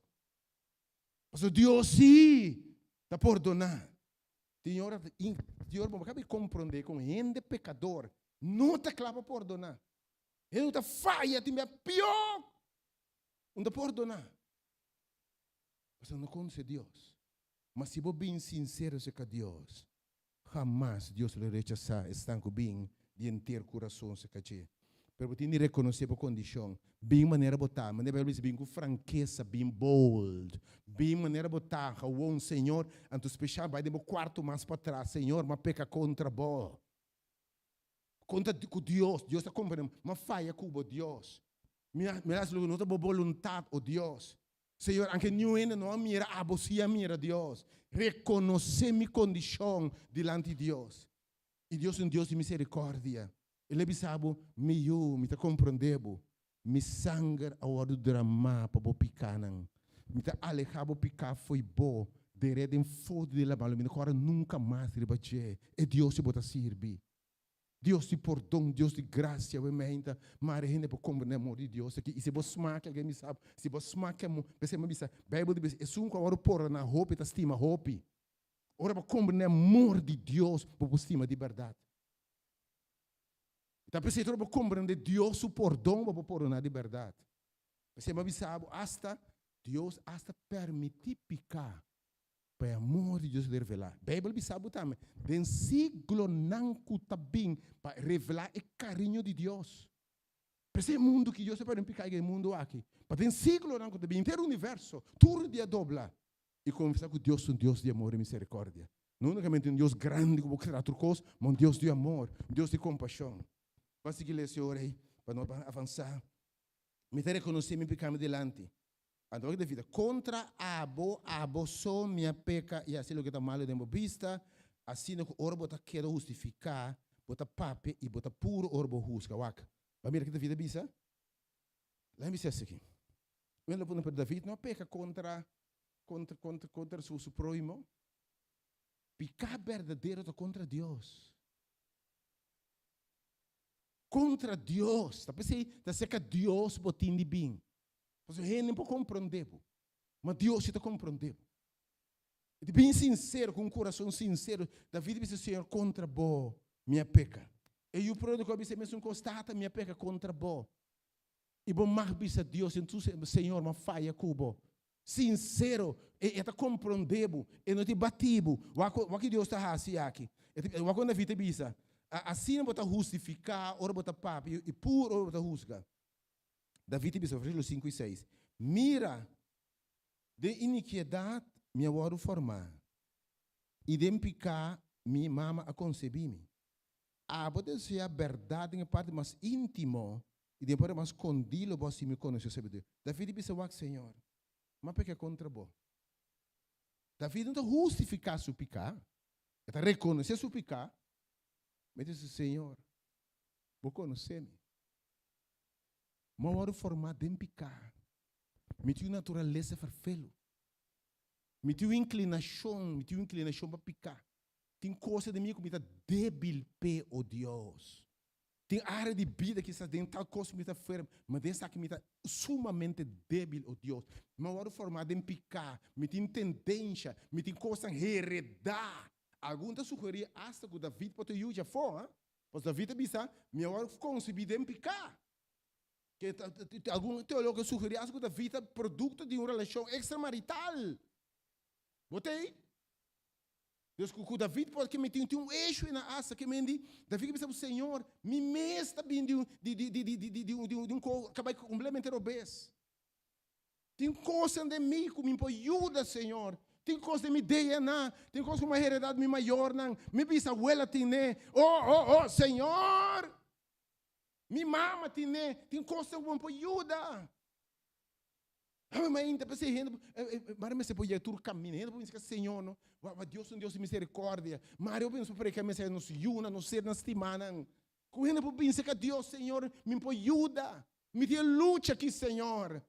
Pasobra Dios si ta pordona. Tin ora tin ora bo kabi komprondé kon hende pekador no ta kla pa pordoná. Hende ku ta faya tin bia pió un ta pordoná. Pasobra no konosé Dios. Ma si bo bin sinsero serka Dios, hamas Dios lo rechasá esnan ku bin di henter kurason serka dje. Pero bo tin di rekonosé bo kondishon. Bin manera bo ta. Manera Beibel bisa, bin ku frankesa, bin bold. Bin manera bo ta, gewon, Señor, anto speshal bai den bo kuarto mas patras, Señor, m'a peka kontra bo. Kontra ku Dios. Dios ta komprendé. M'a faya ku bo, Dios. Mi a mi a hasi loke no ta bo boluntat, o Dios. Señor, anke niun hende no a mira, abo sí a mira, Dios. Rekonosé mi kondishon dilanti Dios. I Dios un Dios di miserikordia. El a bisa bo, Mi yu, mi ta komprondé bo. Mi sanger a wòrdu dramá pa bo pikánan. Mi ta alehá bo piká fo'i bo, deré den foto di laban, lo mi no kòrda nunka mas riba dje. E Dios ku bo ta sirbi. Dios di pordon, Dios di grasia, awe meinta mare hende por komprendé amor di Dios aki. I si bo smak algen bisa bo, si bo smak e amor, p'esei mi a bisa, Beibel ta bisa, esun ku a wòrdu pordoná hopi ta stima hopi. Ora bo komprendé amor di Dios, bo por stima di bèrdat. Ta p'esei ora bo komprendé Dios su pordon, bo por pordoná di bèrdat. P'esei mi a bisa bo, asta Dios asta permití piká pa e amor di Dios revelá. Beibel bisa bo tambe, den siglonan ku ta bin pa revelá e kariño di Dios. P'esei e mundu ki Dios a permití piká e mundu aki, pa den siglonan ku ta bin, henter universo, tur dia dobla i konfesá ku Dios ta un Dios di amor i miserikordia. No únikamente un Dios grandi ku por krea tur kos, ma un Dios di amor, un Dios di kompashon. Ban sigui lesa e ora ei pa nos ban avansá. Mi ta rekonosé mi piká mi dilanti. Anto wak David, Kontra abo, abo so mi a peka i hasi loke ta malu den bo bista, asina ku ora bo ta keda hustifiká, bo ta papia i bo ta puru ora bo husga. Wak, ban mira ke David a bisa. Laga mi bisa esaki. Un lo pone, pero David no a peka kontra kontra kontra kontra su su próhimo. Piká berdadero ta kontra Dios. Kontra Dios. Ta p'esei ta serka Dios bo tin di bin. Pasobra hende no por komprondé bo, ma Dios si ta komprondé bo. Bin sinsero, ku un kurason sinsero, David bisa, Señor, kontra bo mi a peka. E yu pródigo a bisa e mesun kos, Tata, mi a peka kontra bo. I bo mag bisa Dios, entonces, Señor, m'a faya ku bo. Sinsero, e ta komprondé bo, e no ta bati bo. Wak wak Dios ta hasi aki. Wak kon David ta bisa, Asina bo ta hustifiká ora bo ta papia i puru ora bo ta husga. David ta bisa, versíkulo sinku i seis, Mira, Den inikiedat mi a wòrdu formá, i den piká mi mama a konsebí mi. Abo ta deseá bèrdat den e parti mas íntimo, i den e parti mas skondí lo bo hasi mi konosé sabiduria. David a bisa, Wak, Señor, mi a peka kontra bo. David no ta hustifiká su piká, e ta rekonosé su piká, ma e ta bisa, Señor, bo konosé mi. Mi a wòrdu formá den piká. Mi tin un naturalesa ferfelu. Mi tin un inklinashon, mi tin un inklinashon pa piká. Tin kosa den mi ku mi ta débil p'e, o Dios. Tin área di bida kisas den tal kos mi ta ferm, ma den esaki mi ta sumamente débil, o Dios. Mi a wòrdu formá den piká, mi tin tendensha, mi tin kosnan heredá. Algun ta sugerí asta ku David por ta yu djafó, ha? Pasobra David a bisa, Mi a wòrdu konsebí den piká. Ke algun teólogo a sugerí asta ku David ta produkto di un relashon ekstramarital. Bo ta ei? Dus ku ku David por ke tin tin un eshu na asta ke men di David ke bisa ku Señor, mi mes ta bin di un di di di di di di un di un di un ko ku a bai kompletamente robes. Tin kosnan den mi ku mi por yuda, Señor. Tin kos den mi DNA, tin kos ku mi a heredá di mi mayornan, mi bisawela tin ne. Oh, oh, oh, Señor! Mi mama tine, tin kosnan ku bo por yuda. Awe mainta p'esei hende, mara mester por yega tur kaminda. Hende por bisa Señor no, wa Dios ta un Dios di misericordia. Mara hopi nos por predica mensahe nos yunan, nos sernan stimanan. Ku hende por binse ka Dios, Señor, mi por yuda. Mi tin e lucha aki, Señor.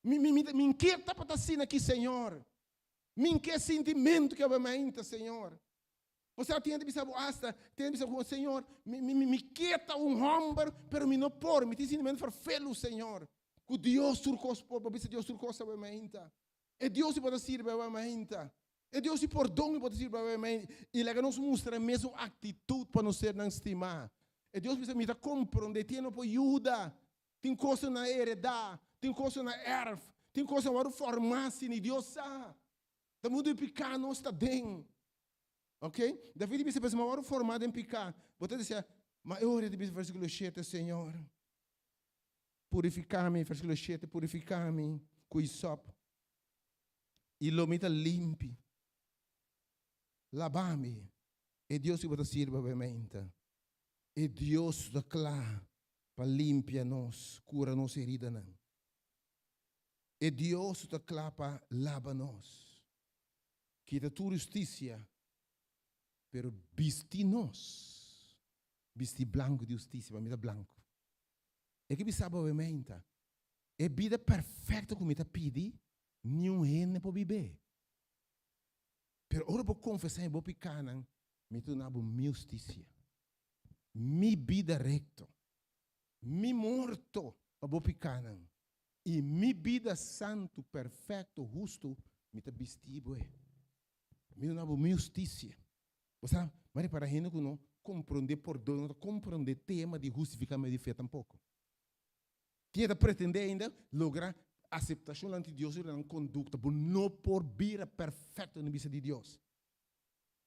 Mi, mi, mi, mi inkieta pa ta asina aki, Señor. Mi inke sintimentu ki awe mainta, Señor. Osea tin hende bisa bo asta, tin hende bisa bo, Señor, mi, mi, mi, mi ke ta un homber, pero mi no por, mi tin sintimentu ferfelu, Señor. Ku Dios tur kos por, bo bisa Dios tur kos awe mainta. E Dios di bo ta sirbi awe mainta. E Dios di pordon di bo ta sirbi awe mainta. I laga nos mustra e mesun aktitut pa nos sernan stimá. E Dios bisa, mi ta komprondé, tin no por yuda, tin kosnan na heredá, tin kosnan na erf, tin kosnan wòrdu formá asina, i Dios sa. Ta mundu di piká nos ta den. Ok? David a bisa, Pasobra mi a wòrdu formá den piká. Bo ta desea, ma e ora e ta bisa, versíkulo shete, Señor, purifiká mi, versíkulo shete, purifiká mi ku isòp, i lo mi ta limpi. Laba mi. E Dios ku bo ta sirbi awe-meinta, e Dios ku ta kla pa limpia nos, kura nos heridanan. E Dios ku ta kla pa laba nos. Kita tur hustisia, pero bisti nos bisti blanku di hustisia, pa mi ta blanku. E ke bisa bo awe meinta, e bida perfekto ku mi ta pidi, niun hende por bib'é. Pero ora bo konfesá bo pikanan, mi ta duna bo mi hustisia, mi bida rekto, mi morto pa bo pikanan. I mi bida santu, perfekto, hustu, mi ta bisti bo e. Mi duna bo mi hustisia. Bo sa, mi a repara hende ku no komprondé pordon, no ta komprondé tema di hustifiká medio di fe tampoko. Tin e ta pretendé ainda logra aseptashon lanti Dios dor di nan kondukta. Bo no por bira perfekto den bista di Dios.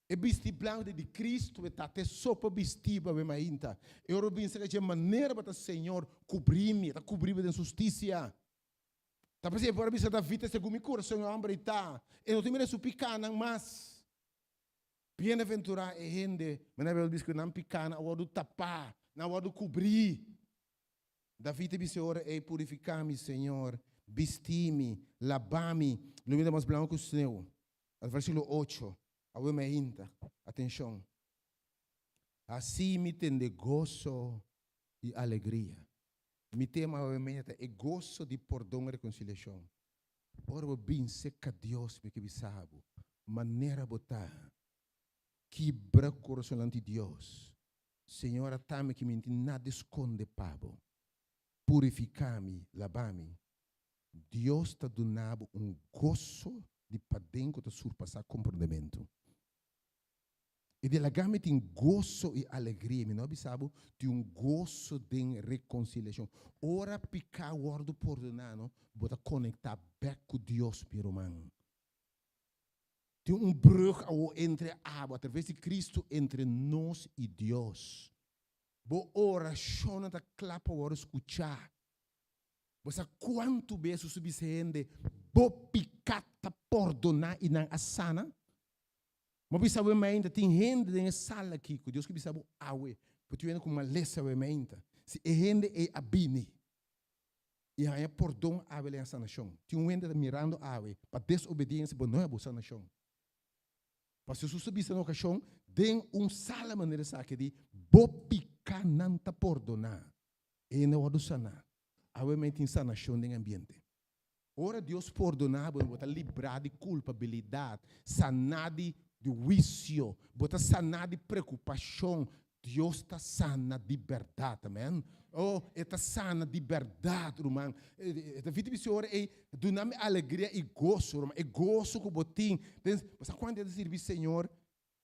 E bisti blanku ta di Kristu, e ta te so pa bisti bo awe mainta. E ora bo binse dje manera bo ta Señor, kubri mi, e ta kubri bo den su hustisia. Ta p'esei e por a bisa David, ta segun mi kurason e hòmber ei ta, e no ta mira su pikánan mas. Bienaventurá e hende, manera Beibel bisa ku nan pikánan a wòrdu tapá, nan a wòrdu kubrí. David a bisa e ora ei, Purifiká mi, Señor, bisti mi, laba mi, lo mi ta mas blanku ku sneu. Al versíkulo ocho, Awe mainta, atenshon, Hasi mi tende goso i alegria. Mi tema awe mainta ta e goso di pordon i rekonsiliashon. Ora bo bin serka Dios, mi ke bisa bo, manera bo ta, kibra kurason lanti Dios. Señor, ata mi ke mi no tin nada di skonde pa bo. Purifiká mi, laba mi. Dios ta duna bo un goso. di paden ku ta surpasá komprondementu. I di laga mi tin goso i alegria. Mi no a bisa bo, tin un goso den rekonsiliashon. Ora piká wòrdu pordoná, no, bo ta konektá bèk ku Dios, mi ruman. Tin un brùg awor entre abo, atraves di Kristu, entre nos i Dios. Bo orashonnan ta kla pa wòrdu skuchá. Bo sa kuantu bes su bisa hende, Bo piká ta pordoná i nan a sana? Bo bisa awe mainta, tin hende den e sala aki ku Dios ke bisa bo awe, bo tin hende ku malesa awe mainta. Si e hende ei a bini i haña pordon awe el a haña sanashon. Tin un hende ta mirando awe, pa desobediensia bo no haña bo sanashon. Pasobra Jesus a bisa na okashon den un sala manera esaki di, Bo pikánan ta pordoná. E hende a wòrdu saná. Awe mei tin sanashon den ambiente. Ora Dios pordoná bo, bo ta librá di kulpabilidat, saná di huisio, bo ta saná di preokupashon. Dios ta sana di bèrdat. Amèn. Oh, e ta sana di bèrdat, ruman. David bisa ora ei, Duna mi alegria i goso, ruman. E goso ku bo tin. Bo sa kuantu e ta sirbi Señor?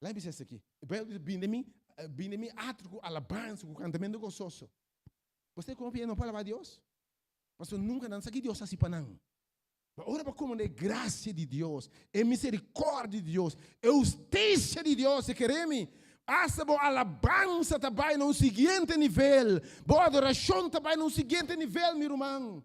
Laga mi bisa esaki. E Bijbel bisa, Bini mi, bini mi atrio ku alabansa, ku kantamentu gososo. Bo sa komo pia no por alabá Dios? Pasobra nunka nan sa ki Dios hasi pa nan. Ma ora bo komprendé e grasia di Dios, e miserikòrdia di Dios, e hustisia di Dios, e kere mi, asta bo alabansa ta bai na un siguiente nivel, bo adorashon ta bai na un siguiente nivel, mi ruman.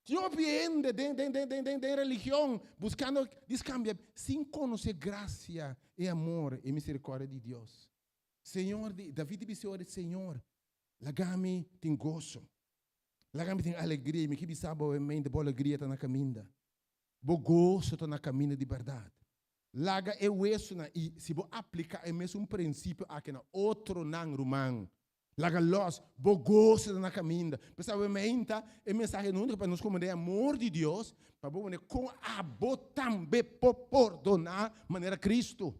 Tin hopi hende den den den den den den religion buskando dis kambia sin konosé grasia, e amor, e miserikòrdia di Dios. Señor di, David di bisa ora, Señor, laga mi tin goso, laga mi tin alegria. Mi ke bisa bo mente, bo alegria ta na kaminda. Bo goso ta na kaminda di bèrdat. Laga e wesonan, i si bo apliká e mesun prinsipio aki na otronan, ruman, laga lòs, bo goso ta na kaminda. P'esei awe meinta e mensahe no úniko pa nos komprendé e amor di Dios, pa bo komprendé kon abo tambe por pordoná manera Kristu.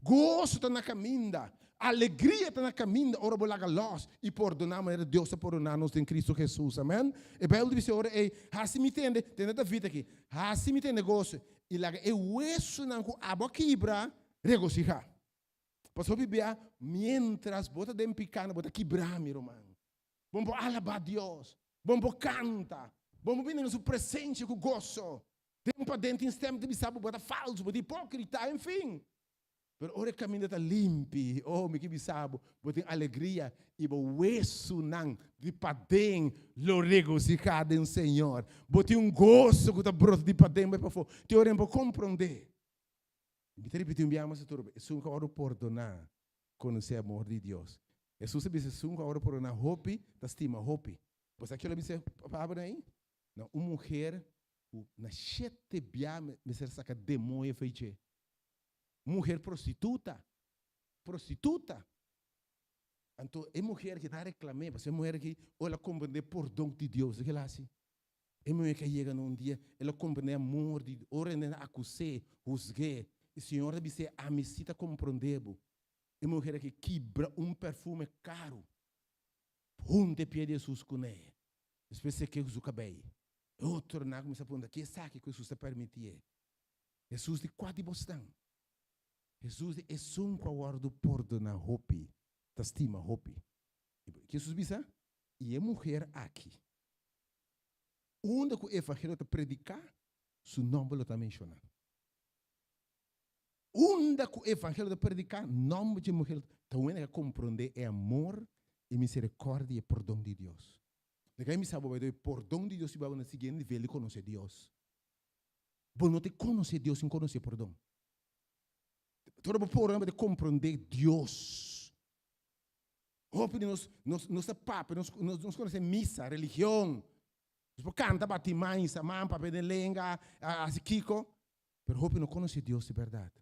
Goso ta na kaminda, alegria ta na kaminda ora bo laga lòs i pordoná manera Dios a pordoná nos den Kristu Hesus. Amèn. E Beibel ta bisa ora ei, Hasi mi tende, tende David aki, hasi mi tende goso i laga e wesunan ku abo a kibra regosihá. Pasobra hopi bia, miéntras bo ta den piká, bo ta kibrá, mi ruman. Bo no por alabá Dios, bo no por kanta, bo no por bini na su presensia ku goso. Den paden tin stem ta bisa bo, bo ta falsu, bo ta hipokrita, enfin. Pero ora e kaminda ta limpi, oh, mi ke bisa bo, bo tin alegria i bo wesunan di paden lo regosihá den Señor. Bo tin un goso ku ta brota di paden bai pafó. Tin ora bo komprondé. Mi ta ripití un biaha mas atrobe, esun ku a wòrdu pordoná konosé amor di Dios. Hesus a bisa esun ku a wòrdu pordoná hopi ta stima hopi. Bo sa kiko el a bisa Pablo ahí? Na un muher ku na shete bia mester saka demoño fo'i dje. Muher prostituta, prostituta. Anto e muher aki ta reklam'é, pasobra e muher aki ora el a komprendé pordon di Dios, ke el a hasi? E muher aki a yega na un dia, el a komprendé amor di Dios, ora hende a akus'é, husg'é, i Señor ta bis'é, Ami si ta komprendé bo. E muher aki kibra un perfume karu hunta e pia di Hesus kuné. Despues e ke ku su kabei. E otronan a kuminsá puntra, Ke esaki ku Hesus ta permitié? Hesus di, Kua di bosnan? Hesus di, Esun ku a wòrdu pordoná hopi, ta stima hopi. Ke Hesus bisa? I e muher aki, unda ku e evangelio ta prediká, su nòmber lo ta menshoná. Unda ku e evangelio ta prediká, nòmber dje muher ta un hende ku a komprondé e amor, e miserikòrdia i e pordon di Dios. Laga mi sa bo bai pordon di Dios i bo na siguiente nivel di konosé Dios. Bo no ta konosé Dios sin konosé pordon. Ora bo pordona bo ta komprondé Dios. Hopi di nos, nos, nos ta papia, nos, nos, nos konosé misa, religion. Nos por kanta bati man, hisa man, papia den lenga, hasi kiko. Pero hopi no konosé Dios di bèrdat.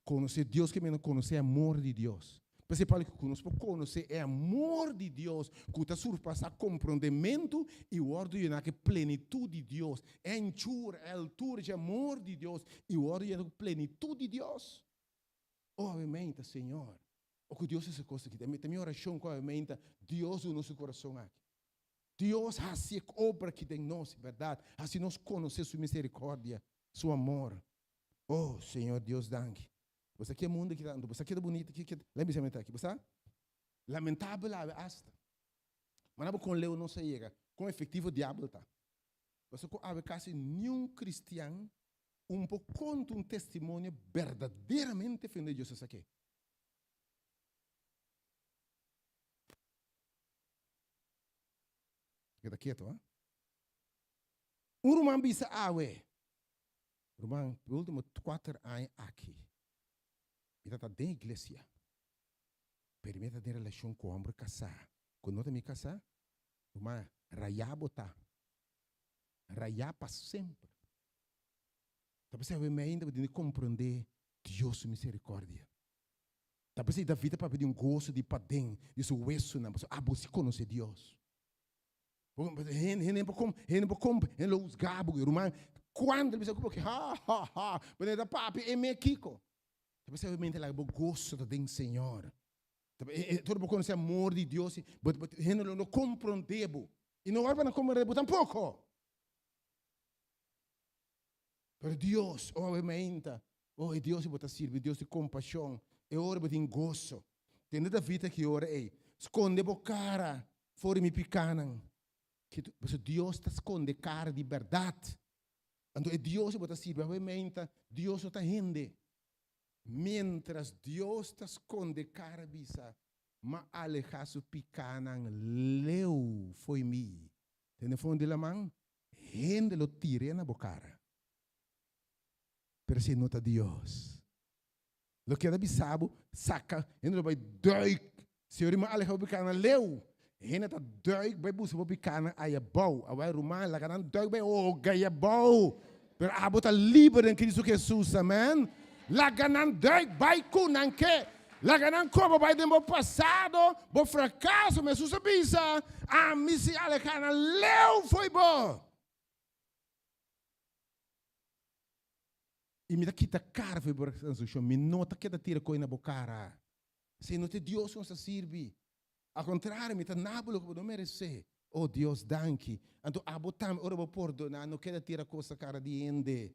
Konosé Dios ke mester konosé e amor di Dios. P'esei Pablo di ku nos por konosé e amor di Dios ku ta surpasá komprondementu i wòrdu yená ku e plenitut di Dios, e anchura, e altura dje amor di Dios i wòrdu yená ku plenitut di Dios. O awe meinta, Señor, o ku Dios hasi kos aki. Ta mi orashon ku awe meinta Dios duna su kurason aki. Dios hasi e obra aki den nos, berdad. Hasi nos conoce su misericordia, su amor. Oh, Señor Dios, danki. Bo sa ki mundo aki ta, bo sa keda bunita, ki keda, lei bisa mi ta aki, bo sa? Lamentabel awe asta. Mana bo kon leu nos a yega, kon efectivo diabel ta. Pasobra ku awe kasi niun kristian un por konta un testimonio berdaderamente frente di Dios esaki. Keda keto, ha? Un ruman bisa awe, Ruman, e ultimo kuater aña aki, mi ta ta den iglesia, pero mi ta den relashon ku homber kasá, ku no ta mi kasá. Ruman, rayá bo ta. Rayá pa semper. Ta p'esei awe mi ainda bo tin di komprondé Dios su miserikordia. Ta p'esei David a papia di un goso di paden di su wesunan, pasobra abo si konosé Dios. Hende por hende por kom, hende lo husga bo, ruman, kuantu el bisa ku bo, ha ha ha, pero e ta papia e me kiko. Ta p'esei awe mi ta laga bo goso ta den Señor. Tur bo konosé amor di Dios, but hende lo no komprondé bo. I no wòrdu pa nan komprondé bo tampoko. Pero Dios, oh awe mainta, oh e Dios ku bo ta sirbi, Dios di kompashon, e ora bo tin goso. Tende David aki ora ei, skonde bo kara for di mi pikánan. Pasobra Dios ta skonde kara di bèrdat. Anto e Dios ku bo ta sirbi awe mainta, Dios no ta hende. Miéntras Dios ta skonde kara bisa, M'a alehá su pikánan leu fo'i mi. Tende fondo di laman, hende lo tir'é na bo kara. Pero esei no ta Dios. Lo keda bisa bo, saka, hende lo bai duik. Señor di m'a alehá bo pikánan leu. Hende ta duik bai buska bo pikánan aya bou. Awor ruman, laga nan duik bai hoga aya bou. Pero abo ta liber den Cristo Jesus, amen. Laga nan duik bai ku nan ke. Laga nan koba bai den bo pasado, bo frakaso. Ma Jesus a bisa, Ami si alehá nan leu fo'i bo. I mi ta kita kara fo'i bo transgreshon. Mi no ta keda tira koi na bo kara. Si no ta e Dios ku nos ta sirbi. Al kontrario, mi ta nabo loke bo no meresé. O Dios, danki. Anto abo tambe, ora bo pordoná, no keda tira kos na kara di hende.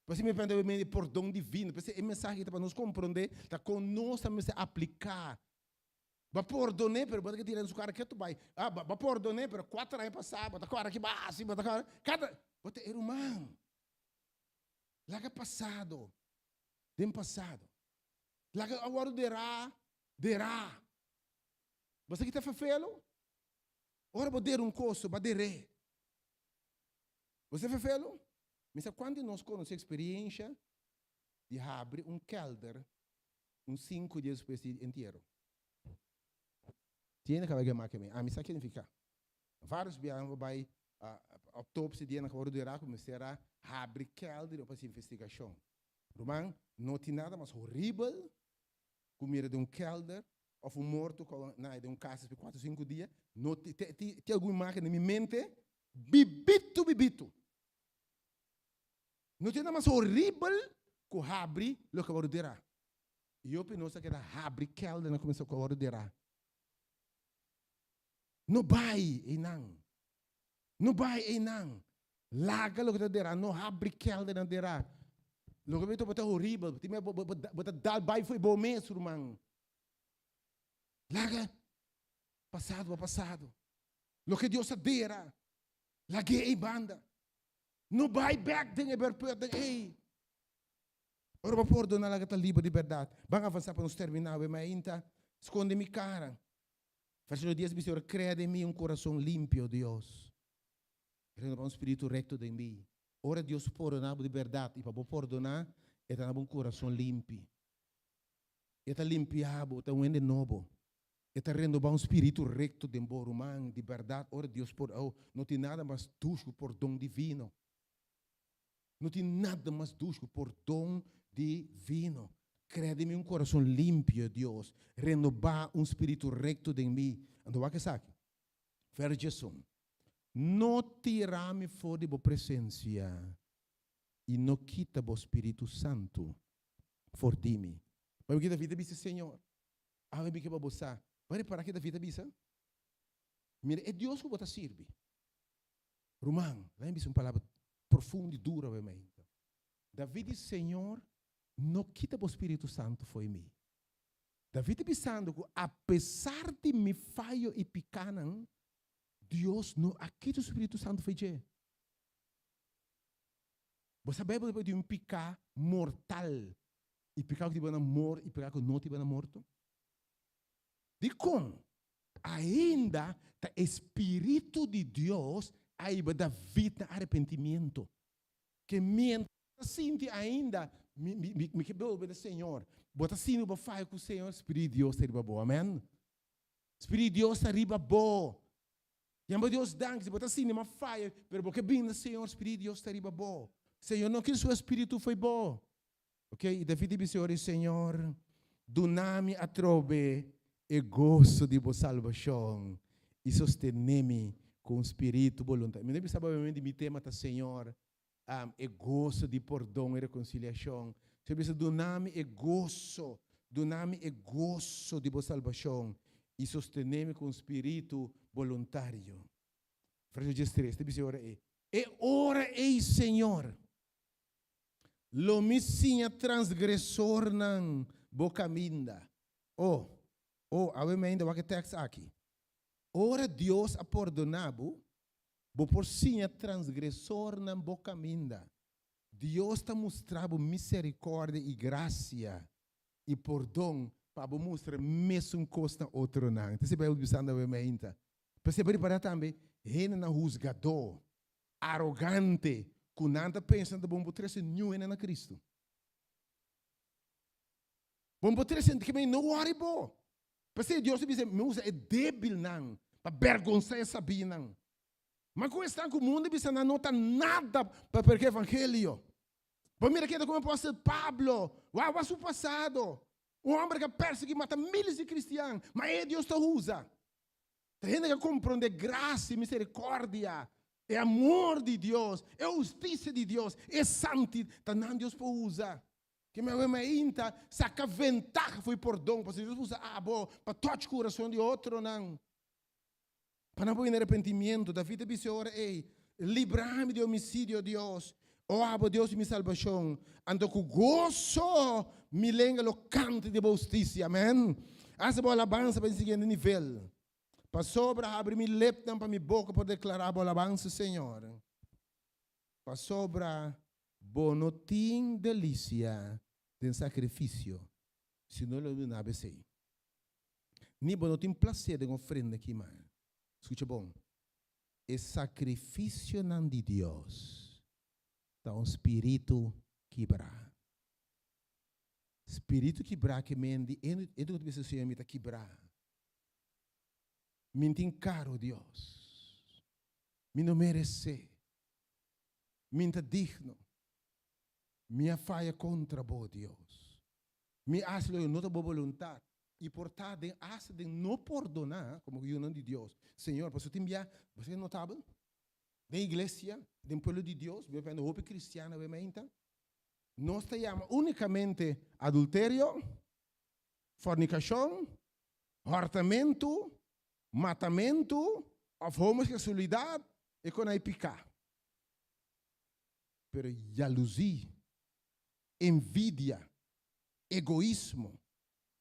P'esei mi pende e pordon divino. P'esei e mensahe ta pa nos komprondé ta kon nos ta mester apliká. Bo a pordoné, pero bo ta tira na su kara ketu bai. Ah, bo a pordoné, pero kuater aña pasá bo ta kòrda ki bo a hasi, bo ta kòrda. Kada, bo ta e ruman. Laga pasado den pasado. Laga a wòrdu derá, derá. Bo sa ki ta fefelu? Ora bo dera un kos, bo a der'é. Bo sa fefelu? Mi sa kuantu di nos konosé eksperiensha di habri un kèlder un sinku dia despues di entiero. Tiene ka bai make mi. Ami sa ke nifiká. Vários biaha mi bai autopsia di hende ku a wòrdu derá ku mester a habri kèlder pa hasi investigashon. Ruman, no tin nada mas horibel ku mira den un kelder òf un morto ku a nae den un kas despues kuater o sinku dia. No tin, tin algun imágen den mi mente bibitu bibitu. No tin nada mas horibel ku habri loke a wòrdu derá. I hopi nos a keda habri keldernan ku a wòrdu derá. No bai einan. No bai einan. Laga loke ta derá. No habri keldernan derá. Loke bo ta horibel. Tin bo bo ta dal bai fo'i bo mes, ruman. Laga pasado pa pasado. Loke Dios a dera, lag'é ei banda. No bai bek den e berputnan ei. Ora bo pordona, laga ta liber di bèrdat. Ban avansá pa nos terminá awe, ma ainda skonde mi kara. Versíkulo dies bisa, Ora krea den mi un kurason limpio, Dios. Renobá un spiritu rekto den mi. Ora Dios pordoná bo di bèrdat i pa bo pordoná, e ta na bo un kurason limpi. E ta limpiá bo, ta un hende nobo. E ta renobá un spiritu rekto den bo, ruman. Di bèrdat, ora Dios por, oh, no tin nada mas dushi ku pordon divino. No tin nada mas dushi ku pordon divino. Krea den mi un kurason limpio, Dios. Renobá un spiritu rekto den mi. Anto wak esaki. Vers diesun. No tira mi for di bo presensia i no kita bo spiritu santu for di mi. Pabia ki David a bisa, Señor, awe mi ke pa bo sa. Bo a repara ke David a bisa? Mira, e Dios ku bo ta sirbi. Ruman, laat mi bisa un palabra profundo i duro awe mainta. David di, Señor, no kita bo Spiritu Santu fo'i mi. David ta bisando ku apesar di mi fayo i pikanan, Dios no a kita su Spiritu Santu fo'i dje. Bo sa Bijbel ta papia di un piká mortal i piká ku ta hiba na mor i piká ku no ta hiba na morto? Dikon ainda ta e Spiritu di Dios a hiba David na arepentimiento? Ke mientras bo ta sinti ainda, mi, mi, mi, mi ke bolbe na Señor, bo ta sinti bo faya ku Señor, Spiritu di Dios ta riba bo. Amen. Spiritu di Dios ta riba bo. Yama Dios danki si bo ta sinti ma faya, pero bo ke bin na Señor, Spiritu di Dios ta riba bo. Señor no kere su Espiritu fo'i bo. Ok, i David di bisa ora, Señor, duna mi atrobe e goso di bo salbashon i sostene mi ku un spiritu boluntario. Mi no bisa bo obviamente mi tema ta Señor, e goso di pordon i rekonsiliashon. Señor bisa duna mi e goso, duna mi e goso di bo salbashon i sostene mi ku un spiritu boluntario. Verso 13 ta bisa ora ei, E ora ei, Señor, Lo mi siña transgresornan bo kaminda. O, o, awe mi ainda wak e tèks aki. Ora Dios a pordoná bo, bo por siña transgresornan bo kaminda. Dios ta mustra bo miserikòrdia i grasia i pordon pa bo mustra mesun kos na otronan. Ta esei Beibel bisando awe mi ainda. P'esei bo ripará tambe, hendenan husgadó, arogante ku nan ta pensa nan ta bon por trese niun hende na Kristu. Bon por trese hende, no wòri bo. P'esei Dios a bisa, mi usa e débilnan pa bèrgonsá e sabínan. Ma ku esnan ku mundu bisa nan no ta nada pa prediká evangelio. Bo mira keda ku apòstel Pablo, wak wak su pasado. Un hòmber ku a persiguí mata míles di kristian, ma e Dios ta usa. Ta hende ku a komprondé grasia i miserikòrdia, e amor di Dios, e hustisia di Dios, e santi, ta nan Dios por usa. Ke mi awe mainta saka ventaha for di pordon, pasobra Dios por usa abo pa tòch kurason di otronan, pa nan por bini arepentimiento. David a bisa e ora ei, Libra mi di homisidio, Dios, o abo Dios di mi salbashon, anto ku goso mi lenga lo kanta di bo hustisia. Amen. Hasi bo alabansa pa e siguiente nivel. Pasobra habri mi lepnan pa mi boka por deklará bo alabansa, Señor. Pasobra bo no tin delisia den sakrifisio, si no lo duna bo esei. Ni bo no tin plaser den ofrenda kimá. Skucha bon. E sakrifisionan di Dios ta un spiritu kibrá. Spiritu kibrá ke men di e e ku ta bisa Señor mi ta kibrá. Mi tin karo Dios. Mi no meresé. Mi ta digno. Mi a faya kontra bo Dios. Mi a hasi loke no ta bo boluntat. I por ta den hasta den no pordoná komo yunan di Dios. Señor, pasobra tin bia, bo sa ke notabel? Den iglesia, den pueblo di Dios, mi a pende hopi kristian awe mainta, nos ta yama únikamente adulterio, fornikashon, hòrtamentu, matamentu òf homoseksualidat e kon ai piká. Pero yaluzí, envidia, egoismo,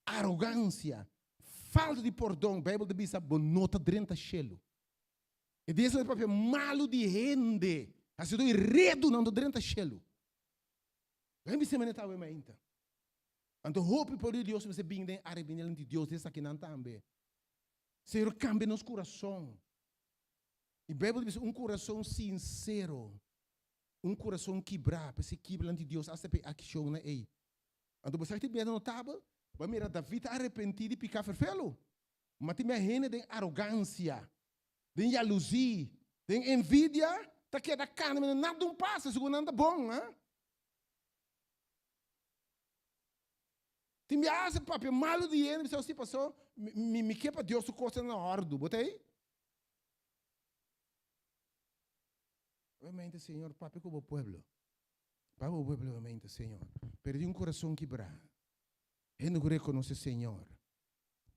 arogansia, falta di pordon, Bijbel ta bisa bo no ta drenta shelu. E dia esaki papia malu di hende, hasi tur e redunan ta drenta shelu. Laga mi bisa manera ta awe mainta. Anto hopi pueblo di Dios mester bin den arepentimentu di Dios di esakinan tambe. Señor kambia nos kurason. I Bijbel ta bisa un kurason sinsero, un kurason kibrá, p'esei kibra lanti Dios asta p'e akshonnan ei. Anto bo sa ki tin bia notabel? Bo a mira David a arepentí di piká ferfelu. Ma tin bia hende den arogansia, den yaluzí, den envidia ta keda kana mira nada un pasa segun nan ta bon. Ha? Tin bia hasta papia malu di hende bisa si paso mi mi ke pa Dios su kosnan na òrdu. Bo ta ei? Obviamente Señor papia ku bo pueblo. Pa bo pueblo mente, Señor. Pero di un corazon kibrá. Hende ku reconoce Señor.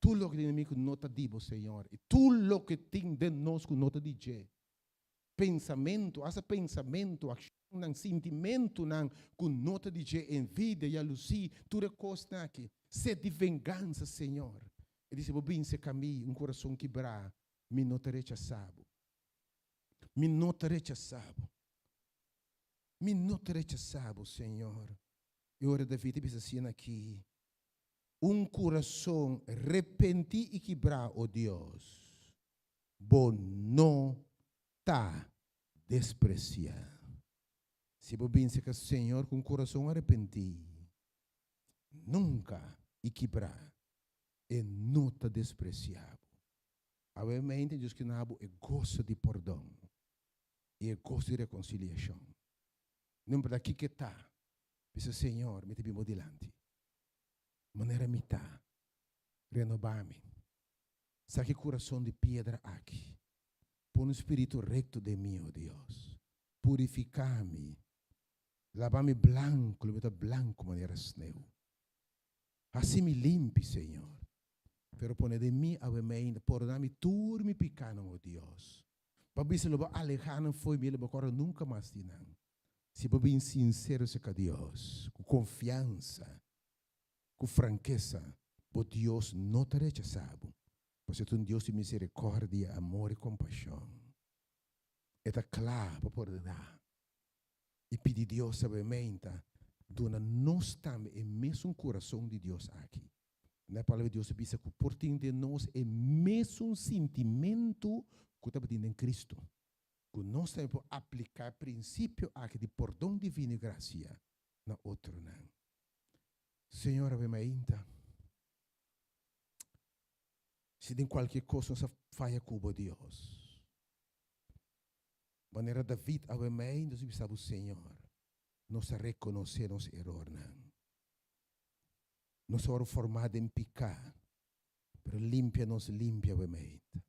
Tur loke tin den mi ku no ta di bo, Señor, i tur loke tin den nos ku no ta di dje, pensamentu, asta pensamentu, akshonnan, sintimentunan ku no ta di dje, envidia, yalusí, tur e kosnan aki, sed di vengansa, Señor. E di si bo bin serka mi, un kurason kibrá, mi no ta rechasá bo. Mi no ta rechasá bo. Mi no ta rechasá bo, Señor. I ora David a bisa asina aki, Un kurason repentí i kibrá, o Dios, bo no ta despresiá. Si bo bin serka Señor ku un kurason arepentí, nunka i kibrá, E no ta despresiá bo. Awe mente Dios ke na bo e goso di pordon i e goso di rekonsiliashon. No importa kiko e ta, bisa, Señor, mi ta bin bo dilanti. Manera mi ta, renobá mi. Saki kurason di piedra aki. Pone un spiritu rekto den mi, o Dios. Purifiká mi. Laba mi blanku, lo mi ta blanku manera sneu. Hasi mi limpi, Señor. Pero pone den mi awe meinda, pordoná mi tur mi pikánan, o Dios. Bo a bisa lo bo alehá nan fo'i mi, lo bo kòrda nunka mas di nan. Si bo bin sinsero serka Dios, ku konfiansa, ku frankesa, bo Dios no ta rechasá bo, pasobra e ta un Dios di miserikòrdia, amor i kompashon. E ta kla pa pordoná. I pidi Dios sabiamente duna nos tambe e mesun kurason di Dios aki. Na e Palabra di Dios ta bisa ku por tin den nos e mesun sintimentu ku tabatin den Kristu. Ku nos tambe por apliká e prinsipio aki di pordon divino i grasia na otronan. Señor a bem ainda. Si den kualke kos nos a faya ku bo, Dios, manera David a bem ainda, nos bisa bo, Señor, nos a rekonosé nos erornan. Nos a wòrdu formá den piká, pero limpia nos limpia bem ainda.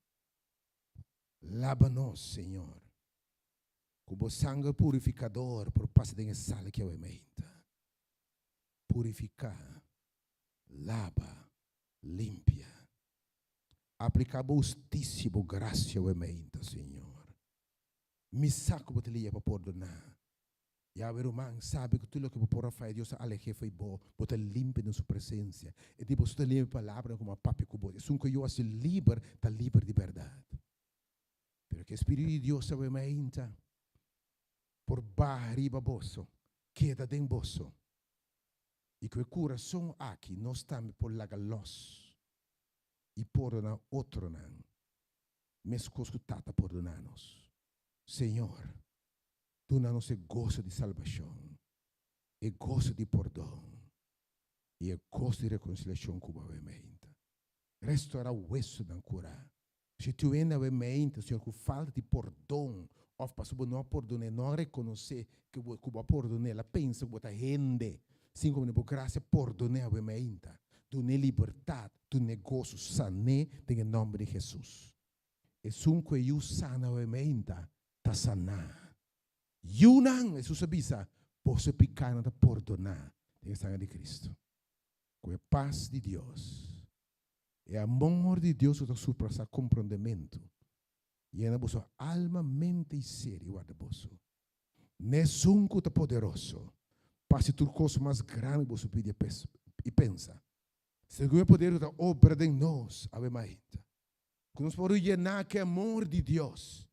Laba nos, Señor, ku bo sanger purifikador por pasa den e sala ki awe meinta. Purifiká, laba, limpia. Apliká bo hustisia, bo grasia awe meinta, Señor. Mi sa ku bo ta lia pa pordoná. Yahweh ruman, sabi ku tur loke bo por a faya Dios a aleh'é fo'i bo, bo ta limpi den su presensia. E di boso ta limpi mi palabranan ku mi a papia ku bo. Esun ku yo hasi liber ta liber di bèrdat. Pero ku e Spiritu di Dios awe mainta por baha riba boso, keda den boso, i ku e kurason aki nos tambe por laga lòs i pordoná otronan meskos ku Tata pordoná nos. Señor, Duna nos e goso di salbashon, e goso di pordon i e goso di rekonsiliashon ku bo awe meinta. Restorá wesonan kurá. Si tin hende awe meinta, Señor, ku falta di pordon òf pasobra bo no a pordon'é, no a rekonosé ku bo ku bo a pordon'é, el a pensa ku bo ta hende sin ku bo grasia pordon'é awe meinta. Dun'é libertat, dun'é goso, san'é den e nòmber di Hesus. Esun ku e yu sana awe meinta ta saná. Yunan, Hesus a bisa, boso pikánan ta pordoná den e sanger di Kristu. Ku e pas di Dios, e amor di Dios ku ta surpasá komprondementu, yena boso alma, mente i ser i warda boso. N'esun ku ta poderoso pa hasi tur kos mas grandi ku boso pidi i pensa, segun e poder ku ta obra den nos awe mainta. Ku nos por yená ku e amor di Dios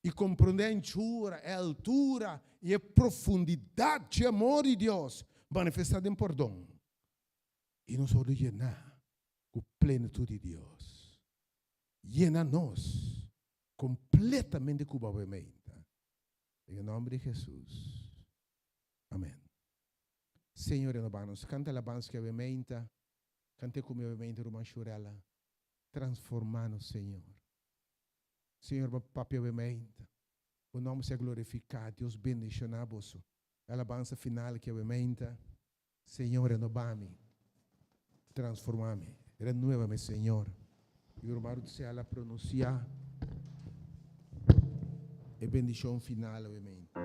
i komprondé e anchura, e altura i e profundidat dje amor di Dios manifestá den pordon. I nos wòrdu yená ku plenitut di Dios. Yena nos kompletamente ku bo awe-meinta. Den e nòmber di Hesus. Amèn. Señor renobá nos. Kanta alabansa ku awe-meinta. Kant'é ku mi awe-meinta, ruman Shurella. Transformá nos, Señor. Señor bo papia bo meinta. Bo nomber sea glorifica. Dios bendiciona boso. E alabansa final aki awe meinta. Señor renoba mi. Transforma mi. Renueva mi Señor. Y ruman Ruth Sela pronuncia e bendicion final awe meinta.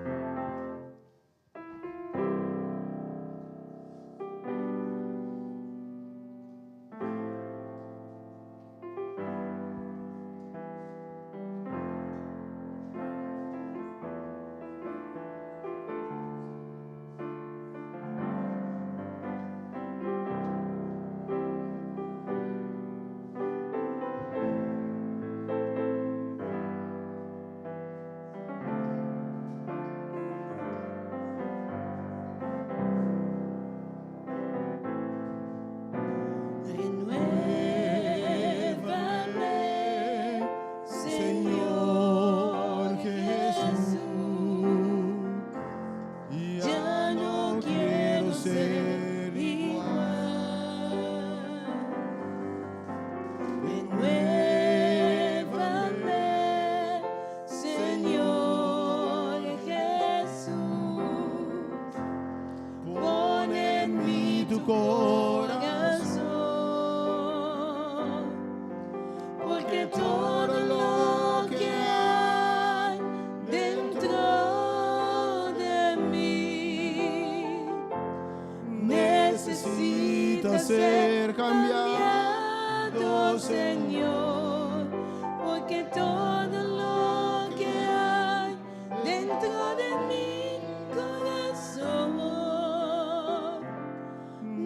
Dentro de mi corazón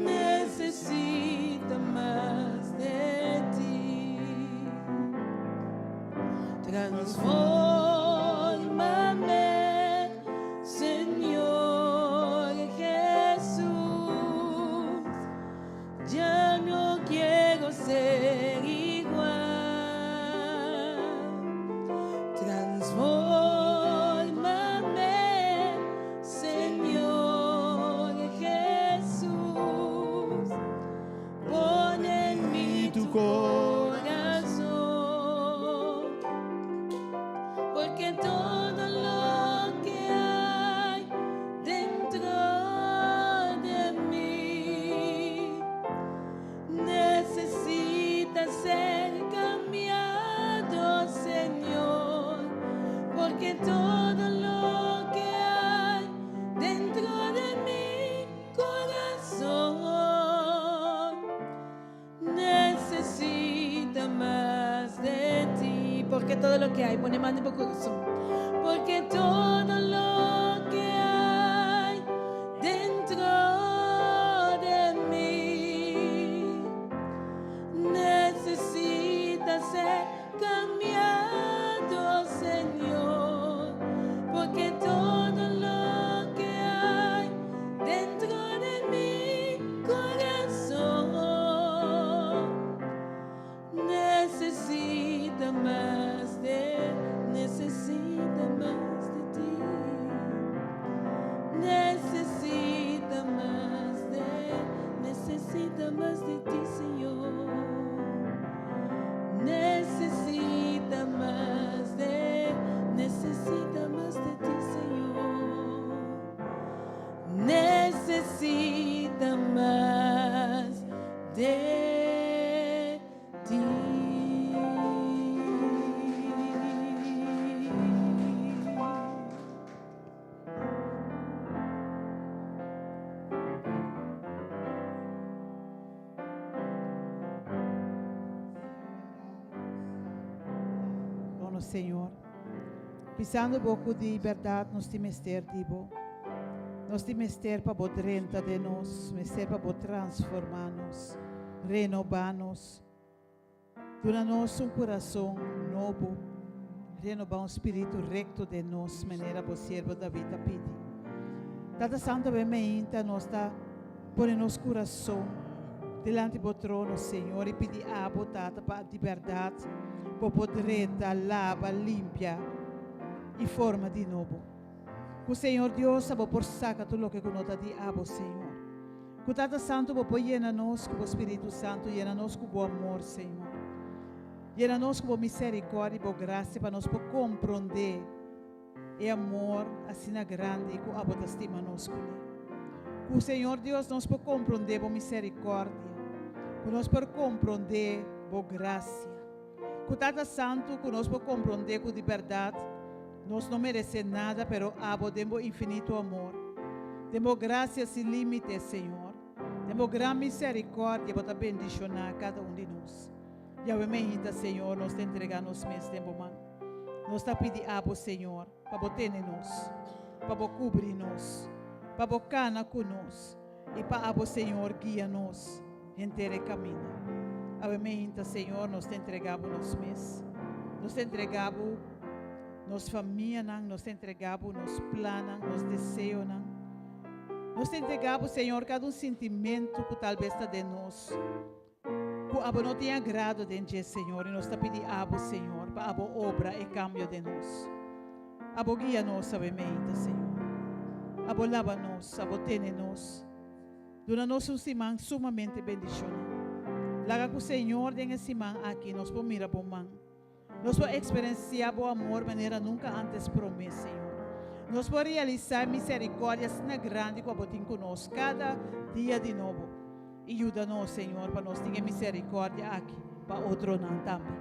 necesita mas de ti. Transfórmame, Señor Jesús. Ya no quiero ser igual. Transfórmame, Señor Jesús. Pon en mí tu corazón. Porque todo lo que hay dentro de mí necesita ser cambiado, Señor, porque todo lo que hay dentro de mi corazón necesita mas de ti, porque todo lo que hay, pone man den bo curason, porque todo lo que hay dentro de mí necesita ser cambiado, Señor, porque todo lo que hay dentro de mi corazón necesita mas de, necesita mas de ti. Necesita mas de, necesita mas de ti, Señor. Necesita mas de, necesita mas de ti, Señor. Necesita mas de ti. Bon, Señor. Pisando bo di berdad, nos tin mester di bo. Nos tin mester pa bo drenta den nos, mester pa bo transforma nos, renoba nos. Duna nos un curason nobo, renoba un spirito recto den nos, manera bo siervo David a pidi. Tata Santo, awe mainta nos ta pone nos curason dilanti bo trono, Señor, y pidi abo, Tata, pa di berdad, bo por drenta, laba, limpia y forma di nobo. Cu Señor Dios, abo por saca tur loke cu no ta di abo, Señor. Cu Tata Santo, bo por yena nos cu bo Spirito Santo, yena nos cu bo amor, Señor. Yena nos cu bo misericordia y bo gracia pa nos por comprende e amor asina grandi cu abo ta stima nos cu ne. Cu Señor Dios nos por comprende bo misericordia, cu nos por comprende bo gracia. Cu Tata Santo, cu nos por comprende cu di berdad nos no merece nada, pero abo den bo infinito amor, den bo gracia sin limite, Señor, den bo gran misericordia, bo ta bendiciona cada un di nos. Awe mainta, Señor, nos ta entrega nos mes den bo man. Nos ta pidi abo, Señor, pa bo tene nos, pa bo cubri nos, pa bo cana cu nos, y pa abo, Señor, guia nos henter caminda. Awe mainta, Señor, nos ta entrega nos mes. Nos ta entrega nos famia, nos ta entrega nos plannan, nos deseonan. Nos ta entrega, Señor, cada un sentimento cu talbes ta den nos. Cu abo no tin agrado den dje, Señor, y nos ta pidi abo, Señor, pa abo obra e cambio den nos. Abo guia nos, awe mainta, Señor. Abo laba nos, abo tene nos. Duna nos un siman sumamente bendiciona. Laga cu Señor den e siman aki nos por mira bo man. Nos por experiencia bo amor manera nunca antes prome, Señor. Nos por realisa misericordia asina grandi cu abo tin cu nos cada dia di nobo. Y yuda nos, Señor, pa nos tin misericordia aki, pa otronan tambe.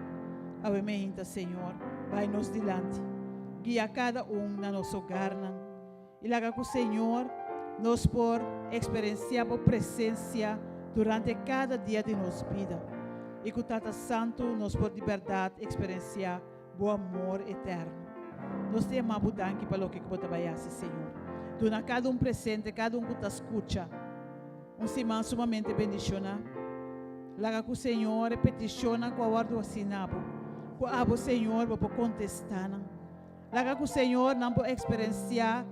Awe mainta, Señor, bay nos dilanti. Guia cada un na nos hogar. Y laga cu Señor nos por experiencia bo presencia durante cada dia di nos bida. Y cu Tata Santo nos por di berdad experiencia bo amor eterno. Nos ta yama Bo danki pa loke ku Bo ta bai hasi, Señor. Duna kada un presente, kada un ku ta skucha, un siman sumamente bendishoná. Laga ku Señor e petishonnan ku a wòrdu hasi na Bo, ku abo, Señor, Bo por kontestá nan. Laga ku Señor nan por eksperensiá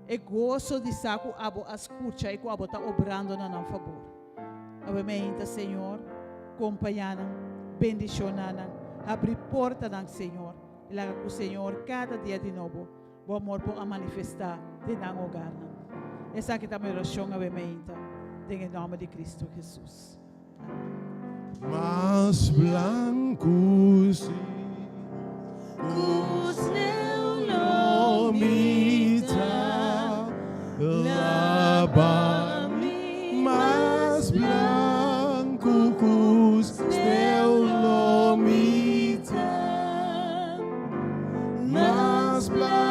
e goso di sa ku abo a skucha i ku abo ta obrando na nan fabor. Awe meinta, Señor, kompañá nan, bendishoná nan, habri portanan, Señor, i laga ku Señor kada dia di nobo Bo amor por a manifestá den nan hogarnan. Esaki ta mi orashon awe meinta, den e nòmber di Kristu Hesus. Amen. Mas blanku si Ku sneu lo mi ta laba mi Mas blanku ku sneu lo mi ta Mas blanku.